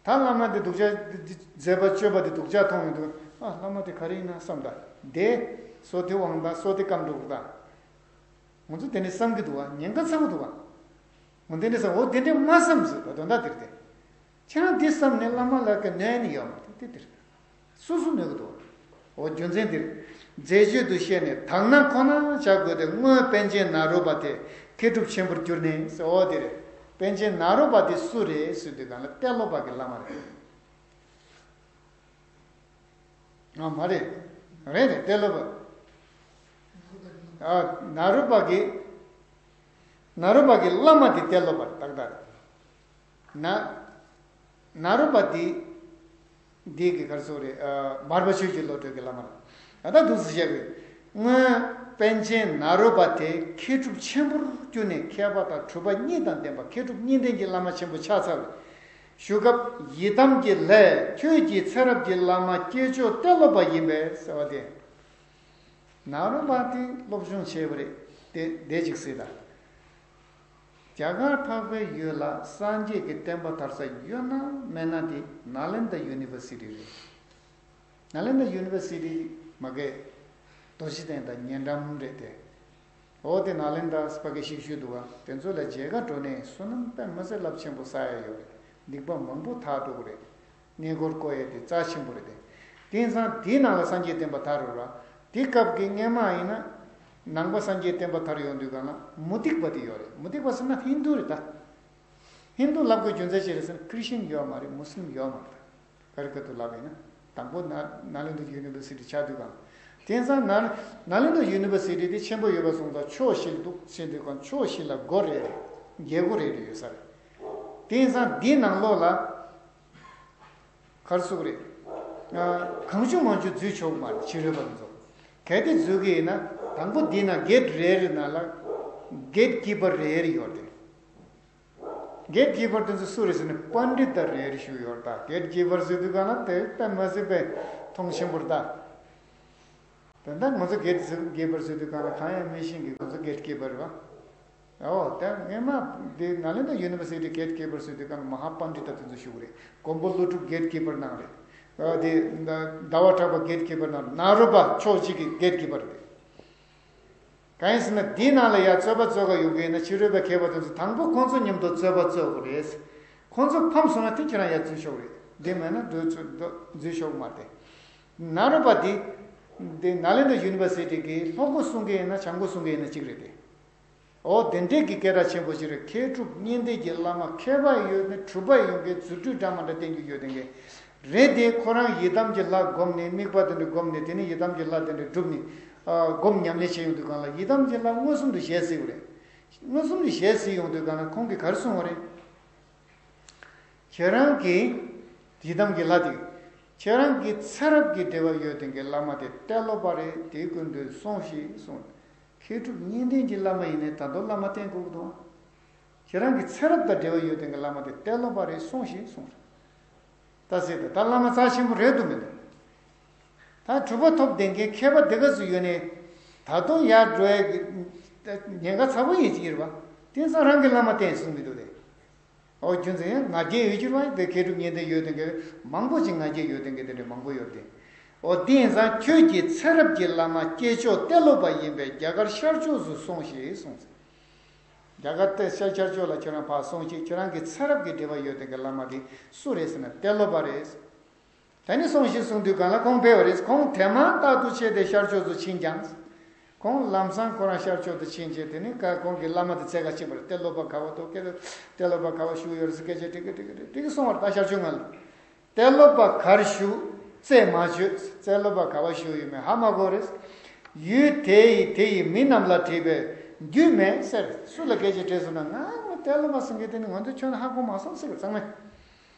ད་བླ་མ་འདི་སྡུག་ཅག་འདི་མཛད་པ་སྤྱོད་པ་འདི་སྡུག་ཅག་མཐོང་ཡོང་དུས། ཨ་བླ་མ་དེ་ག་རེ་ཡིན་ན་བསམ། ད་དེ་བསོད་བདེ་དབང་ཐང་། བསོད་བདེ་སྐམ་འགྲོ་གི་རེད། ད་ང་ཚོ་དེ་འདྲས་བསམ་གི་འདུག་བ། ཉེན་ཁ་ཚ་པོ་འདུག་བ། འོ་དེ་འདྲས་བསམ། འོ་དེ་འདྲས་མ་བསམ་ཟེར་བ་དོན་དག་དེ་རེད་དེ། ཁྱེད་རང་འདི་བསམ་ནས་བླ་མ་ལ་ག་ནོར་ནི་ཡོད་མ་རེད་དེ། དེ་རེད། སོ་སོ་ནོར་གི་འདུག། འོ་རྒྱུ་མཚན་འདིར། མཛད་སྤྱོད་དུ་ཤེས་ནས་དག་སྣང་ཁོ་ན་བྱ་དགོས་ཏེ། སྔོན་པཎ་ཆེན་ནཱ་རོ་པ་དེ་མཁས་གྲུབ་ཆེན་པོར་གྱུར་ནས་ཟེར། འོ་དེ་རེད། པཎ་ཆེན་ནཱ་རོ་པ་དེ་སུ་རེད་ཟེར་དུས་གང་ལ་ཏེ་ལོ་པ་གི་བླ་མ་རེད། ཨ་མ་རེད། རེད་རེད། ཏེ་ལོ་པ། ཨ་ནཱ་རོ་པ་གི། ནཱ་རོ་པ་གི་བླ་མ་དེ་ཏེ་ལོ་པ་རེད། ཏག་ཏག་རེད། ན། ནཱ་རོ་པ་འདི། འདི་གི་ག་རེ་ཟེར་དགོས་རེད། ཨ་མར་པ་ཆོས་ཀྱི་བློ་གྲོས་ཀྱི་བླ་མ་རེད། ད་ལྟ་འདུག་སེ་བཤད་དགོས། སྔོན་པཎ་ཆེན་ནཱ་རོ་པ་དེ་མཁས་གྲུབ་ཆེན་པོར་གྱུར་ནས། མཁས་པ་དང་གྲུབ་པ་གཉིས་དང་ལྡན་པ། མཁས་གྲུབ་གཉིས་ལྡན་གྱི་བླ་མ་ཆེན་པོ་ཆགས་ཚར་བའི་ཞུ་སྐབས། ཡི་དམ་གྱི་ལྷས་ཁྱོད་ཀྱི་ཚེ་རབས་ཀྱི་བླ་མ་སྐྱེས་མཆོག་ཏེ་ལོ་པ་ཡིན་པས་ཟེར་བ་དེ། ནཱ་རོ་པ་དེ་སློབ་སྦྱོང་བྱས་པ་རེད་དེ། དེ་གཅིག་གཟིགས་དང་། རྒྱ་གར་འཕགས་པའི་ཡུལ་ལ་སངས་རྒྱས་ཀྱི་བསྟན་པ་དར་ས་ཡོད་ན་མེད་ན་དེ་ནཱ་ལེནྡྲ་ཡུ་ནི་ཝར་སི་ཊི་རེད། ནཱ་ལེནྡྲ་ཡུ་ནི་ཝར་སི་ཊི་མ་གི་རྡོ་རྗེ་གདན་དང་ཉེ་འགྲམ་རེད་དེ། འོ་དེ་ནཱ་ལེནྡྲ་ཕ་གི་ཞིག་ཞུ་འདུག་བ། དེ་ཚོ་ལ་མཇལ་ཁ་འགྲོ་ནས་བསོད་ནམས་དཔེ་མི་སྲིད་རླབས་ཆེན་པོ་བསགས་ཡ་ཡོད་རེད། སྡིག་པ་མང་པོ་དག་འགྲོ་གི་རེད། གནས་སྐོར་སྐོར་ཡས་དེ་རྩ་ཆེན་པོ་རེད་དེ། དེང་སང་དེའི་ནང་ལ་སངས་རྒྱས་བསྟན་པ་དར་ཡོད་ར། དེ་སྐབས་ཀྱི་སྔོན་མ་ཡིན་ན། ནང་པ་སངས་རྒྱས་བསྟན་པ་དར་ཡོང་དུས་གང་ལ་མུ་སྟེགས་པ་དེ་ཡོད་རེད། མུ་སྟེགས་པ་ཟེར་ན་ཧིན་དུ་རེད་ད། ཧིན་དུ་ལབ་དགོས་རྒྱུ་མཚན་ཅི་རེད་ཟེར་ན། ཁྲི་ཤན་ཡོད་མ་རེད། མུ་སི་ལིམ་ཡོད་མ་རེད་ད། ག་རེ་ག་དུ་ལབ་ཡིན་ན། དང་པོ་ན་ནཱ་ལེནྡྲ་ཡུ་ནི་ཝར་སི་ཊི་ཆགས་དུས་གང་། དེང་སང་ན་ནཱ་ལེནྡྲ་ཡུ་ནི་ཝར་སི་ཊི་དེ་ཆེན་པོ་ཡོད་པ་སོང་ཙང་ཕྱོགས་བཞི་ལ་འདུག་ཟེར་དུས་གང་། ཕྱོགས་བཞི་ལ་སྒོ་རེ་རེ། རྒྱལ་སྒོ་རེ་རེ་ཡོད་ས་རེད། དེང་སང་འདིའི་ནང་ལོགས་ལ། ག་རེ་ཟེར་དགོས་རེད། ཨ། གང་བྱུང་མང་བྱུང་འཛུལ་ཆོག་གི་མ་རེད། ཕྱི་རོལ་པ་ཚོ། གལ་ཏེ་འཛུལ་གི་ཡིན་ན། དང་པོ་འདི་ན་གེ་ཊི་རེ་རེ་ནང་ལ་གེ་ཊི་ཀི་པར་རེ་རེ་ཡོད་རེད། གེ་ཊི་ཀི་པར་དེ་ཚོ་སུ་རེད་ཟེར་ན། པཎྜི་ཏ་རེ་རེ་བཞུགས་ཡོད་རེད་ད། གེ་ཊི་ཀི་པར་ཟེར་དུས་གང་ལ་དེ་དཔེ་མི་སྲིད་པའི་མཐོང་ཆེན་པོ་རེད་ད། དེ་འདྲ་ང་ཚོ་གེ་ཊི་ཀི་པར་ཟེར་དུས་གང་ལ་གང་ཡང་མི་ཤེས་གི། ང་ཚོ་གེ་ཊི་ཀི་པར་རེད་བ། ཨོ། ད་སྔོན་མ་འདི་ནཱ་ལེནྡྲ་ཡུ་ནི་ཝར་སི་ཊི་གེ་ཊི་ཀི་པར་ཟེར་དུས་གང་ལ་མ་ཧཱ་པཎྜི་ཏ་དེ་ཚོ་བཞུགས་རེད། མགོན་པོ་ཀླུ་སྒྲུབ་གེ་ཊི་ཀི་པར་གནང་རེད། ཨོ། དེ་ཟླ་བ་གྲགས་པ་གེ་ཊི་ཀི་པར་གནང་རེད། ནཱ་རོ་པ་ཕྱོགས་གཅིག་གི་གེ་ཊི་ཀི་པར་རེད། གང་ཡིན་ཟེར་ན་འདིའི་ནང་ལ་ཡར་རྩོད་པ་རྩོད་ག་ཡོང་གི་ཡིན་ན། ཕྱི་རོལ་པ་མཁས་པ་དེ་ཚོ་དང་པོ་ཁོང་ཚོ་མཉམ་དུ་རྩོད་པ་རྩོད་དགོས་རེད། ཁོང་ཚོ་ཕམ་སོང་ན་དེ་ཁྱེད་རང་ཡར་འཛུལ་ཆོག་རེད། དེ་མེད་ན་འཛུལ་འཛུལ་ཆོག་མ་རེད། ནཱ་རོ་པ་དེ། དེ་ནཱ་ལེནྡྲ་ཡུ་ནི་ཝར་སི་ཊི་གི་སློབ་མགོ་གསུང་གི་ཡིན་ན་བྱང་མགོ་གསུང་གི་ཡིན་ན་གཅིག་རེད་དེ། འོ་དེ་འདྲས་ཀྱི་སྐད་གྲགས་ཆེན་པོ་ཞིག་རེད། མཁས་གྲུབ་གཉིས་ལྡན་གྱི་བླ་མ། མཁས་པ་ཡོད་ནི་གྲུབ་པ་ཡོད་མཁན། རྫུ་འཕྲུལ་འདྲ་མི་འདྲ་བསྟན་རྒྱུ་ཡོད་མཁན་གྱི་ རེད་དེ། ཁོ་རང་ཡི་དམ་གྱི་ལྷ་བསྒོམས་ནས། དམིགས་པ་དེ་འདྲ་བསྒོམས་ནས། དེ་ནས་ཡི་དམ་གྱི་ལྷ་དེ་འདྲ་བསྒྲུབས་ནས། ཨ། སྒོམ་ཉམས་ལེན་བྱས་ཡོང་དུས་སྒང་ལ་ཡི་དམ་གྱི་ལྷ་མངོན་སུམ་དུ་ཞལ་གཟིགས་པ་རེད། མངོན་སུམ་དུ་ཞལ་གཟིགས་ཡོང་དུས་སྒང་ལ་ཁོང་གིས་ག་རེ་གསུངས་པ་རེད། ཁྱེད་རང་གི་ཡི་དམ་གྱི་ལྷ་དེ། ཁྱེད་རང་གི་ཚེ་རབས་ཀྱི་འབྲེལ་བ་ཡོད་དེ་གི་བླ་མ་དེ་ཏེ་ལོ་པ་རེད། དེ་ཀུན་ཏུ་སོང་ཞེས་གསུངས། མཁས་གྲུབ་གཉིས་ལྡན་གྱི་བླ་མ་ཡིན་ནའི་ད་དུང་བླ་མ་བསྟེན་དགོས་ཀྱི་འདུག། ཁྱེད་རང་གི་ཚེ་རབས་དང་འབྲེལ་བ་ཡོད་དེ་གི་བླ་མ་དེ་ཏེ་ལོ་པ་རེད། སོང་ཞེས་གསུངས། ད་ཟེར་ཏེ་ད་བླ་མ་རྩ་ཆེན་པོ་རེད་འདུག་མི་འདུག། ད་གྲུབ་པ་ཐོབ་བསྡད་མཁན་མཁས་པ་དེ་ག་ཚོད་ཡོད་ནའི་ད་དུང་ཡར་འགྲོ་ཡ་གི་ཉེན་ཁ་ཚ་པོ་ཡིན་གྱི་རེད་པ། དེང་སང་རང་གི་བླ་མ་བསྟེན་གསུང་མི་འདུག་སྟེ། ཨོ། རྒྱུ་མཚན་ཡང་ང་རྒྱལ་ཡོད་ཀྱི་རེད་པ། དེ་མཁས་གྲུབ་གཉིས་ལྡན་ཡོད་དེ་གི་མང་པོ་ཅིག་ང་རྒྱལ་ཡོད་དེ་གི་དེ་འདྲ་མང་པོ་ཡོད་དེ། ཨོ། དེང་སང་ཁྱོད་ཀྱི་ཚེ་རབས་ཀྱི་བླ་མ་སྐྱེས་མཆོག་ཏེ་ལོ་པ་ཡིན་པས་རྒྱ་གར་ཤར་ཕྱོགས་སུ་སོང་ཞེས་གསུངས། རྒྱ་གར་ཏེ་ཤར་ཤར་ཕྱོགས་ལ་ཁྱོད་རང་ཕར་སོང་ཞིག། ཁྱོད་རང་གི་ཚེ་རབས་ཀྱི་འབྲེལ་བ་ཡོད་དེ་གི་བླ་མ་དེ་སུ་རེད་ཟེར་ན་ཏེ་ལོ་པ་རེད། ད་ནི་སོང་ཞིག་གསུང་དུས་སྒང་ལ་ཁོང་ཕེབས་པ་རེད། ཁོང་དེ་མ་ཐག་ཏུ་ཆས་ཏེ་ཤར་ཕྱོགས་སུ་ཕྱིན་ཀྱང་། ཁོང་ལམ་སང་ཁོ་རང་ཤར་ཕྱོགས་སུ་ཕྱིན་བྱས། དེ་ནི་ཀ་ཁོང་གི་བླ་མ་དེ་འཚོལ་ག་ཕྱིན་པ་རེད། ཏེ་ལོ་པ་ག་པར་འདུག། ཏེ་ལོ་པ་ག་པར་བཞུགས་ཡོད་རེད་ཟེར་སྐད་ཆ་དྲིས་ཀི་དྲིས་ཀི་དྲིས་ཀི་སོང་བ་རེད། ད་ཤར་ཕྱོགས་ང་ལ། ཏེ་ལོ་པ་གར་བཞུགས་རྩད་མ་ཆོད། ཏེ་ལོ་པ་ག་པར་བཞུགས་ཡོད་མེད་ཧ་མ་གོ་རེད། ཡུལ་དེ་ཡི་དེ་ཡི་མི་རྣམས་ལ་དྲིས་པས་རྒྱུས་མེད་ཟེར། སུ་ལ་སྐད་ཆ་དྲིས་སོང་ན། ང་ཏེ་ལོ་པ་ཟེར་མཁན་དེ་ནི་ང་ཚོ་ཁྱོན་ནས་ཧ་གོ་མ་སོང་ཟེར་གི་ཚང་མས།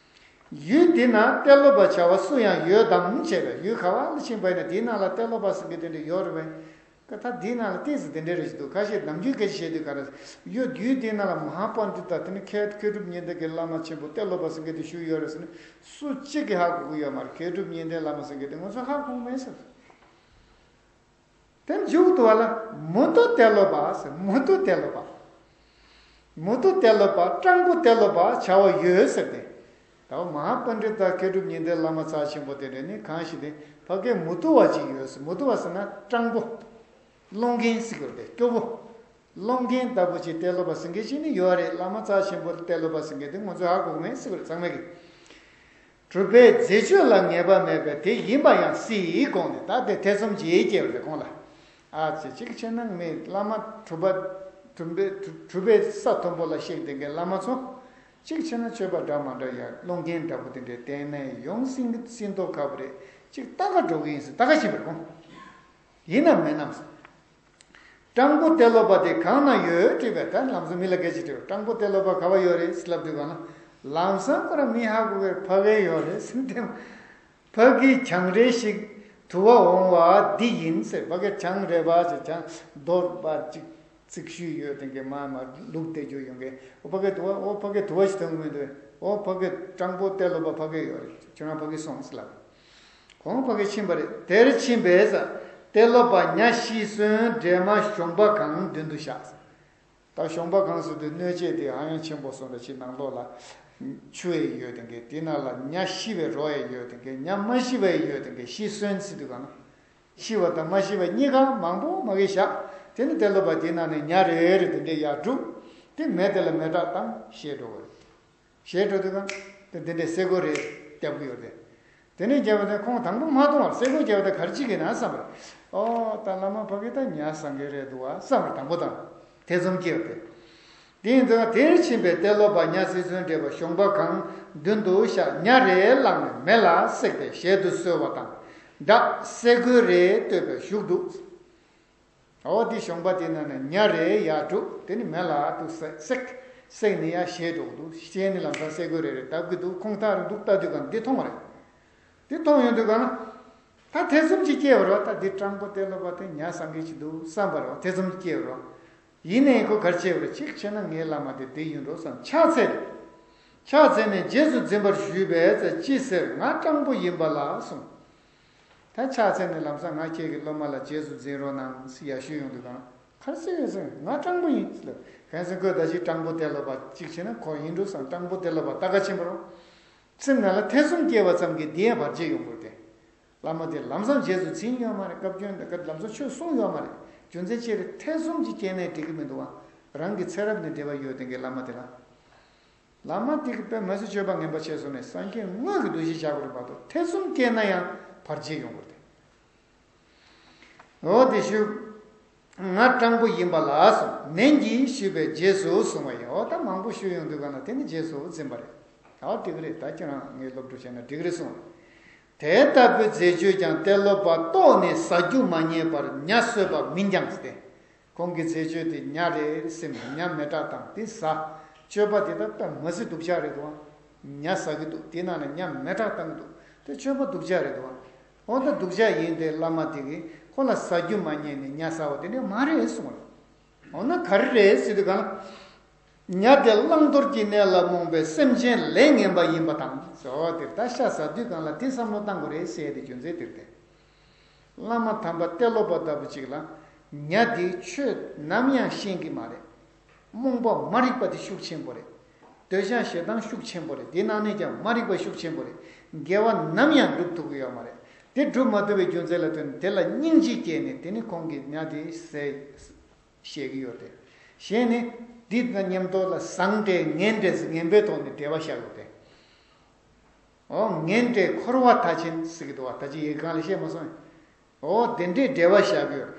ཡུལ་འདི་ན་ཏེ་ལོ་པ་བྱ་བ་སུ་ཡང་ཡོད་དམ་བྱས་པས། ཡུལ་ག་བ་ལ་ཕྱིན་པ་ཡིན་ན་དེའི་ནང་ལ་ཏེ་ལོ་པ་ཟེར་མཁན་དེ་འདྲ་ཡོད་རེད་པས། ད་དེའི་ནང་ལ་ཏོག་ཙམ་དེ་འདྲ་རེ་ཞིག་འདུག། ཁ་ཤས་ནམ་རྒྱུན་སྐད་ཆ་བཤད་དུས་ག་རེ། ཡོད། ཡུལ་དེའི་ནང་ལ་མ་ཧཱ་པཎྜི་ཏ་དེ་ནི་མཁས་མཁས་གྲུབ་གཉིས་ལྡན་གྱི་བླ་མ་ཆེན་པོ་ཏེ་ལོ་པ་ཟེར་མཁན་དེ་བཞུགས་ཡོད་རེད་ཟེར་ནས་སུ་གཅིག་གིས་ཧ་གོ་གི་ཡོད་མ་རེད། མཁས་གྲུབ་གཉིས་ལྡན་བླ་མ་ཟེར་མཁན་དེ་ང་ཚོས་ཧ་གོ་མེད་ཟེར། དེ་མཇུག་ཏུ་བ་ལ་མུ་ཏུ་ཏེ་ལོ་པ་ཟེར། མུ་ཏུ་ཏེ་ལོ་པ། མུ་ཏུ་ཏེ་ལོ་པ། སྤྲང་པོ་ཏེ་ལོ་པ་བྱ་བ་ཡོད་ཟེར་ཏེ། ད་མ་ཧཱ་པཎྜི་ཏ་མཁས་གྲུབ་གཉིས་ལྡན་བླ་མ་རྩ་ཆེན་པོ་དེ་འདྲ་ནི་གང་ཞིག་དེ་ཕ་གིར་མུ་ཏུ་བ་ཅིག་ཡོད་ཟེར། མུ་ཏུ་བ་ཟེར་ན་སྤྲང་པོ། སློང་མཁན་ཟེར་གི་རེད། སྐྱོ་པོ། སློང་མཁན་ལྟ་བུ་ཅིག་ཏེ་ལོ་པ་ཟེར་མཁན་ཅིག་ནི་ཡོད་རེད། བླ་མ་རྩ་ཆེན་པོ་ཏེ་ལོ་པ་ཟེར་མཁན་དེ་ང་ཚོས་ཧ་གོ་མེད་ཟེར་གི་རེད། ཚང་མས་ཀྱི། གྲུབ་པའི་མཛེས་དཔྱོད་ལ་ངེས་པ་མེད་པས་དེ་ཡིན་པ་ཡང་སྲིད་དགོངས་ནས། ད་དེ་ཐེ་ཚོམ་གྱིས་སྐྱེ་བ་རེད་ཁོང་ལ། ཨ་ཙི། གཅིག་བྱས་ན་ངས་བླ་མ་གྲུབ་པ། གྲུབ་པའི་གྲུབ་པའི་ས་མཐོན་པོ་ལ་གཤེགས་བསྡད་མཁན་བླ་མ་ཚོ། གཅིག་བྱས་ན་སྤྱོད་པ་འདྲ་མ་འདྲ་ཡང་སློང་མཁན་འདྲ་པོ་དེ་འདྲའི་སྟེང་ནས་ཡོང་སྲིད་སྲིད་མདོག་ཁ་པོ་རེད། གཅིག་ལྟ་ག་འགྲོ་གི་ཡིན་ཟེར། ལྟ་ག་ཕྱིན་པ་རེད་ཁོང་། ཡིན་ནམ་མིན་ནམ་ཟེར། སྤྲང་པོ་ཏེ་ལོ་པ་དེ་གང་ན་ཡོད་དྲིས་པས། ད་ལམ་སང་མི་ལ་སྐད་ཆ་དྲིས་པས། སྤྲང་པོ་ཏེ་ལོ་པ་ག་པར་ཡོད་རེད་ཟེར་ལབ་དུས་གང་ན། ལམ་སང་ཁོ་རང་མི་ཧ་གོ་བའི་ཕ་གིར་ཡོད་རེད་ཟེར་ཏེ། ཕ་གིའི་བྱང་རལ་ཞིག་དུ་བ་འོང་བ་འདི་ཡིན་ཟེར། ཕ་གིའི་བྱང་རལ་པ་ཅིག་བྱང་རྡོ་པ་ཅིག་རྩིག་ཤུལ་ཡོད་དེ་གི་མ་མ་ལུག་དེ་རྒྱུ་ཡོང་གི། ཨོ་ཕ་གི་དུ་བ། ཨོ་ཕ་གི་དུ་བ་ཞིག་ཐོན་གི་མི་འདུག། ཨོ་ཕ་གི་སྤྲང་པོ་ཏེ་ལོ་པ་ཕ་གི་ཡོད་རེད། ཁྱོད་རང་ཕ་གི་སོང་ཟེར་ལབ། ཁོང་ཕ་གི་ཕྱིན་པ་རེད། དེར་ཕྱིན་པས་ཏེ་ལོ་པ་ཉ་ཤི་གསོན་འདྲེས་མ་གཞོང་པ་གང་མདུན་དུ་བཞག། ད་གཞོང་པ་གང་ཟེར་དུས་སྣོད་སྤྱད་དེ་ཨ་ཡང་ཆེན་པོ་སོང་ད་ཕྱི་ནང་ལོགས་ལ་ཆུ་ཡི་ཡོད་དེ་གི། དེ་ནང་ལ་ཉ་ཤི་བའི་རོ་ཡི་ཡོད་དེ་གི། ཉ་མ་ཤི་བའི་ཡོད་དེ་གི། ཤི་གསོན་ཟེར་དུས་གང་ན། ཤི་བ་དང་མ་ཤི་བ་གཉིས་ཀ་མང་པོ་མ་གི་བཞག། དེ་ནི་ཏེ་ལོ་པ་དེའི་ནང་ནས་ཉ་རེ་རེ་དེ་འདྲས་ཡར་བསྒྲུགས། དེ་མེ་དེ་ལ་མེ་སྲེག་བཏང་ཞེས་འགྲོ་བ་རེད། ཞེས་འགྲོ་དུས་གང་དེ་འདི་འདྲས་སེ་གོལ་རེ་བརྒྱབ་གི་ཡོད་རེད། དེ་ནས་བརྒྱབ་པ་དེ་ཁོང་དང་པོ་མ་གཏོང་བར་སེ་གོལ་བརྒྱབ་པ་དེ་ག་རེ་བྱེད་ཀྱི་ན་བསམ་པ་རེད། ཨོ་ད་བླ་མ་ཕ་གི་ད་ཉ་ཟ་མཁན་རེད་འདུག་བ་བསམ་པ་རེད། དང་པོ་དང་ཐེ་ཚོམ་སྐྱེས་པ་དེ། དེ་ཡིན་ཙང་དེར་ཕྱིན་པས་ཏེ་ལོ་པ་ཉ་ཤི་གསོན་འདྲེས་མ་གཞོང་པ་གང་མདུན་དུ་བཞག། ཉ་རེ་བླངས་ནས་མེ་ལ་བསྲེགས་ཏེ་ཞལ་དུ་གསོལ་བ་དང་སྦྲགས་སེ་གོལ་རེ་བཏོད་པའི་གཞུག་ཏུ། འོ་དེ་གཞོང་པ་དེ་ནང་ནས་ཉ་རེ་ཡར་བསྒྲུགས། དེ་ནི་མེ་ལ་དུ་བསྲེགས། བསྲེགས་ནས་ཡར་ཞལ་འགྲོ་གི་འདུག། ཞལ་ནི་ལམ་སང་སེ་གོལ་རེ་རེ་བརྡབ་ཀྱི་འདུག། ཁོང་ཐག་རིང་འདུག་ལྟ་དུས་གང་འདི་མཐོང་བ་རེད། འདི་མཐོང་ཡོང་དུས་གང་ན། ད་ཐེ་ཚོམ་ཅིག་སྐྱེས་པ་རེད་བ། ད་འདི་སྤྲང་པོ་ཏེ་ལོ་པ་དེ་ཉ་ཟ་མཁན་ཅིག་འདུག་བསམ་པ་རེད་བ། ཐེ་ཚོམ་ཅིག་སྐྱེས་པ་རེད་བ། ཡིན་ནའི་ཁོ་ག་རེ་བྱས་པ་རེད། གཅིག་བྱས་ན་ངའི་བླ་མ་དེ་འདི་ཡིན་འགྲོ་བསམ་ཕྱག་འཚལ། ཕྱག་འཚལ་ནས་རྗེས་སུ་འཛིན་པར་ཞུས་པས་ཅི་ཟེར། ང་སྤྲང་པོ་ཡིན་པ་ལགས་གསུངས། ད་ཕྱག་འཚལ་ནས་ལམ་སང་ང་ཁྱེད་ཀྱི་སློབ་མ་ལ་རྗེས་སུ་འཛིན་རོགས་གནང་ཟེར་ཡར་ཞུས་ཡོང་དུས་གང་ག་རེ་ཟེར་ཡོད་ཟེར། ང་སྤྲང་པོ་ཡིན་ཟེར་ལབ། གང་ཟེར་ཁོས་ད་ཅི་སྤྲང་པོ་ཏེ་ལོ་པ་གཅིག་བྱས་ན་ཁོ་ཡིན་འགྲོ་བསམ། སྤྲང་པོ་ཏེ་ལོ་པ་ལྟ་ག་ཕྱིན་པ་རེད། སེམས་ནང་ལ་ཐེ་ཚོམ་སྐྱེས་པ་ཙམ་གྱིས་འདི་ཡང་བར་ཆད་ཡོང་གི་རེད་དེ། བླ་མ་དེ་ལམ་སང་རྗེས་སུ་འཛིན་ཡོད་མ་རེད། བཀའ་བཀྱོན་དང་བཀའ་ལམ་སང་ཆོས་གསུངས་ཡོད་མ་རེད། རྒྱུ་མཚན་ཅི་རེད། ཐེ་ཚོམ་ཅིག་སྐྱེས་ནས་འགྲིག་གི་མི་འདུག་བ། རང་གི་ཚེ་རབས་ནས་འབྲེལ་བ་ཡོད་དེ་གའི་བླ་མ་དེ་ལ། བླ་མ་དེ་གིས་དཔེ་མི་སྲིད་སྤྱོད་པ་ངན་པ་བྱས་སོང་ནས་སངས་རྒྱས་དངོས་ཀྱི་འདུ་ཤེས་བཞག་དགོས་རེད་མ་གཏོགས་ཐེ་ཚོམ་སྐྱེས་ན་ཡང་བར་ཆད་ཡོང་གི་རེད། འོ་དེ་ཞུ། ང་སྤྲང་པོ་ཡིན་པ་ལགས་གསུངས། ནན་གྱིས་ཞུས་པས་རྗེས་སུ་བཟུང་བ་ཡིན། འོ་ད་མང་པོ་ཞུས་ཡོང་དུས་གང་ན་དེ་ནི་རྗེས་སུ་འཛིན་པ་རེད། འོ་འགྲིག་གི་རེད། ད་ཁྱེད་རང་ངའི་སློབ་ཕྲུག་བྱས་ན་འགྲིག་གི་རེད་གསུངས། དེ་ལྟ་བུའི་མཛེས་སྤྱོད་ཀྱང་ཏེ་ལོ་པ་ལྟོགས་ནས་ཟ་རྒྱུ་མ་རྙེད་པར་ཉ་གསོད་པ་མིན་ཀྱང་སྟེ། ཁོང་གི་མཛེས་སྤྱོད་དེ་ཉ་རེ་སེམས་ཉ་མེ་སྲེག་བཏང་དེ་ཟ། སྤྱོད་པ་དེ་ད་ལྟ་མ་སྲིད་སྡུག་ཅག་རེད་འདུག་བ། ཉ་ཟ་གི་འདུག་དེ་ནང་ནས་ཉ་མེ་སྲེག་བཏང་གི་འདུག་དེ་སྤྱོད་པ་སྡུག་ཅག་རེད་འདུག་བ། འོ་ད་སྡུག་ཅག་ཡིན་ཏེ་བླ་མ་དེ་གིས་ཁོ་ལ་ཟ་རྒྱུ་མ་རྙེད་ནས་ཉ་ཟ་བ་དེ་ནི་མ་རེད་གསུངས་པ་རེད། འོ་ན་ག་རེ་རེད་ཟེར་དུས་གང་ལ། ཉ་དེ་བླང་དོར་གྱི་གནས་ལ་རྨོངས་པའི་སེམས་ཅན་ལས་ངན་པ་ཡིན་པ་དང་། ཟེར་བ་དེར་ད་ཤ་ཟ་དུས་གང་ལ་དེ་བསམ་བློ་བཏང་དགོས་རེད་ཟེར་ཡ་དེ་རྒྱུ་མཚན་དེར་བརྟེན། བླ་མ་དམ་པ་ཏེ་ལོ་པ་ལྟ་བུ་ཅིག་ལ་ཉ་དེའི་ཆོས་ནམ་ཡང་ཤེས་ཀྱི་མ་རེད། རྨོངས་པ་མ་རིག་པ་དེ་ཤུགས་ཆེན་པོ་རེད། འདོད་ཆགས་ཞེ་སྡང་ཤུགས་ཆེན་པོ་རེད། དེ་ནང་ནས་ཀྱང་མ་རིག་པ་ཤུགས་ཆེན་པོ་རེད། དགེ་བ་ནམ་ཡང་སྒྲུབ་ཐུབ་ཀྱི་ཡོད་མ་རེད། དེ་སྒྲུབ་མ་ཐུབ་པའི་རྒྱུ་མཚན་ལ་ལྟོས་ནས་དེ་ལ་སྙིང་རྗེ་སྐྱེས་ནས་དེ་ནི་ཁོང་གིས་ཉ་དེ་བསད། བཤད་ཀྱི་ཡོད་རེད། གཞན་ནི། འདི་དང་མཉམ་དུ་ལ་བཟང་འབྲེལ་ངན་འབྲེལ་ཟེར་ངན་པའི་ཐོག་ནས་འབྲེལ་བ་བཞག་ཡོད་རེད། འོ་ངན་འབྲེལ་འཁོར་བ་མཐའ་ཅན་ཟེར་གྱི་འདུག་བ། ད་ཅི་ཡི་གང་ལ་བཤད་མ་སོང་། འོ་དེ་འདྲའི་འབྲེལ་བ་བཞག་ཡོད།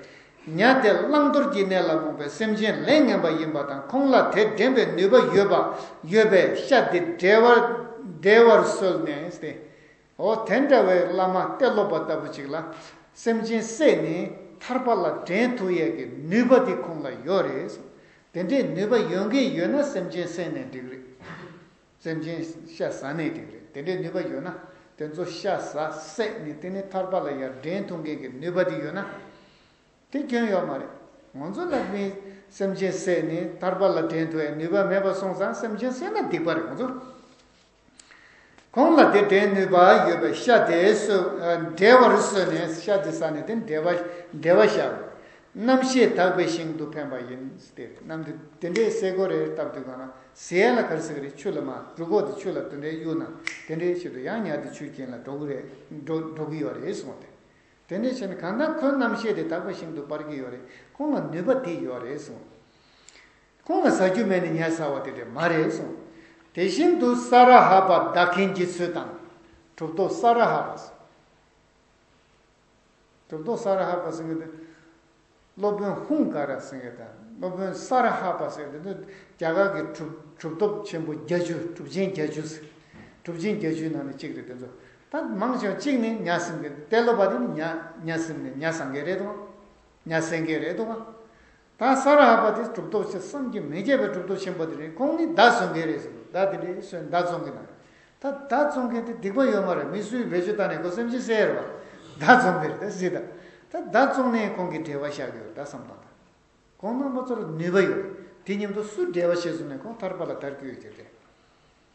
ཉ་དེ་བླང་དོར་གྱི་གནས་ལ་རྨོངས་པའི་སེམས་ཅན་ལས་ངན་པ་ཡིན་པ་དང་ཁོང་ལ་དེ་འདྲེན་པའི་ནུས་པ་ཡོད་པ་ཡོད་པས་ཤ་དེ་འབྲལ་བར་འབྲལ་བར་གསོལ་ནས་ཏེ། འོ་དེ་འདྲ་བའི་བླ་མ་ཏེ་ལོ་པ་ལྟ་བུ་ཅིག་ལ། སེམས་ཅན་བསད་ནས་ཐར་པ་ལ་འདྲེན་ཐུབ་ཡས་ཀྱི་ནུས་པ་དེ་ཁོང་ལ་ཡོད་རེད་གསུངས། དེ་འདྲའི་ནུས་པ་ཡོད་མཁན་ཡོད་ན་སེམས་ཅན་བསད་ནས་འགྲིག་རེད། སེམས་ཅན་ཤ་ཟ་ནས་འགྲིག་རེད། དེ་འདྲའི་ནུས་པ་ཡོད་ན་དེ་ཚོ་ཤ་ཟ་བསད་ནས་དེ་ནས་ཐར་པ་ལ་ཡར་འདྲེན་ཐུབ་མཁན་གྱི་ནུས་པ་དེ་ཡོད་ན། དེ་སྐྱོན་ཡོད་མ་རེད། ང་ཚོ་ལ་ནི་སེམས་ཅན་བསད་ནས་ཐར་པ་ལ་འདྲེན་ཐུབ་པའི་ནུས་པ་མེད་པ་སོང་ཙང་སེམས་ཅན་བསད་ན་སྡིག་པ་རེད་ང་ཚོ། ཁོང་ལ་དེ་འདྲའི་ནུས་པ་ཡོད་པའི་ཤ་དེ་གསོད། འབྲལ་བར་གསོལ་ནས་ཤ་དེ་ཟ་ནས་དེ་འབྲལ་བ་འབྲལ་བ་བཞག། རྣམ་ཤེས་དག་པའི་ཞིང་དུ་འཕེན་པ་ཡིན་ཏེ། རྣམ་དེ་དེ་འདྲའི་སའི་གོ་རེ་བཏབ་དུས་གང་ན་ཟས་ལ་ག་རེ་ཟེར་གི་རེད། ཆུ་ལ་མ་འབྲུ་གོ་དེ་ཆུ་ལ་དེ་འདྲའི་གཡུག་ན་དེ་འདྲའི་ཆེད་དུ་ཡང་ཉ་དེ་ཆུ་རྐྱེན་ལ་འགྲོ་གི་རེད། འགྲོ་འགྲོ་གི་ཡོད་རེད་གསུངས་ཏེ། དེ་འདྲ་བྱས་ན་གང་ལྟར་ཁོའི་རྣམ་ཤེས་དེ་དག་པའི་ཞིང་དུ་སྤར་གྱི་ཡོད་རེད། ཁོང་ལ་ནུས་པ་དེ་ཡོད་རེད་གསུངས། ཁོང་ལ་ཟ་རྒྱུ་མེད་ནས་ཉ་ཟ་བ་དེ་འདྲ་མ་རེད་གསུངས། དེ་བཞིན་དུ་ས་ར་ཧ་པ་བདག་མཁན་གྱི་ཚུལ་དང་། གྲུབ་ཐོབ་ས་ར་ཧ་པ། གྲུབ་ཐོབ་ས་ར་ཧ་པ་ཟེར་མཁན་དེ། སློབ་དཔོན་ཧཱུྃ་ཀ་ར་ཟེར་མཁན་དང་སློབ་དཔོན་ས་ར་ཧ་པ་ཟེར་མཁན་དེ་ཚོ་རྒྱ་གར་གྱི་གྲུབ་གྲུབ་ཐོབ་ཆེན་པོ་བརྒྱད་ཅུ་གྲུབ་ཆེན་བརྒྱད་ཅུ་ཟེར། གྲུབ་ཆེན་བརྒྱད་ཅུའི་ནང་ནས་གཅིག་རེད། དེ་ཚོ་ད་མང་ཆེ་བ་གཅིག་ནི་ཉ་ཟ་མཁན། ཏེ་ལོ་པ་དེ་ནི་ཉ་ཉ་ཟ་མཁན་ཉ་ཟ་མཁན་རེད་དོ། ཉ་ཟ་མཁན་རེད་དོ། ད་ས་ར་ཧ་པ་དེ་གྲུབ་ཐོབ་ཆེ་བསམ་གྱིས་མི་ཁྱབ་པའི་གྲུབ་ཐོབ་ཆེན་པོ་དེ་རེད། ཁོང་ནི་མདའ་བཙོང་མཁན་རེད་ཟེར། མདའ་དེ་འདྲའི་སོན་མདའ་བཙོང་གི་ན། ད་མདའ་བཙོང་མཁན་དེ་སྡིག་པ་ཡོད་མ་རེད། མི་སུའི་བེད་སྤྱོད་བཏང་ནས་ཁོ་སེམས་ཅན་བསད་རེད་བ། མདའ་བཙོང་གི་རེད་ད་ཟེར་ད། ད་མདའ་བཙོང་ནས་ཁོང་གི་འབྲེལ་བ་བཞག་གི་ཡོད་ད་བསམ་བཏང་ད། ཁོང་རྣམ་པ་ཚོར་ནུས་པ་ཡོད་རེད། དེ་མཉམ་དུ་སུ་འབྲེལ་བ་བྱས་སོང་ནས་ཁོང་ཐར་པ་ལ་དར་རྒྱུ་ཡོད་ཀྱི་རེད།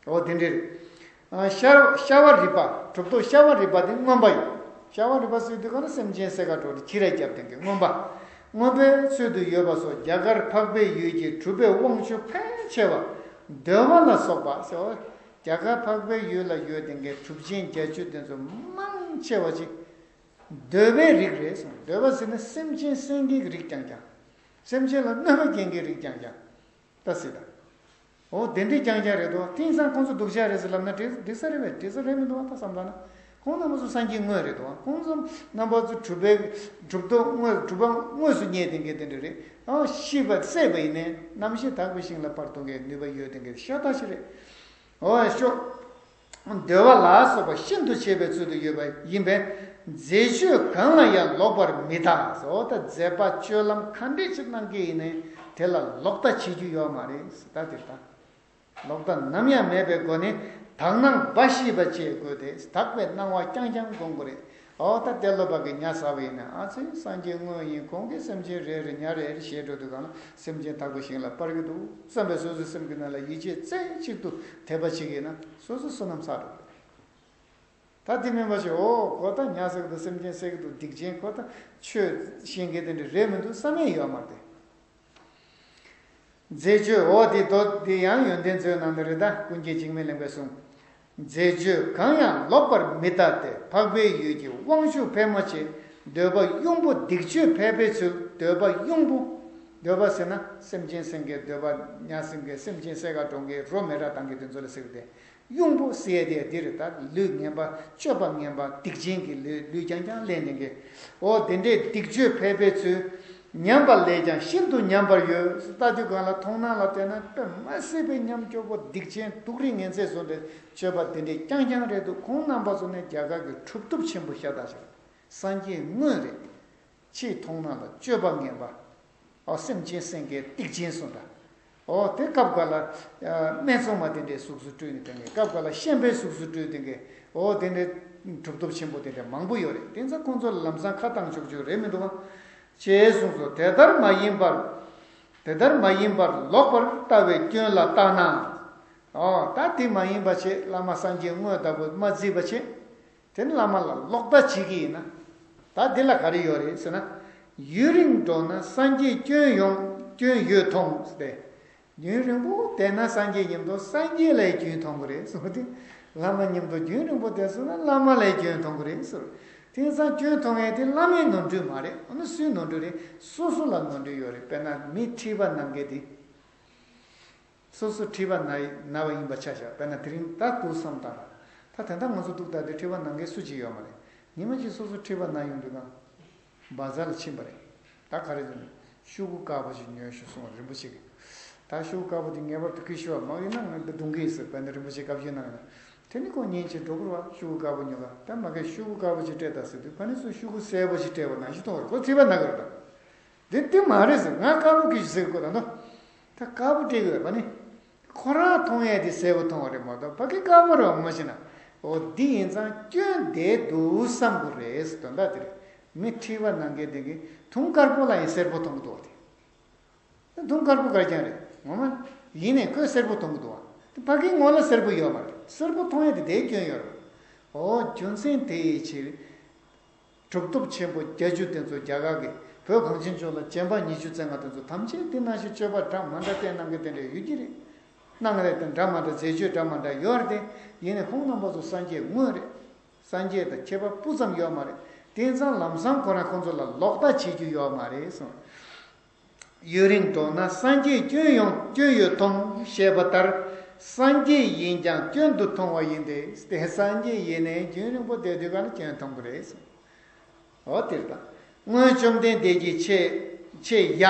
འོ་དེ་འདྲ་རེད། ཨ་ཤ་ཤ་བ་རི་པ། གྲུབ་ཐོབ་ཤ་བ་རི་པ་དེ་རྔོན་པ་ཡོད། ཤ་བ་རི་པ་ཟེར་དུས་ག་ན་སེམས་ཅན་སེ་ག་འགྲོ་དེ་ཁྱི་ར་རྒྱབ་དེ་གི་རྔོན་པ། རྔོན་པའི་ཚུལ་དུ་ཡོད་པ་སོགས་རྒྱ་གར་འཕགས་པའི་ཡུལ་གྱི་གྲུབ་པའི་དབང་ཕྱུག་ཕལ་ཆེ་བ་འདོད་པ་ལ་སོགས་པ་ཟེར་བ། རྒྱ་གར་འཕགས་པའི་ཡུལ་ལ་ཡོད་དེ་གི་གྲུབ་ཆེན་བརྒྱད་ཅུ་དེ་ཚོ་མང་ཆེ་བ་ཅིག་འདོད་པའི་རིགས་རེད་གསུངས། འདོད་པ་ཟེར་ན་སེམས་ཅན་སེང་གེའི་རིགས་རྐྱང་རྐྱང་། སེམས་ཅན་ལ་གནོད་པ་སྐྱེལ་མཁན་རིགས་རྐྱང་རྐྱང་། ད་སྲིད་ད། འོ་དེ་འདྲའི་རྐྱང་རྐྱང་རེད་དོ། དེང་སང་ཁོང་ཚོ་སྡུག་ཅག་རེད་ཟེར་ལབ་ན་འགྲིག་འགྲིག་ས་རེད་པས། འགྲིག་ས་རེད་མི་འདུག་བ། ད་བསམ་ད་ན། ཁོང་རྣམ་པ་ཚོ་སངས་རྒྱས་དངོས་རེད་དོ། ཁོང་ཚོ་རྣམ་པ་ཚོ་གྲུབ་པའི་གྲུབ་ཐོབ་དངོས་གྲུབ་པ་དངོས་སུ་རྙེད་དེ་འགའ་དེ་འདྲ་རེད། ཨ་ཤི་བ་བསད་པ་ཡིན་ནའི་རྣམ་ཤེས་དག་པའི་ཞིང་ལ་སྤར་གཏོང་མཁན་ནུས་པ་ཡོད་དེ་འགའ་ཤ་སྟག་ཞིག་རེད། འོ་ཤོག་འདོད་པ་ལ་སོགས་པ་ཤིན་ཏུ་ཆེ་བའི་ཚུལ་དུ་ཡོད་པ་ཡིན་པས། མཛེས་སྤྱོད་གང་ལ་ཡང་ལོག་པར་མི་ལྟ། འོ་ད་མཛེས་པ་སྤྱོད་ལམ་ག་འདྲས་ཅིག་གནང་གི་ཡིན་ནའི་དེ་ལ་ལོག་ལྟ་བྱེད་རྒྱུ་ཡོད་མ་རེད། ད་དེ་ལྟ། ལོག་ལྟ་ནམ་ཡང་མེད་པའི་སྒོ་ནས་དག་སྣང་འབའ་ཞིག་པ་བཅས་དགོས་ཏེ། དག་པའི་སྣང་བ་རྐྱང་རྐྱང་སྒོམ་དགོས་རེད། འོ་ད་ཏེ་ལོ་པ་གི་ཉ་ཟ་བ་ཡིན་ན་ཨ་ཙི་སངས་རྒྱས་དངོས་ཡིན། ཁོང་གིས་སེམས་ཅན་རེ་རེ་ཉ་རེ་རེ་བཞེས་འགྲོ་དུས་གང་ལ་སེམས་ཅན་དག་པའི་ཞིང་ལ་སྤར་གྱི་འདུག་བསམ་པའི་སོ་སོའི་སེམས་ཀྱི་ནང་ལ་ཡིད་ཆེས་རྩེ་གཅིག་ཏུ་དད་པ་བྱེད་ཀྱི་ཡིན་ན་སོ་སོ་བསོད་ནམས་བསགས་འགྲོ་གི་རེད། ད་དེ་མིན་པ་ཞིག་འོ་ཁོ་ད་ཉ་ཟ་གི་འདུག་སེམས་ཅན་བསད་ཀྱི་འདུག་སྡིག་ཅན། ཁོ་ད་ཆོས་ཤེས་མཁན་དེ་འདྲ་རེད་མི་འདུག་བསམ་ཡས་ཡོད་མ་རེད། མཛེས་སྤྱོད་འོ་དེ་མདོ་དེ་ཡང་ཡོན་ཏན་མཛོད་ནང་དུ་རེད། ད་ཀུན་མཁྱེན་འཇིགས་མེད་གླིང་པས་གསུངས། མཛེས་སྤྱོད་གང་ཡང་ལོག་པར་མི་ལྟ་སྟེ། འཕགས་པའི་ཡུལ་གྱི་དབང་ཕྱུག་ཕལ་མོ་ཆེ། འདོད་པ་གཡུང་པོ་སྡིག་སྤྱོད་ཕལ་པའི་ཚུལ། འདོད་པ་གཡུང་པོ། འདོད་པ་ཟེར་ན་སེམས་ཅན་སེང་གེ་འདོད་པ། ཉ་སེང་གེ་སེམས་ཅན་སེ་ག་གྲོང་གི་རོ་མེ་ར་དང་གི་དེ་ཚོ་ལ་ཟེར་གི་དེ། གཡུང་པོ་ཟེར་ཡ་དེ་འདི་རེད། ད་ལུས་ངན་པ་སྤྱོད་པ་ངན་པ་སྡིག་ཅན་གྱི་ལུས་ལུས་རྐྱང་རྐྱང་ལེན་ནས་གི། འོ་དེ་འདྲའི་སྡིག་སྤྱོད་ཕལ་པའི་ཚུལ། ཉམས་པ་ལས་ཀྱང་ཤིན་ཏུ་ཉམས་པར་འོས། ལྟ་དུས་གང་ལ་མཐོང་སྣང་ལ་བལྟས་ན་དཔེ་མ་སྲིད་པའི་ཉམས་སྐྱོ་པོ་སྡིག་ཅན་སྡུག་རུས་ངན་ཚད་བཟོ་འདྲའི་སྤྱོད་པ་དེ་འདྲའི་རྐྱང་རྐྱང་རེད་འདུག་ཁོང་རྣམ་པ་ཚོ་ནི་རྒྱ་གར་གྱི་གྲུབ་ཐོབ་ཆེན་པོ་ཤ་སྟག་ཞིག་སངས་རྒྱས་དངོས་རེད། ཕྱིའི་མཐོང་སྣང་ལ་སྤྱོད་པ་ངན་པ། ཨོ་སེམས་ཅན་སེང་གེ་སྡིག་ཅན་སོང་འདྲ། ཨོ་དེ་སྐབས་འགའ་ལ་སྨད་འཚོང་མ་དེ་འདྲའི་གཟུགས་སུ་སྤྲུལ་ནས་དེ་འདྲའི་སྐབས་འགའ་ལ་ཤན་པའི་གཟུགས་སུ་སྤྲུལ་དེ་འདྲའི་ཨོ་དེ་འདྲའི་གྲུབ་ཐོབ་ཆེན་པོ་དེ་འདྲ་མང་པོ་ཡོད་རེད། དེ་ཚོ་ཁོང་ཚོ་ལམ་སང་ཁ་བཏང་ཆོག་ཆོག་རེད་མི་འདུག་ག་ཅེས་གསུངས་སོ། དེ་ལྟར་མ་ཡིན་པར། དེ་ལྟར་མ་ཡིན་པར་ལོག་པར་ལྟ་བའི་སྐྱོན་ལ་བརྟགས་ན། ཨོ་ད་དེ་མ་ཡིན་པ་བྱས། བླ་མ་སངས་རྒྱས་དངོས་ལྟ་བུ་མ་བརྩིས་པ་བྱས། དེ་ནི་བླ་མ་ལ་ལོག་ལྟ་བྱེད་ཀྱི་ཡིན་ན། ད་འདི་ལ་ག་རེ་ཡོད་རེད་ཟེར་ན། ཡུན་རིང་འགྲོགས་ན་སངས་རྒྱས་སྐྱོན་ཡོང་སྐྱོན་ཡོད་མཐོང་སྟེ། ཡུན་རིང་པོ་བསྡད་ན་སངས་རྒྱས་མཉམ་དུ་སངས་རྒྱས་ལ་སྐྱོན་མཐོང་གི་རེད་གསུངས་ཏེ། བླ་མ་མཉམ་དུ་རྒྱུན་རིང་པོ་བསྡད་སོང་ན་བླ་མ་ལ་སྐྱོན་མཐོང་གི་རེད་ཟེར། དེང་སང་སྐྱོན་མཐོང་ཡས་དེ་བླ་མའི་ནོར་འཁྲུལ་མ་རེད། འོ་ན་སུའི་ནོར་འཁྲུལ་རེད། སོ་སོ་ལ་ནོར་འཁྲུལ་ཡོད་རེད། དཔེར་ན་མི་མཁྲིས་པ་ན་མཁན་དེ། སོ་སོ་མཁྲིས་པ་ན་ན་བ་ཡིན་པ་ཆ་བཞག་དཔེར་ན་དེ་རིང་ད་འདུག་བསམ་བཏང་། ད་དེ་འདྲ་ང་ཚོ་འདུག་ད་དེ་མཁྲིས་པ་ན་མཁན་སུ་གཅིག་ཡོད་མ་རེད། ཉི་མ་གཅིག་སོ་སོ་མཁྲིས་པ་ན་ཡོང་དུས་གང་། བ་ཛར་ལ་ཕྱིན་པ་རེད། ད་ག་རེ་ཟེར་ན། ཤོག་གུ་དཀར་པོ་ཞིག་ཉོས་ཤོག་གསུངས་པ་རིན་པོ་ཆེ་གིས། ད་ཤོག་གུ་དཀར་པོ་དེ་ངེས་པར་དུ་ཁྱེར་ཤོག་མ་ཡིན་ན་ང་འདི་རྡུང་གི་ཡིན་ཟེར་དཔེར་ན་རིན་པོ་ཆེ་བཀའ་བཞིན་གནང་ཡོད། དེ་ནི་ཁོ་ཉིན་གཅིག་འགྲོ་དགོས་རེད་བ། ཤོག་གུ་དཀར་པོ་ཉོ་ག་ད་མ་གིར་ཤོག་གུ་དཀར་པོ་ཞིག་སྤྲད་དང་ཟེར་དུས་ཕ་ནི་ཚོས་ཤོག་གུ་སེར་པོ་ཞིག་སྤྲད་པ་ནང་བཞིན་མཐོང་བ་རེད། ཁོ་མཁྲིས་པ་ན་གི་རེད་ད། དེ་དེ་མ་རེད་ཟེར། ང་དཀར་པོ་གི་ཞིག་ཟེར་དགོས་ད་དོ། ད་དཀར་པོ་སྤྲད་གི་ཡོད་པ་ནི། ཁོ་རང་མཐོང་ཡས་དེ་སེར་པོ་མཐོང་བ་རེད་མ་གཏོགས་ཕ་གི་དཀར་པོ་རེད་བ་མ་ཤེས་ན། འོ་འདི་ཡིན་ཙང་སྐྱོན་བསྡད་འདུག་བསམ་དགོས་རེད་ཟེར། དོན་དག་དེ་རེད། མི་མཁྲིས་པ་ན་མཁན་དེ་གིས་དུང་དཀར་པོ་ལ་ཡང་སེར་པོ་མཐོང་གི་འདུག་བ་དེ། དུང་དཀར་པོ་ག་རེ་རྐྱང་རེད་ངོ་མ། ཡིན་ནའི་ཁོས་སེར་པོ་མཐོང་གི་འདུག་བ། དེ་ཕ་གིའི་ངོ་ལ་སེར་པོ་ཡོད་མ་རེད། སེར་པོ་མཐོང་ཡས་དེ་དེའི་སྐྱོན་ཡོད་རེད། འོ་རྒྱུ་མཚན་དེ་ཡི་ཕྱིར། གྲུབ་ཐོབ་ཆེན་པོ་བརྒྱད་ཅུ་དེ་ཚོ་རྒྱ་གར་གྱི་བོད་གངས་ཅན་ལྗོངས་ལ་རྗེ་འབངས་ཉི་ཤུ་རྩ་ལྔ་དེ་ཚོ་ཐམས་ཅད་དེ་ནང་བཞིན་སྤྱོད་པ་འདྲ་མ་འདྲ་བསྟན་གནང་མཁན་དེ་འདྲ་ཡོད་ཀྱི་རེད། གནང་རེད་དེ་འདྲ་མ་འདྲ་མཛད་སྤྱོད་འདྲ་མ་འདྲ་ཡོད་རེད་དེ། ཡིན་ནའི་ཁོང་རྣམ་པ་ཚོ་སངས་རྒྱས་དངོས་རེད། སངས་རྒྱས་དང་ཁྱད་པར་སྤུ་ཙམ་ཡོད་མ་རེད། དེང་སང་ལམ་སང་ཁོ་རང་ཁོང་ཚོ་ལ་ལོག་ལྟ་བྱེད་རྒྱུ་ཡོད་མ་རེད་གསུངས། ཡུན་རིང་འགྲོགས་ན་སངས་རྒྱས་སྐྱོན་ཡོང་སྐྱོན་ཡོད་མཐོང་ཞེས་པ་ལྟར། སངས་རྒྱས་ཡིན་ཀྱང་སྐྱོན་དུ་མཐོང་བ་ཡིན་ཏེ། དེ་སངས་རྒྱས་ཡིན་ནའི་རྒྱུན་རིང་པོ་བསྡད་དུས་གང་ལ་སྐྱོན་མཐོང་གི་རེད་གསུངས། འོ་དེ་ལྟ། སྔོན་བཅོམ་ལྡན་འདས་ཀྱིས་ཆེ་ཆེ་ཡ།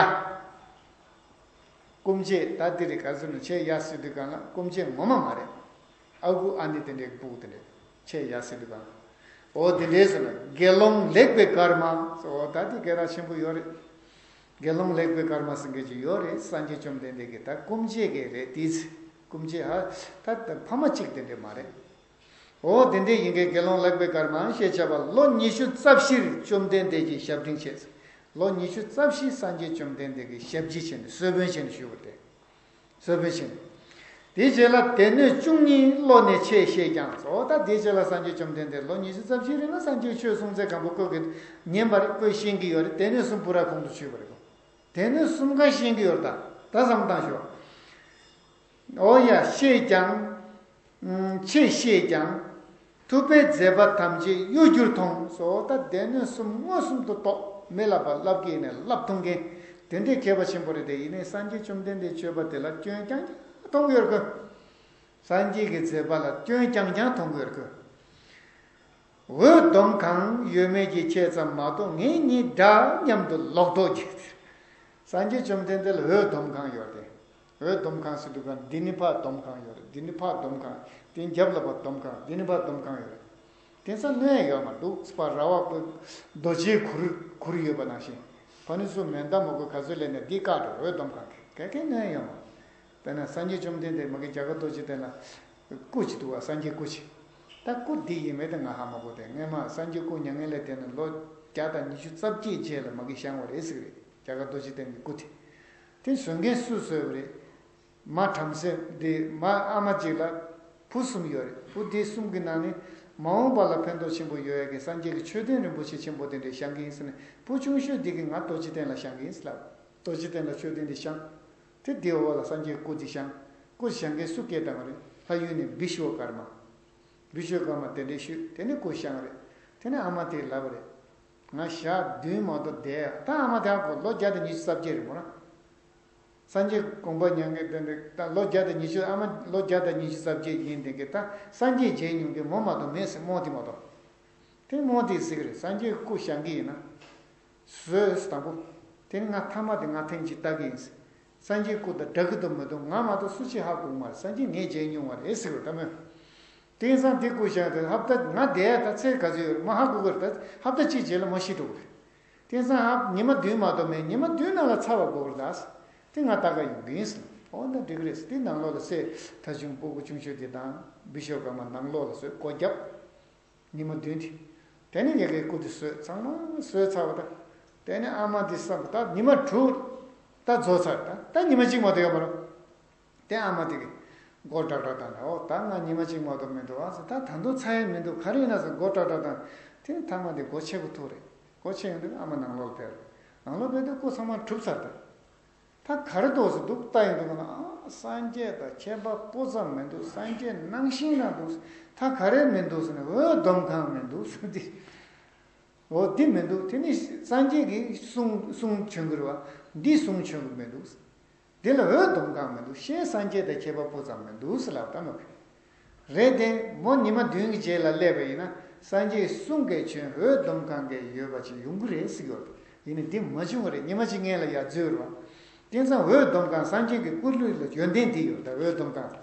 སྐུ་མཆེད་ད་འདི་རེད་ག་ཟེར་ན་ཆེ་ཡ་ཟེར་དུས་གང་ལ་སྐུ་མཆེད་ངོ་མ་མ་རེད། ཨ་ཁུ་ཨ་ནེ་དེ་འདྲའི་སྤུ་གུ་དེ་འདྲས་ཆེ་ཡ་ཟེར་དུས་གང་། འོ་དེ་འདྲས་ཟེར་ན་དགེ་སློང་ལེགས་པའི་སྐར་མ། འོ་ད་འདི་སྐད་གྲགས་ཆེན་པོ་ཡོད་རེད། དགེ་སློང་ལེགས་པའི་སྐར་མ་ཟེར་མཁན་ཅིག་ཡོད་རེད། སངས་རྒྱས་བཅོམ་ལྡན་འདས་ཀྱི་ད་སྐུ་མཆེད་ཀྱི་རེད་དེ། སྐུ་མཆེད་ཧ་ད་ཕ་མ་གཅིག་དེ་འདྲས་མ་རེད། འོ་དེ་འདྲའི་ཡིན་མཁན་དགེ་སློང་ལེགས་པའི་སྐར་མ་ཞེས་བྱ་བ་ལོ་ཉི་ཤུ་རྩ་བཞིར་བཅོམ་ལྡན་འདས་ཀྱི་ཞབས་འབྲིང་བྱས། ལོ་ཉི་ཤུ་རྩ་བཞི་སངས་རྒྱས་བཅོམ་ལྡན་འདས་ཀྱི་ཞབས་ཕྱི་བྱས་ནས་གསོལ་དཔོན་བྱས་ནས་བཞུགས་པ་སྟེ། གསོལ་དཔོན་བྱས་ནས། དེའི་རྗེས་ལ་སྡེ་སྣོད་བཅུ་གཉིས་བློ་ནས་ཆེ་ཤེས་ཀྱང་། འོ་ད་དེའི་རྗེས་ལ་སངས་རྒྱས་བཅོམ་ལྡན་འདས་ལོ་ཉི་ཤུ་རྩ་བཞི་རིང་ལ་སངས་རྒྱས་ཆོས་གསུང་ཚད་གང་པོ་ཁོས་ཀྱིས་ཉན་པ་རེད། ཁོས་ཤེས་ཀྱི་ཡོད་རེད། སྡེ་སྣོད་གསུམ་པུ་ར་ཁོང་དུ་ཆུད་པ་རེད། སྡེ་སྣོད་གསུམ་ག་ཤེས་ཀྱི་ཡོད་རེད། ད་ད་བསམ་བཏང་ཤོག་འོ་ཡ་ཤེས་ཀྱང་། ཆེ་ཤེས་ཀྱང་། ཐུབ་པའི་མཛད་པ་ཐམས་ཅད་གཡོ་སྒྱུར་མཐོང་། སོ་ད་སྡེ་སྣོད་གསུམ་མངོན་སུམ་དུ་རྟོགས། མི་ལབ་པ་ལབ་ཀྱི་ཡིན་ནས་ལབ་མཐོང་མཁན། དེ་འདྲའི་མཁས་པ་ཆེན་པོ་རེད་དེ། ཡིན་ནའི་སངས་རྒྱས་བཅོམ་ལྡན་འདས་སྤྱོད་པ་དེ་ལ་སྐྱོན་རྐྱང་རྐྱང་མཐོང་གི་ཡོད་རེད་ཁོས། སངས་རྒྱས་ཀྱི་མཛད་པ་ལ་སྐྱོན་རྐྱང་རྐྱང་མཐོང་གི་ཡོད་རེད་ཁོས། འོད་འདོམ་གང་ཡོད་མེད་ཀྱི་ཁྱད་ཙམ་མ་གཏོགས་ངེད་གཉིས་འདྲ་སྙམ་དུ་ལོག་རྟོག་གི། སངས་རྒྱས་བཅོམ་ལྡན་འདས་ལ་འོད་འདོམ་གང་ཡོད་དེ། འོད་འདོམ་གང་ཟེར་དུས་གང་འདི་ནི་ཕར་འདོམ་གང་ཡོད་རེད། འདི་ནི་ཕར་འདོམ་གང་། དེ་རྒྱབ་ལ་ཕར་འདོམ་གང་། འདི་ནི་ཕར་འདོམ་གང་ཡོད་རེད། དེང་སང་གནོད་ཡོད་མ་འདུག་ཕར་ར་བ་རྡོ་རྗེའི་གུར་གུར་ཡོད་པ་ནང་བཞིན། ཕ་ནི་ཚུར་མེ་མདའ་མ་གོ་ག་ཚོད་ལས་ནས་འདི་བཀག་འགྲོ། འོད་འདོམ་གང་གི་ག་གེ་གནོད་ཡོད་མ། དཔེར་ན་སངས་རྒྱས་བཅོམ་ལྡན་འདས་མ་གི་རྒྱ་གར་རྡོ་རྗེ་གདན་ལ་སྐུ་ཅིག་འདུག་བ། སངས་རྒྱས་སྐུ་ཅིག་ད་སྐུ་འདི་ཡིན་མེད་དེ་ང་ཧ་མ་གོ་དེ། སྔས་མ་སངས་རྒྱས་སྐུ་མྱ་ངན་ལས་འདས་ནས་ལོ་བརྒྱ་དང་ཉི་ཤུ་རྩ་བརྒྱད་རྗེས་ལ་མ་གི་བཞེངས་པ་རེད་ཟེར་གི་རེད། རྒྱ་གར་རྡོ་རྗེ་གདན་གྱི་སྐུ་དེ། དེ་བཟོ་མཁན་སུས་བཟོས་པ་རེད། མ་བྲམ་ཟེ་འདི་མ་ཨ་མ་གཅིག་ལ་བུ་གསུམ་ཡོད་རེད། བུ་འདི་གསུམ་གྱི་ནང་ནས་མ་འོངས་པ་ལ་ཕན་ཐོགས་ཆེན་པོ་ཡོད་ཡ་གི་སངས་རྒྱས་ཀྱི་མཆོད་རྟེན་རིན་པོ་ཆེ་ཆེན་པོ་དེ་འདྲ་བཞེངས་གི་ཡིན་ཟེར་ནས། བུ་ཆུང་ཤོས་འདི་གིས་ང་རྡོ་རྗེ་གདན་ལ་བཞེངས་གི་ཡིན་ཟེར་ལབ། རྡོ་རྗེ་གདན་ལ་མཆོད་རྟེན་འདི་བཞེངས། དེ་འདིའི་འོག་ལ་སངས་རྒྱས་སྐུ་འདི་བཞེངས། སྐུ་བཞེངས་མཁན་སུ་སྐད་བཏང་བ་རེད། ལྷ་ཡུལ་ནས་བི་ཤྭ་ཀརྨ། བི་ཤྭ་ཀརྨ་གདན་འདྲེན་ཞུས། དེ་ནས་སྐུ་བཞེངས་རེད། དེ་ནས་ཨ་མ་དེས་ལབ་པ་རེད། ང་ཞག་བདུན་མ་གཏོགས་བསྡད་ཡ། ད་ཨ་མ་དེ་ཧ་གོ། ལོ་བརྒྱ་དང་ཉི་ཤུ་རྩ་བརྒྱད་རེད་མོ་རང་། སངས་རྒྱས་དགོངས་པ་མྱ་ངན་ལས་འདས་ད་ལོ་བརྒྱ་དང་ཉི་ཤུ། ཨ་མ་ལོ་བརྒྱ་དང་ཉི་ཤུ་རྩ་བརྒྱད་ཡིན་དེ་གི་ད་སངས་རྒྱས་མཇལ་མྱོང་མཁན་མོ་མ་གཏོགས་མེད་ཟེར། རྨོ་དེ་མ་གཏོགས། དེ་རྨོ་དེས་ཟེར་གི་རེད། སངས་རྒྱས་སྐུ་བཞེངས་གི་ཡིན་ན། བཟོས་དང་པོ། དེ་ དེ་ནི་ང་ཐ་མ་དེ་ང་ཐེངས་གཅིག་ལྟ་གི་ཡིན་ཟེར། སངས་རྒྱས་སྐུ་དང་འདྲ་གི་འདུག་མི་འདུག་ང་མ་གཏོགས་སུ་གཅིག་ཧ་གོ་གི་མ་རེད། སངས་རྒྱས་ངས་མཇལ་མྱོང་བ་རེད་ཟེར་གི་རེད་ད་མོས། དེང་སང་དེ་སྐུ་བཞེངས་དེ་ཧབ་ད་ང་བསྡད་ད་ཚེ་ག་ཚོད་ཡོད་རེད་མ་ཧ་གོ་གི་རེད། ད་ཧབ་ད་གཅིག་རྗེས་ལ་མ་ཤི་འགྲོ་གི་རེད། དེང་སང་ཧབ་ཉི་མ་བདུན་མ་གཏོགས་མེད། ཉི་མ་བདུན་ནང་ལ་ཚར་བ་དགོས་རེད་ད། དེ་ང་ལྟ་ག་ཡོང་གི་ཡིན་ཟེར། འོ་ན་འགྲིག་གི་རེད་ཟེར། དེ་ནང་ལོགས་ལ་སྲས་ཐ་ཆུང་སྤུ་གུ་ཆུང་ཤོས་དེ་དང་བི་ཤོ་ཀརྨ་ནང་ལོགས་ལ་སྲས་སྒོ་བརྒྱབ། ཉི་མ་བདུན་དེ། དེ་ནས་ངེད་ཀྱི་སྐུ་དེ་བཟོས། ཚང་མ་བཟོས་ཚར་བ་དང་། དེ་ནས་ཨ་མ་དེ་བསམ་པ་ད་ཉི་མ་དྲུག་ད་རྫོགས་ཚར། ད་ད་ཉི་མ་གཅིག་མ་གཏོགས་ཡོད་མ་རེད། དེ་ཨ་མ་དེ་གིས་མགོ་བྲག་བྲག་བཏང་ད། འོ་ད་ང་ཉི་མ་གཅིག་མ་གཏོགས་མི་འདུག་ཨ་ཟེར། ད་ད་དུང་ཚར་ཡས་མི་འདུག་ག་རེ་ཡིན་ན་ཟེར་མགོ་བྲག་བྲག་བཏང་། དེ་ནས་ཐ་མ་དེ་སྒོ་ཕྱེ་དགོས་ཐུག་རེད། སྒོ་ཕྱེ་ཡོང་དུས་ཨ་མ་ནང་ལོགས་ལ་ཕེབས་རེད། ནང་ལོགས་ཕེབས་དུས་སྐུ་ཚང་མ་གྲུབ་ཚར་ད། ད་ག་རེ་འདུག་ཟེར་འདུག་ལྟ་ཡོང་དུས་ང་ཨ་སངས་རྒྱས་དང་ཁྱད་པར་སྤུ་ཙམ་མི་འདུག་སངས་རྒྱས་སྣང་ཞིང་རང་འདུག་ད་ག་རེ་མི་འདུག་ཟེར་ནས་འོད་འདོམ་གང་མི་འདུག་ཟེར་ཏེ། འོ་འདི་མི་འདུག་དེ་ནི་སངས་རྒྱས་ཀྱི་གསུང་གསུང་བྱོན་གྱི་རེད་བ། འདི་གསུང་བྱོན་གྱི་མི་འདུག་འདི་ལ་འོད་འདོམ་གང་མི་འདུག་གཞན་སངས་རྒྱས་དང་ཁྱད་པར་སྤུ་ཙམ་མི་འདུག་ཟེར་ལབ་ད་མོ་གི། རེད་དེ་མོ་ཉི་མ་བདུན་གྱི་རྗེས་ལ་སླེབས་པ་ཡིན་ན་སངས་རྒྱས་གསུང་གི་བྱོན་འོད་འདོམ་གང་གི་ཡོད་པ་ཅིག་ཡོང་གི་རེད་ཟེར་གྱི་ཡོད་རེད། ཡིན་ནའི་འདི་མ་བྱུང་བ་རེད། ཉི་མ་གཅིག་སྔོན་ལ་ཡར་འཛུལ་རེད་བ། དེང་སང་འོད་འདོམ་གང་སངས་རྒྱས་ཀྱི་སྐུ་ལུས་ལ་ཡོན་ཏན་འདི་ཡོད་ད་འོད་འདོམ་གང་།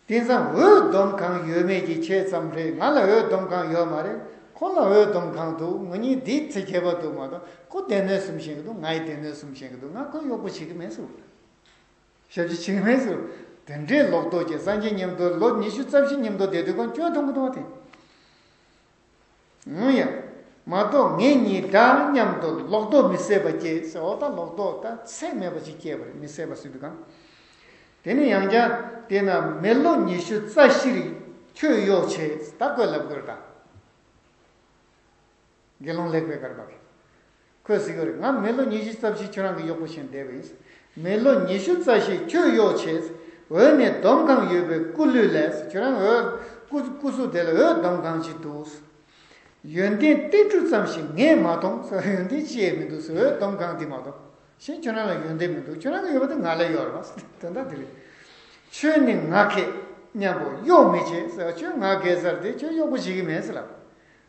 དེང་སང་འོད་འདོམ་གང་ཡོད་མེད་ཀྱི་ཁྱད་ཙམ་རེད། ང་ལ་འོད་འདོམ་གང་ཡོད་མ་རེད། ཁོ་ལ་འོད་འདོམ་གང་འདུག་ང་གཉིས་འདི་ཚེ་ཁྱད་པར་འདུག་མ་གཏོགས་ཁོ་སྡེ་སྣོད་གསུམ་ཤེས་ཀྱི་འདུག་ང་ཡི་སྡེ་སྣོད་གསུམ་ཤེས་ཀྱི་འདུག་ང་ཁོ་གཡོག་པོ་བྱེད་ཀྱི་མེད་ཟེར། ཞབས་ཕྱི་བྱེད་ཀྱི་མེད་ཟེར། དེ་འདྲའི་ལོག་རྟོག་གིས་སངས་རྒྱས་མཉམ་དུ་ལོ་ཉི་ཤུ་རྩ་བཞི་མཉམ་དུ་བསྡད་དུས་གང་སྐྱོན་མཐོང་གི་འདུག་བ་དེ། ངུ་ཡ། མ་གཏོགས་ངེད་གཉིས་དགྲ་མཉམ་དུ་ལོག་རྟོག་མི་བཟད་པ་སྐྱེས་ཟེར། འོ་ད་ལོག་རྟོག་ད་ཚད་མེད་པ་ཞིག་སྐྱེས་པ་རེད། མི་བཟད་པ་ཟེར་དུས་གང་། དེ་ནས་ཡང་བསྐྱར་དེ་ན་མི་ལོ་ཉི་ཤུ་རྩ་བཞི་རིང་ཁྱོད་གཡོག་བྱེད་ད་ཁོས་ལབ་དགོས་རེད་ད། དགེ་སློང་ལེགས་པའི་དཀར་པོ་གིས། ཁོས་ཟེར་གྱི་རེད། ང་མི་ལོ་ཉི་ཤུ་རྩ་བཞི་ཁྱོད་རང་གི་གཡོག་པོ་བྱས་བསྡད་པ་ཡིན། མི་ལོ་ཉི་ཤུ་རྩ་བཞི་ཁྱོད་གཡོག་བྱས། འོད་ནི་འདོམ་གང་ཡོད་པའི་སྐུ་ལུས་ལས། ཁྱོད་རང་འོད་སྐུ་སྐུ་གཟུགས་དེ་ལ་འོད་འདོམ་གང་ཞིག་འདུག་ཡོན་ཏན་ཏིལ་འབྲུ་ཙམ་ཞིག་ངས་མ་མཐོང་ཟེར། ཡོན་ཏན་ཅི་ཡང་མི་འདུག་ཟེར། འོད་འདོམ་གང་འདི་མ་གཏོགས་གཞན་ཁྱོད་རང་ལ་ཡོན་ཏན་མི་འདུག་ཁྱོད་རང་ལ་ཡོད་པ་དེ་ང་ལ་ཡོད་རེད་པ། དོན་དག་འདི་རེད། ཁྱོད་ནི་ང་གས་མཉམ་པོ་གཡོག་མི་བྱེད་ཟེར། ཁྱོད་ང་གས་ཟེར་དེ་ཁྱོད་གཡོག་པོ་བྱེད་ཀྱི་མེད་ཟེར་ལབ།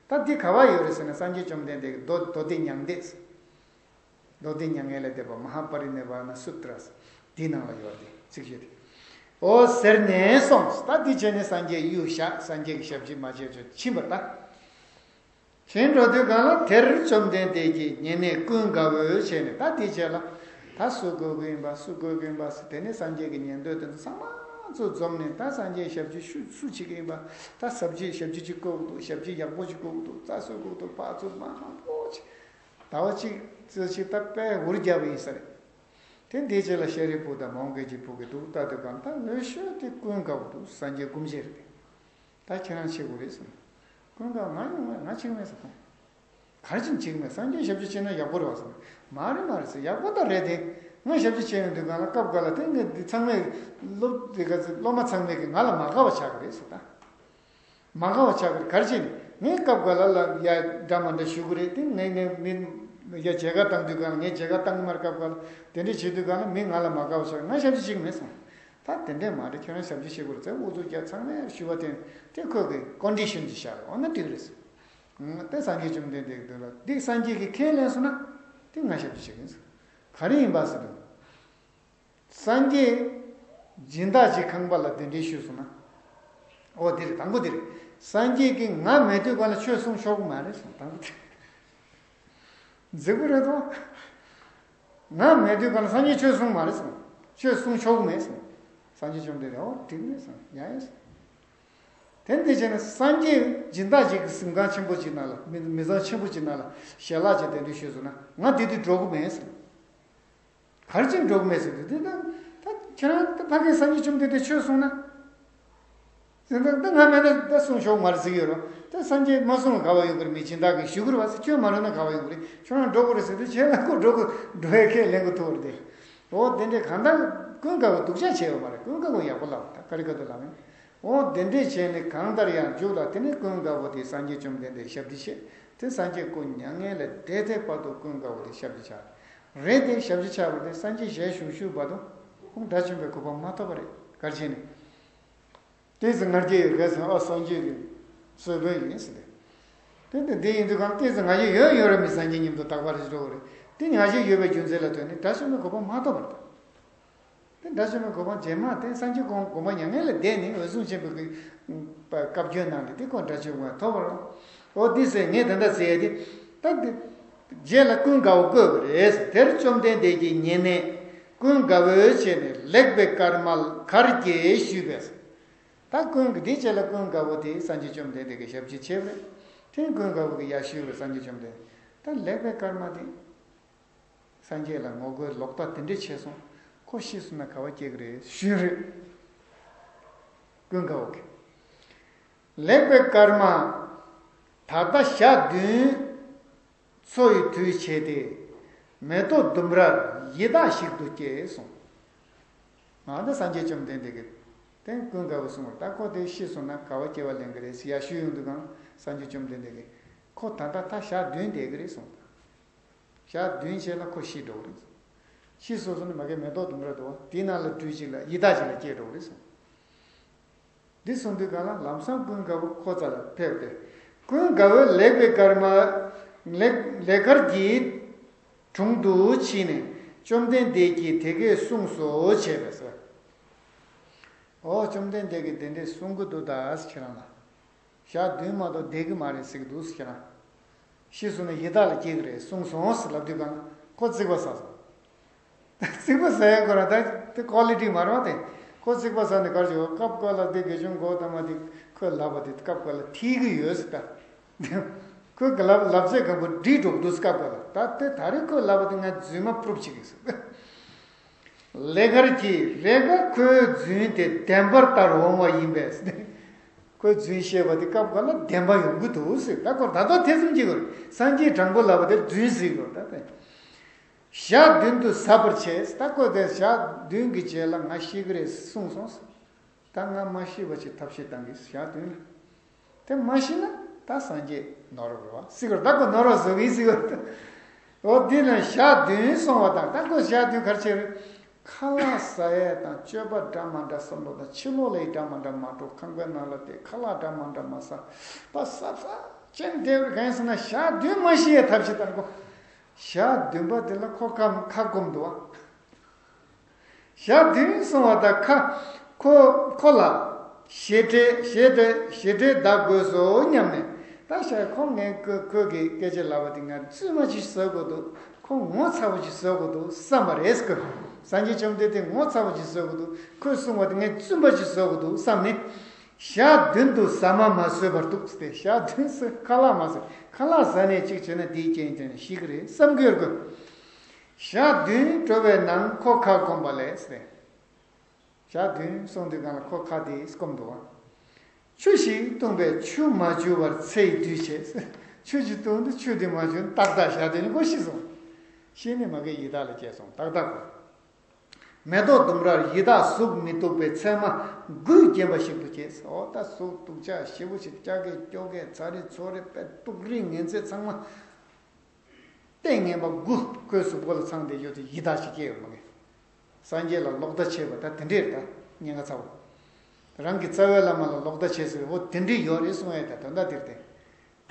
ད་འདི་ག་བ་ཡོད་རེད་ཟེར་ན་སངས་རྒྱས་བཅོམ་ལྡན་འདས་ཀྱི་མདོ་མདོ་སྡེ་མྱང་འདས་ཟེར། མདོ་སྡེ་མྱ་ངན་ལས་འདས་པ་མ་ཧཱ་པ་རི་ནི་བྷ་ན་སུ་ཏྲ་ཟེར་འདི་ནང་ལ་ཡོད་རེད། ཚིག་བརྗོད་དེ། འོ་ཟེར་ནས་སོང་། ད་འདི་བྱས་ནས་སངས་རྒྱས་གཡུལ་བཞག་སངས་རྒྱས་ཀྱི་ཞབས་ཕྱི་མ་བྱས་ཆོག་ཕྱིན་པར་ད། ཕྱིན་འགྲོ་དུས་གང་ལ་དེར་བཅོམ་ལྡན་འདས་ཀྱིས་ཉེ་གནས་ཀུན་དགའ་བོས་བྱས་ནས་ད་འདི་བྱས་ལ། ད་སུ་དགོས་ཀྱི་ཡིན་པ་སུ་དགོས་ཀྱི་ཡིན་པ་ཟེར། དེ་ནས་སངས་རྒྱས་ཀྱི་ཉན་ཐོས་དེ་ཚོ་ཚང་མ་ཚོ་འཛོམས་ནས་ད་སངས་རྒྱས་ཞབས་ཕྱི་སུ་སུ་བྱེད་ཀྱི་ཡིན་པ། ད་ཞབས་ཕྱི་ཞབས་ཕྱི་ཅིག་དགོས་ཀྱི་འདུག་ཞབས་ཕྱི་ཡག་པོ་ཅིག་དགོས་ཀྱི་འདུག་རྩ་སུ་དགོས་ཀྱི་འདུག་ཕར་ཚུར་མང་པོ་ཅིག་ཟླ་བ་གཅིག་ཙམ་ཞིག་ད་དཔེ་འུར་རྒྱབ་པ་ཡིན་ས་རེད། དེ་འདིའི་རྗེས་ལ་ཤཱ་རིའི་བུ་དང་མོའུ་འགལ་གྱི་བུ་གིས་འདུག་ལྟ་དུས་གང་ད་འོས་ཤོས་དེ་ཀུན་དགའ་བོ་འདུག་སངས་རྒྱས་སྐུ་མཆེད་རེད། ད་ཁྱེད་རང་བྱེད་དགོས་རེད་གསུངས། ཀུན་དགའ་ང་ཡོང་བས་ང་བྱེད་ཀྱི་མེད་ཟེར་ཁོང་། ག་རེ་བྱེད་ཀྱི་མེད། སངས་རྒྱས་ཞབས་ཕྱི་བྱེད་ན་ཡག་པོ་རེད་བ་ཟེར། མ་རེད་མ་རེད་ཟེར། ཡག་པོ་ད་རེད་དེ། ང་ཞབས་ཕྱི་བྱེད་ཡོང་དུས་གང་ལ་སྐབས་འགའ་ལ་དེ་ངས་འདི་ཚང་མས་སློབ་དེ་ག་ཚོད་སློབ་མ་ཚང་མས་ཀྱིས་ང་ལ་མ་དགའ་བ་ཆགས་ཀྱི་རེད་ཟེར་ད། མ་དགའ་བ་ཆགས་ཀྱི་རེད། ག་རེ་བྱས་ནས་ངས་སྐབས་འགའ་ལ་ལ་ཡ་འདྲ་མ་འདྲ་ཞུ་གི་རེད་དེ། ངས་ངས་མི་ཡ་མཇལ་ཁ་བཏང་དུས་གང་ལ་ངས་མཇལ་ཁ་བཏང་གི་མ་རེད། སྐབས་འགའ་ལ་དེ་འདྲས་བྱེད་དུས་གང་ལ་མི་ང་ལ་མ་དགའ་བ་ཆགས། ང་ཞབས་ཕྱི་བྱེད་ཀྱི་མེད་གསུངས། ད་དེ་འདྲས་མ་རེད། ཁྱོད་རང་ཞབས་ཕྱི་བྱེད་དགོས་རེད་ཟེར་དབུ་ཚུགས་རྒྱབ་ཚང་མས་ཞུ་བ་དེ་དེ་ཁོས་ཀྱི་ཀོན་ཌི་ཤན་ཅིག་བཞག་རེད། འོ་ན་འགྲིག་རེད་ཟེར། ཨང་། དེ་སངས་རྒྱས་བཅོམ་ལྡན་འདས་ཀྱི་མདུན་ལ་འདི་སངས་རྒྱས་ཀྱིས་ཁས་ལེན་སོང་ན་དེ་ང་ཞབས་ཕྱི་བྱེད་ཀྱི་ཡིན་ཟེར། ག་རེ་ཡིན་པ་ཟེར་དུས། སངས་རྒྱས་སྦྱིན་བདག་ཅིག་ཁང་པ་ལ་གདན་འདྲེན་ཞུས་སོང་ན། འོ་འདི་རེད། དང་པོ་འདི་རེད། སངས་རྒྱས་ཀྱིས་ང་མེད་དུས་གང་ལ་ཆོས་གསུང་ཆོག་གི་མ་རེད་གསུངས། དང་པོ་འདི་རེད། མཛེས་པོ་རེད་དོ། ང་མེད་དུས་གང་ལ་སངས་རྒྱས་ཆོས་གསུང་མ་རེད་གསུངས། ཆོས་གསུང་ཆོག་གི་མེད་གསུངས། སངས་རྒྱས་བཅོམ་ལྡན་འདས་འོ་འགྲིག་མེད་གསུངས། ཡ་ཡ་གསུངས། དེ་འདི་བྱས་ན་སངས་རྒྱས་སྦྱིན་བདག་ཅིག་གི་གཟིམ་ཁང་ཆེན་པོ་ཅིག་ནང་ལ་མི་མི་ཚང་ཆེན་པོ་ཅིག་ནང་ལ་ཞལ་ལག་ཅིག་གདན་འདྲེན་ཞུས་སོང་ན་ང་དེ་དུས་འགྲོ་གི་མེད་ཟེར། ག་རེ་བྱས་འགྲོ་གི་མེད་ཟེར་དུས་དེ་ད་ད་ཁྱེད་རང་ད་ཕ་གིའི་སངས་རྒྱས་བཅོམ་ལྡན་འདས་ཆོས་གསུངས་ན། ཟེར་ད་ད་ང་མེད་ན་ད་གསུང་ཆོག་མ་རེད་ཟེར་གྱི་ཡོད་རེད། ད་སངས་རྒྱས་མ་གསུངས་ལ་ག་བ་ཡོང་གི་རེད། མི་སྦྱིན་བདག་གིས་ཞུ་གི་རེད་བ་ཟེར། ཁྱོད་མ་འགྲོ་ན་ག་བ་ཡོང་གི་རེད། ཁྱོད་རང་འགྲོ་དགོས་རེད་ཟེར་དུས་ཁྱེད་རང་ཁོ་འགྲོ་གི་འགྲོ་ཡས་ཁས་ལེན་གི་ཐུག་རེད་དེ། འོ་དེ་འདྲས་གང་ལྟར་ཀུན་དགའ་བོ་སྡུག་ཅག་བྱས་ཡོད་མ་རེད། ཀུན་དགའ་བོ་ཡག་པོ་ལབ་ད་ག་རེ་ག་དུས་ལབ་ཡིན། འོ་དེ་འདྲས་བྱས་ནས་གང་ལྟར་ཡང་མཇུག་ལ་དེ་ནས་ཀུན་དགའ་བོ་དེ་སངས་རྒྱས་བཅོམ་ལྡན་འདས་ཞབས་ཕྱི་བྱས། དེ་སངས་རྒྱས་སྐུ་མྱ་ངན་ལས་འདས་ཐད་བར་དུ་ཀུན་དགའ་བོ་དེ་ཞབས་ཕྱི་བྱས། རེད་དེ་ཞབས་ཕྱི་བྱས་པ་དེ་སངས་རྒྱས་ཞལ་བཞུགས་བཞུགས་བར་དུ་ཁོང་དགྲ་བཅོམ་པའི་གོ་འཕང་མ་ཐོབ་པ་རེད། ག་རེ་བྱས་ནས། ཏོག་ཙམ་ང་རྒྱལ་ཡོད་ག་ཟེར་ན་ཨ་སངས་རྒྱས་ཀྱི་གསོལ་དཔོན་ཡིན་ཟེར་ཏེ། དེ་འདི་འདི་ཡིན་དུས་གང་ཏོག་ཙམ་ང་རྒྱལ་ཡོད་ཡོད་རེད། མི་སངས་རྒྱས་མཉམ་དུ་རྟག་པར་འགྲོ་གི་རེད། དེ་ཉག་གཅིག་ཡོད་པའི་རྒྱུ་མཚན་ལ་ལྟོས་ནས་དགྲ་བཅོམ་པའི་གོ་འཕང་མ་ཐོབ་པར་ཐལ། དེ་དགྲ་བཅོམ་པའི་གོ་འཕང་རྗེས་མ་དེ་སངས་རྒྱས་གོ་འཕང་མྱ་ངན་ལས་འདས་ནས་འོད་སྲུང་ཆེན་པོའི་གི་བཀའ་བརྒྱུད་གནང་སྟེ་དེ་ཁོ་དགྲ་བཅོམ་པ་ཐོབ་པར། འོ་དེ་ཟེར་ངས་དེ་འདྲ་ཟེར་ཡ་དེ། ད་དེ་རྗེས་ལ་ཀུན་དགའ་བོ་བཀོད་པ་རེད། དེར་བཅོམ་ལྡན་འདས་ཀྱིས་ཉན་ནས་ཀུན་དགའ་བོའི་ཆེད་ནས་ལེགས་པའི་སྐར་མ་གར་གྱིས་ཞུས་པས། ད་ཀུན་དགའ་དེའི་རྗེས་ལ་ཀུན་དགའ་བོ་དེ་སངས་རྒྱས་བཅོམ་ལྡན་འདས་ཀྱི་ཞབས་ཕྱི་བྱས་པ་རེད། དེ་ཀུན་དགའ་བོ་གིས་ཡར་ཞུས་པ་རེད། སངས་རྒྱས་བཅོམ་ལྡན་འདས། ད་ལེགས་པའི་སྐར་མ་དེ། སངས་རྒྱས་ལ་ངོ་རྒོལ་ལོག་ལྟ་དེ་འདྲས་བྱས་སོང་། ཁོ་ཤི་སོང་ན་ག་བ་སྐྱེ་གི་རེད་ཞུས་རེད། ཀུན་དགའ་བོ་གིས། ལེགས་པའི་སྐར་མ། ད་ལྟ་ཞག་བདུན། འཚོ་བའི་དུས་བྱས་ཏེ། མེ་ཏོག་ལྡུམ་རར་ཡི་དྭགས་ཤིག་ཏུ་སྐྱེས་གསུངས། ང་ད་སངས་རྒྱས་བཅོམ་ལྡན་འདས་ཀྱིས། དེ་ཀུན་དགའ་བོ་གསུངས་པར་ད་ཁོ་དེ་ཤི་སོང་ན་ག་བ་སྐྱེ་བ་ལེན་གི་རེད་ཟེར་ཡར་ཞུས་ཡོང་དུས་གང་སངས་རྒྱས་བཅོམ་ལྡན་འདས་ཀྱིས། ཁོ་ད་ལྟ་ད་ཞག་བདུན་བསྡད་གི་རེད་གསུངས། ཞག་བདུན་རྗེས་ལ་ཁོ་ཤི་འགྲོ་གི་རེད། ཤི་སོང་ཙང་ནི་མ་གི་མེ་ཏོག་ལྡུམ་ར་འདུག་བ། དེའི་ནང་ལ་སྦྲུལ་ཅིག་ལ་ཡི་དྭགས་ཅིག་ལ་སྐྱེས་འགྲོ་གི་རེད་གསུངས། འདི་གསུངས་དུས་གང་ལ་ལམ་སང་ཀུན་དགའ་བོ་ཁོ་རྩ་ལ་ཕེབས་ཏེ། ཀུན་དགའ་བོས་ལེགས་པའི་སྐར་མ། ལེགས་ལེགས་སྐར་གྱི་དྲུང་དུ་ཕྱིན་ནས་བཅོམ་ལྡན་འདས་ཀྱིས་དེ་སྐད་གསུངས་སོ་བྱས་པས་ཟེར། འོ་བཅོམ་ལྡན་འདས་ཀྱིས་དེ་འདྲས་གསུང་གི་འདུག་ད་ཁྱེད་རང་ལ། ཞག་བདུན་མ་གཏོགས་བསྡད་ཀྱི་མ་རེད་ཟེར་གྱི་འདུག་ཟེར་ཁྱེད་རང་། ཤི་སོང་ན་ཡི་དྭགས་ལ་སྐྱེ་གི་རེད་གསུངས་སོང་ཟེར་ལབ་དུས་གང་ཁོ་རྩིག་པ་ཟ་སོང་། རྩིག་པ་ཟ་ཡ་ཁོ་རང་ད་དེ་ཀོ་ལི་ཊི་མ་རེད་བ་དེ། ཁོ་རྩིག་པ་ཟ་ནས་གར་བྱོས་སྐབས་འགའ་ལ་དེ་དགེ་སྦྱོང་གོ་ད་མ་དེ་ཁོས་ལབ་པ་དེ་སྐབས་འགའ་ལ་ཐིག་གི་ཡོད་ཟེར་ད། ཁོས་ག་ལབ་ལབ་ཚད་གང་པོ་འགྲིག་འགྲོ་གི་འདུག་སྐབས་འགའ་ལ་ད་དེ་ད་རེས་ཁོས་ལབ་པ་དེ་ང་རྫུན་མ་པུ་རུབ་བྱེད་ཀྱི་ཟེར། ལེགས་སྐར་གྱི་རེས་འགའ་ཁོའི་རྫུན་དེ་བདེན་པར་ལྟར་འོང་བ་ཡིན་པས། ཁོའི་རྫུན་བཤད་པ་དེ་སྐབས་འགའ་ལ་བདེན་པ་ཡོང་གི་འདུག་ཟེར། ད་ཁོ་ད་ལྟ་ཐེ་ཚོམ་སྐྱེ་དགོས་རེད། སངས་རྒྱས་དྲང་པོ་ལབ་པ་དེ་རྫུན་ཟེར་དགོས་རེད་ད་དེ། ཞག་བདུན་དུ་ཟ་བར་བྱས། ད་ཁོ་དེ་ཞག་བདུན་གྱི་རྗེས་ལ་ང་ཤི་གི་རེད་གསུངས་སོང་ཟེར། ད་ང་མ་ཤི་བ་ཅིག་ཐབས་ཤེས་གཏང་གི་ཞག་བདུན་ལ། དེ་མ་ཤི་ན་ད་སངས་རྒྱས་ནོར་བ་རེད་བ་ཟེར་གི་རེད། ད་ཁོ་ནོར་བ་བཟོ་གི་ཟེར་གི་རེད། འོ་དེ་ལ་ཞག་བདུན་སོང་བ་དང་ད་ཁོ་ཞག་བདུན་ག་རེ་བྱས་རེད། ཁ་ལག་ཟ་ཡས་དང་སྤྱོད་པ་འདྲ་མ་འདྲ་བསམ་བློ་དང་ཕྱི་ལོགས་ལ་ཡི་འདྲ་མ་འདྲ་མ་འགྲོ། ཁང་པའི་ནང་ལ་བསྡད་ཁ་ལག་འདྲ་མ་འདྲ་མ་ཟ། ད་ཟ་ཟ་ཅན་བསྡད་པར་གང་ཡིན་ཟེར་ན་ཞག་བདུན་མ་ཤི་ཡས་ཐབས་ཤེས་གཏང་དགོས། ཞག་བདུན་པ་དེ་ལ་ཁོ་ཁ་ཁ་སྐོམ་འདུག་བ། ཞག་བདུན་སོང་བ་དང་ཁ་ཁོ་ཁོ་ལ་ཞེ་ཁྲེལ་ཞེ་ཁྲེལ་ཞེ་ཁྲེལ་གདའ་དགོས་སོ་སྙམ་ནས། ད་ཞག་ཁོ་ངས་ཁོ་ཁོ་གི་སྐད་ཆ་ལབ་པ་དེ་ང་རྫུན་མ་ཅིག་བཟོ་དགོས་འདུག་ཁོ་ངོ་ཚ་བོ་ཅིག་བཟོ་དགོས་འདུག་བསམ་པ་རེད་ཟེར། སངས་རྒྱས་བཅོམ་ལྡན་འདས་ངོ་ཚ་བོ་ཅིག་བཟོ་དགོས་འདུག་ཁོས་གསུངས་པ་དེ་ངས་རྫུན་པ་ཅིག་བཟོ་དགོས་འདུག་བསམ་ནས། ཞག་བདུན་དུ་ཟ་མ་མ་ཟོས་པར་འདུག་ཟེར་ཏེ་ཞག་བདུན་ཟེར་ཁ་ལག་མ་ཟོས། ཁ་ལག་ཟ་ནས་གཅིག་བྱས་ན་དེའི་རྐྱེན་བྱས་ནས་ཤི་གི་རེད་བསམ་གྱི་ཡོད་དགོས། ཞག་བདུན་འགྲོ་བའི་ནང་ཁོ་ཁ་སྐོམ་པ་ལས་ཟེར། ཞག་བདུན་སོང་དུས་གང་ལ་ཁོ་ཁ་དེ་སྐོམ་འདུག་བ། ཆུ་ཞིག་བཏུངས་པས་ཆུ་མ་བྱུར་བར་ཚེའི་དུས་བྱས། ཆུ་ཞིག་བཏུངས་ཏེ་ཆུ་དེ་མ་བྱུར་ཏག་ཏག་ཞག་དེ་ནི་ཁོ་ཤི་སོང་། ཤི་ནས་མ་གི་ཡི་དྭགས་ལ་སྐྱེས་སོང་ཏག་ཏག་གོ། མེ་ཏོག་ལྡུམ་རར་ཡི་དྭགས་གཟུགས་མི་སྡུག་པའི་ཚེར་མ་དགུས་བརྒྱན་པ་ཞིག་ཏུ་སྐྱེས། འོ་ད་གཟུགས་སྡུག་ཅག་ཞེ་པོ་ཞིག་སྐྱ་གས་སྐྱོ་གས་ཚ་རེ་ཚོ་རེ་པས་སྡུག་རིགས་ངན་ཚད་ཚང་མ། ལྟས་ངན་པ་དགུ་ཁོའི་གཟུགས་པོ་ལ་ཚང་བསྡད་ཡོད་དེ་ཡི་དྭགས་ཤིག་སྐྱེས་ཡོད་མ་གི། སངས་རྒྱས་ལ་ལོག་ལྟ་བྱས་པ་ད་དེ་འདྲས་རེད་ད་ཉེན་ཁ་ཚ་བོ། རང་གི་རྩ་བའི་བླ་མ་ལ་ལོག་ལྟ་བྱས་ཟེར་བའི་འོ་དེ་འདྲས་ཡོད་རེད་གསུང་ཡས་ད་དོན་དག་དེ་རེད་དེ།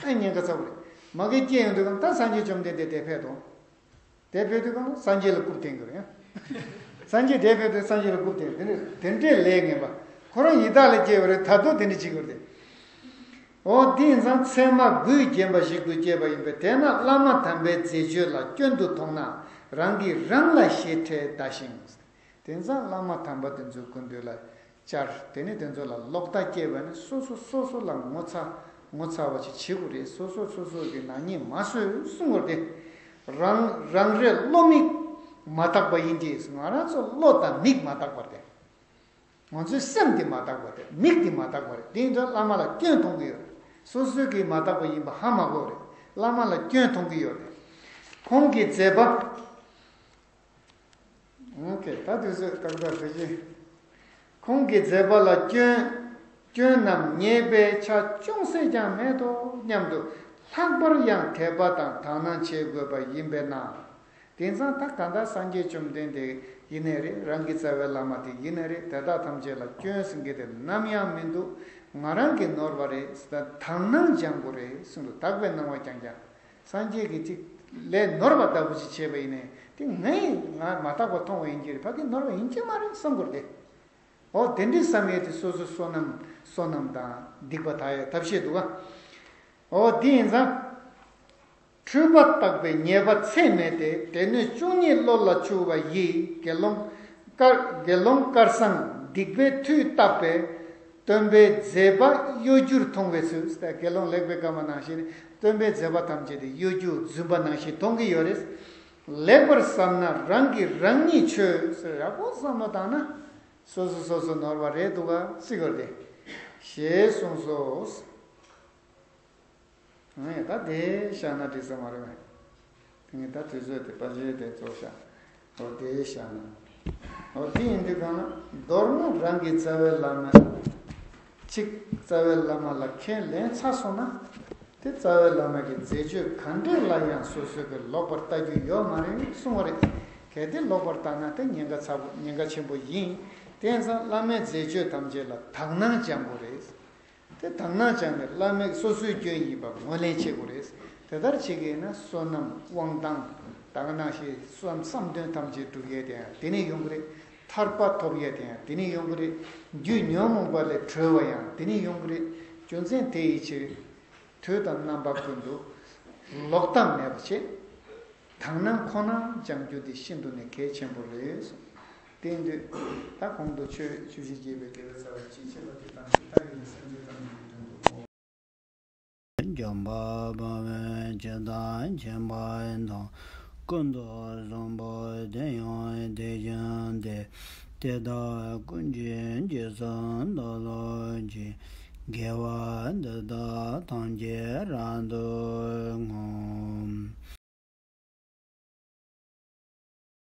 ཨ་ཉེན་ཁ་ཚ་བོ་རེད། མ་གི་སྐྱེས་ཡོང་དུས་གང་ད་སངས་རྒྱས་བཅོམ་ལྡན་འདས་དེ་ཕེབས་དང་། དེ་ཕེབས་དུས་གང་སངས་རྒྱས་ལ་རྐུབ་བསྟན་གྱི་རེད། སངས་རྒྱས་དེ་ཕེབས་དུས་སངས་རྒྱས་ལ་རྐུབ་བསྟན་དེ་འདྲས་དེ་འདྲས་ལས་ངན་པ། ཁོ་རང་ཡི་དྭགས་ལ་སྐྱེས་པ་རེད་ད་དུང་དེ་འདྲས་བྱེད་ཀྱི་རེད། འོ་དེ་ཡིན་ཙང་ཚེར་མ་དགུས་བརྒྱན་པ་ཞིག་ཏུ་སྐྱེས་པ་ཡིན་པས་དེས་ན་བླ་མ་དམ་པའི་མཛད་སྤྱོད་ལ་སྐྱོན་དུ་མཐོང་ན་རང་གིས་རང་ལ་ཞེ་ཁྲེལ་གདའ་ཞིང་། དེང་སང་བླ་མ་དམ་པ་དེ་ཚོའི་སྐུ་མདུན་ལ་བཅར། དེ་ནས་དེ་ཚོ་ལ་ལོག་ལྟ་སྐྱེས་པ་ནི་སོ་སོ་སོ་སོ་ལ་ངོ་ཚ་ངོ་ཚ་བ་ཞིག་བྱེད་དགོས་རེད། སོ་སོ་སོ་སོ་གི་ནག་ཉེས་མ་བཟོས་གསུང་དགོས་རེད། རང་རང་རེ་བློ་མིག་མ་དག་པ་ཡིན་ཏེ་ང་རང་ཚོ་བློ་དང་མིག་མ་དག་པ་རེད། ང་ཚོའི་སེམས་དེ་མ་དག་པ་རེད། མིག་དེ་མ་དག་པ་རེད། དེ་ཡིན་དུས་བླ་མ་ལ་སྐྱོན་མཐོང་གི་ཡོད་རེད། སོ་སོའི་གི་མ་དག་པ་ཡིན་པ་ཧ་མ་གོ་རེད། བླ་མ་ལ་སྐྱོན་མཐོང་གི་ཡོད་རེད། ཁོང་གི་མཛད་པ། ཨོ་ཁེ། ད་དུས་ཚོད་ཏག་ཏག་རེད་ཅེ། ཁོང་གི་མཛད་པ་ལ་སྐྱོན། སྐྱོན་རྣམས་ཉེས་པའི་ཆ་ཅུང་ཟད་ཀྱང་མེད་དོ་སྙམ་དུ་ལྷག་པར་ཡང་དད་པ་དང་དག་སྣང་བྱེད་དགོས་པ་ཡིན་པས་ན། དེང་སང་ད་ག་འདྲ་སངས་རྒྱས་བཅོམ་ལྡན་འདས་ཡིན་ནའི་རེད། རང་གི་རྩ་བའི་བླ་མ་དེ་ཡིན་ནའི་རེད། དེ་དག་ཐམས་ཅད་ལ་སྐྱོན་ཟེར་མཁན་དེ་ནམ་ཡང་མི་འདུག་ང་རང་གིས་ནོར་བ་རེད་ཟེར་ད་དག་སྣང་སྦྱང་དགོས་རེད་གསུངས་འདུག་དག་པའི་སྣང་བ་རྐྱང་རྐྱང་། སངས་རྒྱས་ཀྱིས་ཅིག་ ལས་ནོར་བ་ལྟ་བུ་ཞིག་བྱས་པ་ཡིན་ནའི་དེ་ངས་ང་མ་དག་པ་མཐོང་བ་ཡིན་གྱི་རེད། ཕ་གི་ནོར་བ་ཡིན་གྱི་མ་རེད་བསམ་དགོས་ཏེ། འོ་དེ་འདྲའི་བསམ་ཡས་དེ་སོ་སོའི་བསོད་ནམས་བསོད་ནམས་དང་སྡིག་པ་དག་ཡས་ཐབས་ཤེས་འདུག་ག་འོ་དེ་ཡིན་ཙང་། འཁྲུལ་པ་བརྟག་པའི་ཉེས་པ་ཚད་མེད་དེ། སྡེ་སྣོད་བཅུ་གཉིས་བློ་ལ་འཆུགས་པ་ཡིས། དགེ་སློང་དཀར་དགེ་སློང་དཀར་བཟང་སྡིག་པའི་མཐུས་བཏབ་པས། སྟོན་པའི་མཛད་པ་གཡོ་སྒྱུར་མཐོང་བའི་ཚུལ། དགེ་སློང་ལེགས་པར་བཀའ་མ་ནང་བཞིན་སྟོན་པའི་མཛད་པ་ཐམས་ཅད་དེ་གཡོ་སྒྱུ་རྫུན་པ་ནང་བཞིན་མཐོང་གི་ཡོད་རེད། ལེགས་པར་བསམ་ན་རང་གིས་རང་ཉིད་འཆོས་ཟེར། ཡག་པོ་བསམ་བློ་བཏང་ན་སོ་སོ་སོ་སོ་ནོར་བ་རེད་འདུག་ག་སྲིད་དགོས་ཏེ། ཞེས་གསུངས་སོ། ཨ་ཡ་ད་དེ་བཞག་ན་འགྲིག་ས་མ་རེད་པས། དེ་ངས་ད་དུས་ཚོད་དེ་པ་ཇེ་དེ་ཚོ་བཞག་འོ་དེ་བཞག་ན། འོ་དེ་ཡིན་དུས་གང་ན་མདོར་ན་རང་གི་རྩ་བའི་བླ་མ་གཅིག་རྩ་བའི་བླ་མ་ལ་ཁས་ལེན་ཚར་སོང་ན། དེ་རྩ་བའི་བླ་མ་གི་མཛད་སྤྱོད་ག་འདྲས་ལ་ཡང་སོ་སོས་གི་ལོག་པར་ལྟ་རྒྱུ་ཡོད་མ་རེད་གསུང་བ་རེད། གལ་ཏེ་ལོག་པར་ལྟ་ན་དེ་ཉེན་ཁ་ཚ་པོ་ཉེན་ཁ་ཆེན་པོ་ཡིན། དེ་ཡིན་ཙང་བླ་མའི་མཛད་སྤྱོད་ཐམས་ཅད་ལ་དག་སྣང་སྦྱང་དགོས་རེད། དེ་དག་སྣང་སྦྱངས་ནས་བླ་མའི་སོ་སོའི་སྐྱོན་ཡིན་པ་ངོས་ལེན་བྱེད་དགོས་རེད། དེ་ལྟར་བྱེད་ཀྱི་ཡིན་ན་བསོད་ནམས་དབང་ཐང་དག་སྣང་ཞེས་བསམ་བསམ་དོན་ཐམས་ཅད་འགྲུབ་ཡས་དེ་ཡང་དེ་ནས་ཡོང་གི་རེད། ཐར་པ་ཐོབ་ཡས་དེ་ཡང་དེ་ནས་ཡོང་གི་རེད། རྒྱུ་ཉོན་མོངས་པ་ལས་གྲོལ་བ་ཡང་དེ་ནས་ཡོང་གི་རེད། རྒྱུ་མཚན་དེ་ཡི་ཕྱིར། དུས་དང་རྣམ་པ་ཀུན་ཏུ་ལོག་ལྟ་མེད་པ་བྱེད། དག་སྣང་ཁོ་ན་སྦྱང་རྒྱུ་དེ་ཤིན་ཏུ་ནས་གལ་ཆེན་པོ་རེད་གསུངས། དེ་ཡིན་དུས་ད་གོང་དུ་ཆོས་ཆོས་བཞི་རྒྱས་པའི་དགེ་བའི་རྩ་བ་ཅིའི་ཕྱིར་ལ་དེ་དང་དེ་ལྟ་བུའི་སེམས་ཅན་ཐམས་ཅད་ཀྱི་དོན་དུ། འཇམ་དཔལ་དཔའ་བོས་ཇི་ལྟར་མཁྱེན་པ་དང་། ཀུན་ཏུ་བཟང་པོ་དེ་ཡང་དེ་བཞིན་ཏེ། དེ་དག་ཀུན་གྱི་རྗེས་སུ་བདག་སློབ་ཅིང་། དགེ་བ་འདི་དག་ཐམས་ཅད་རབ་ཏུ་བསྔོ།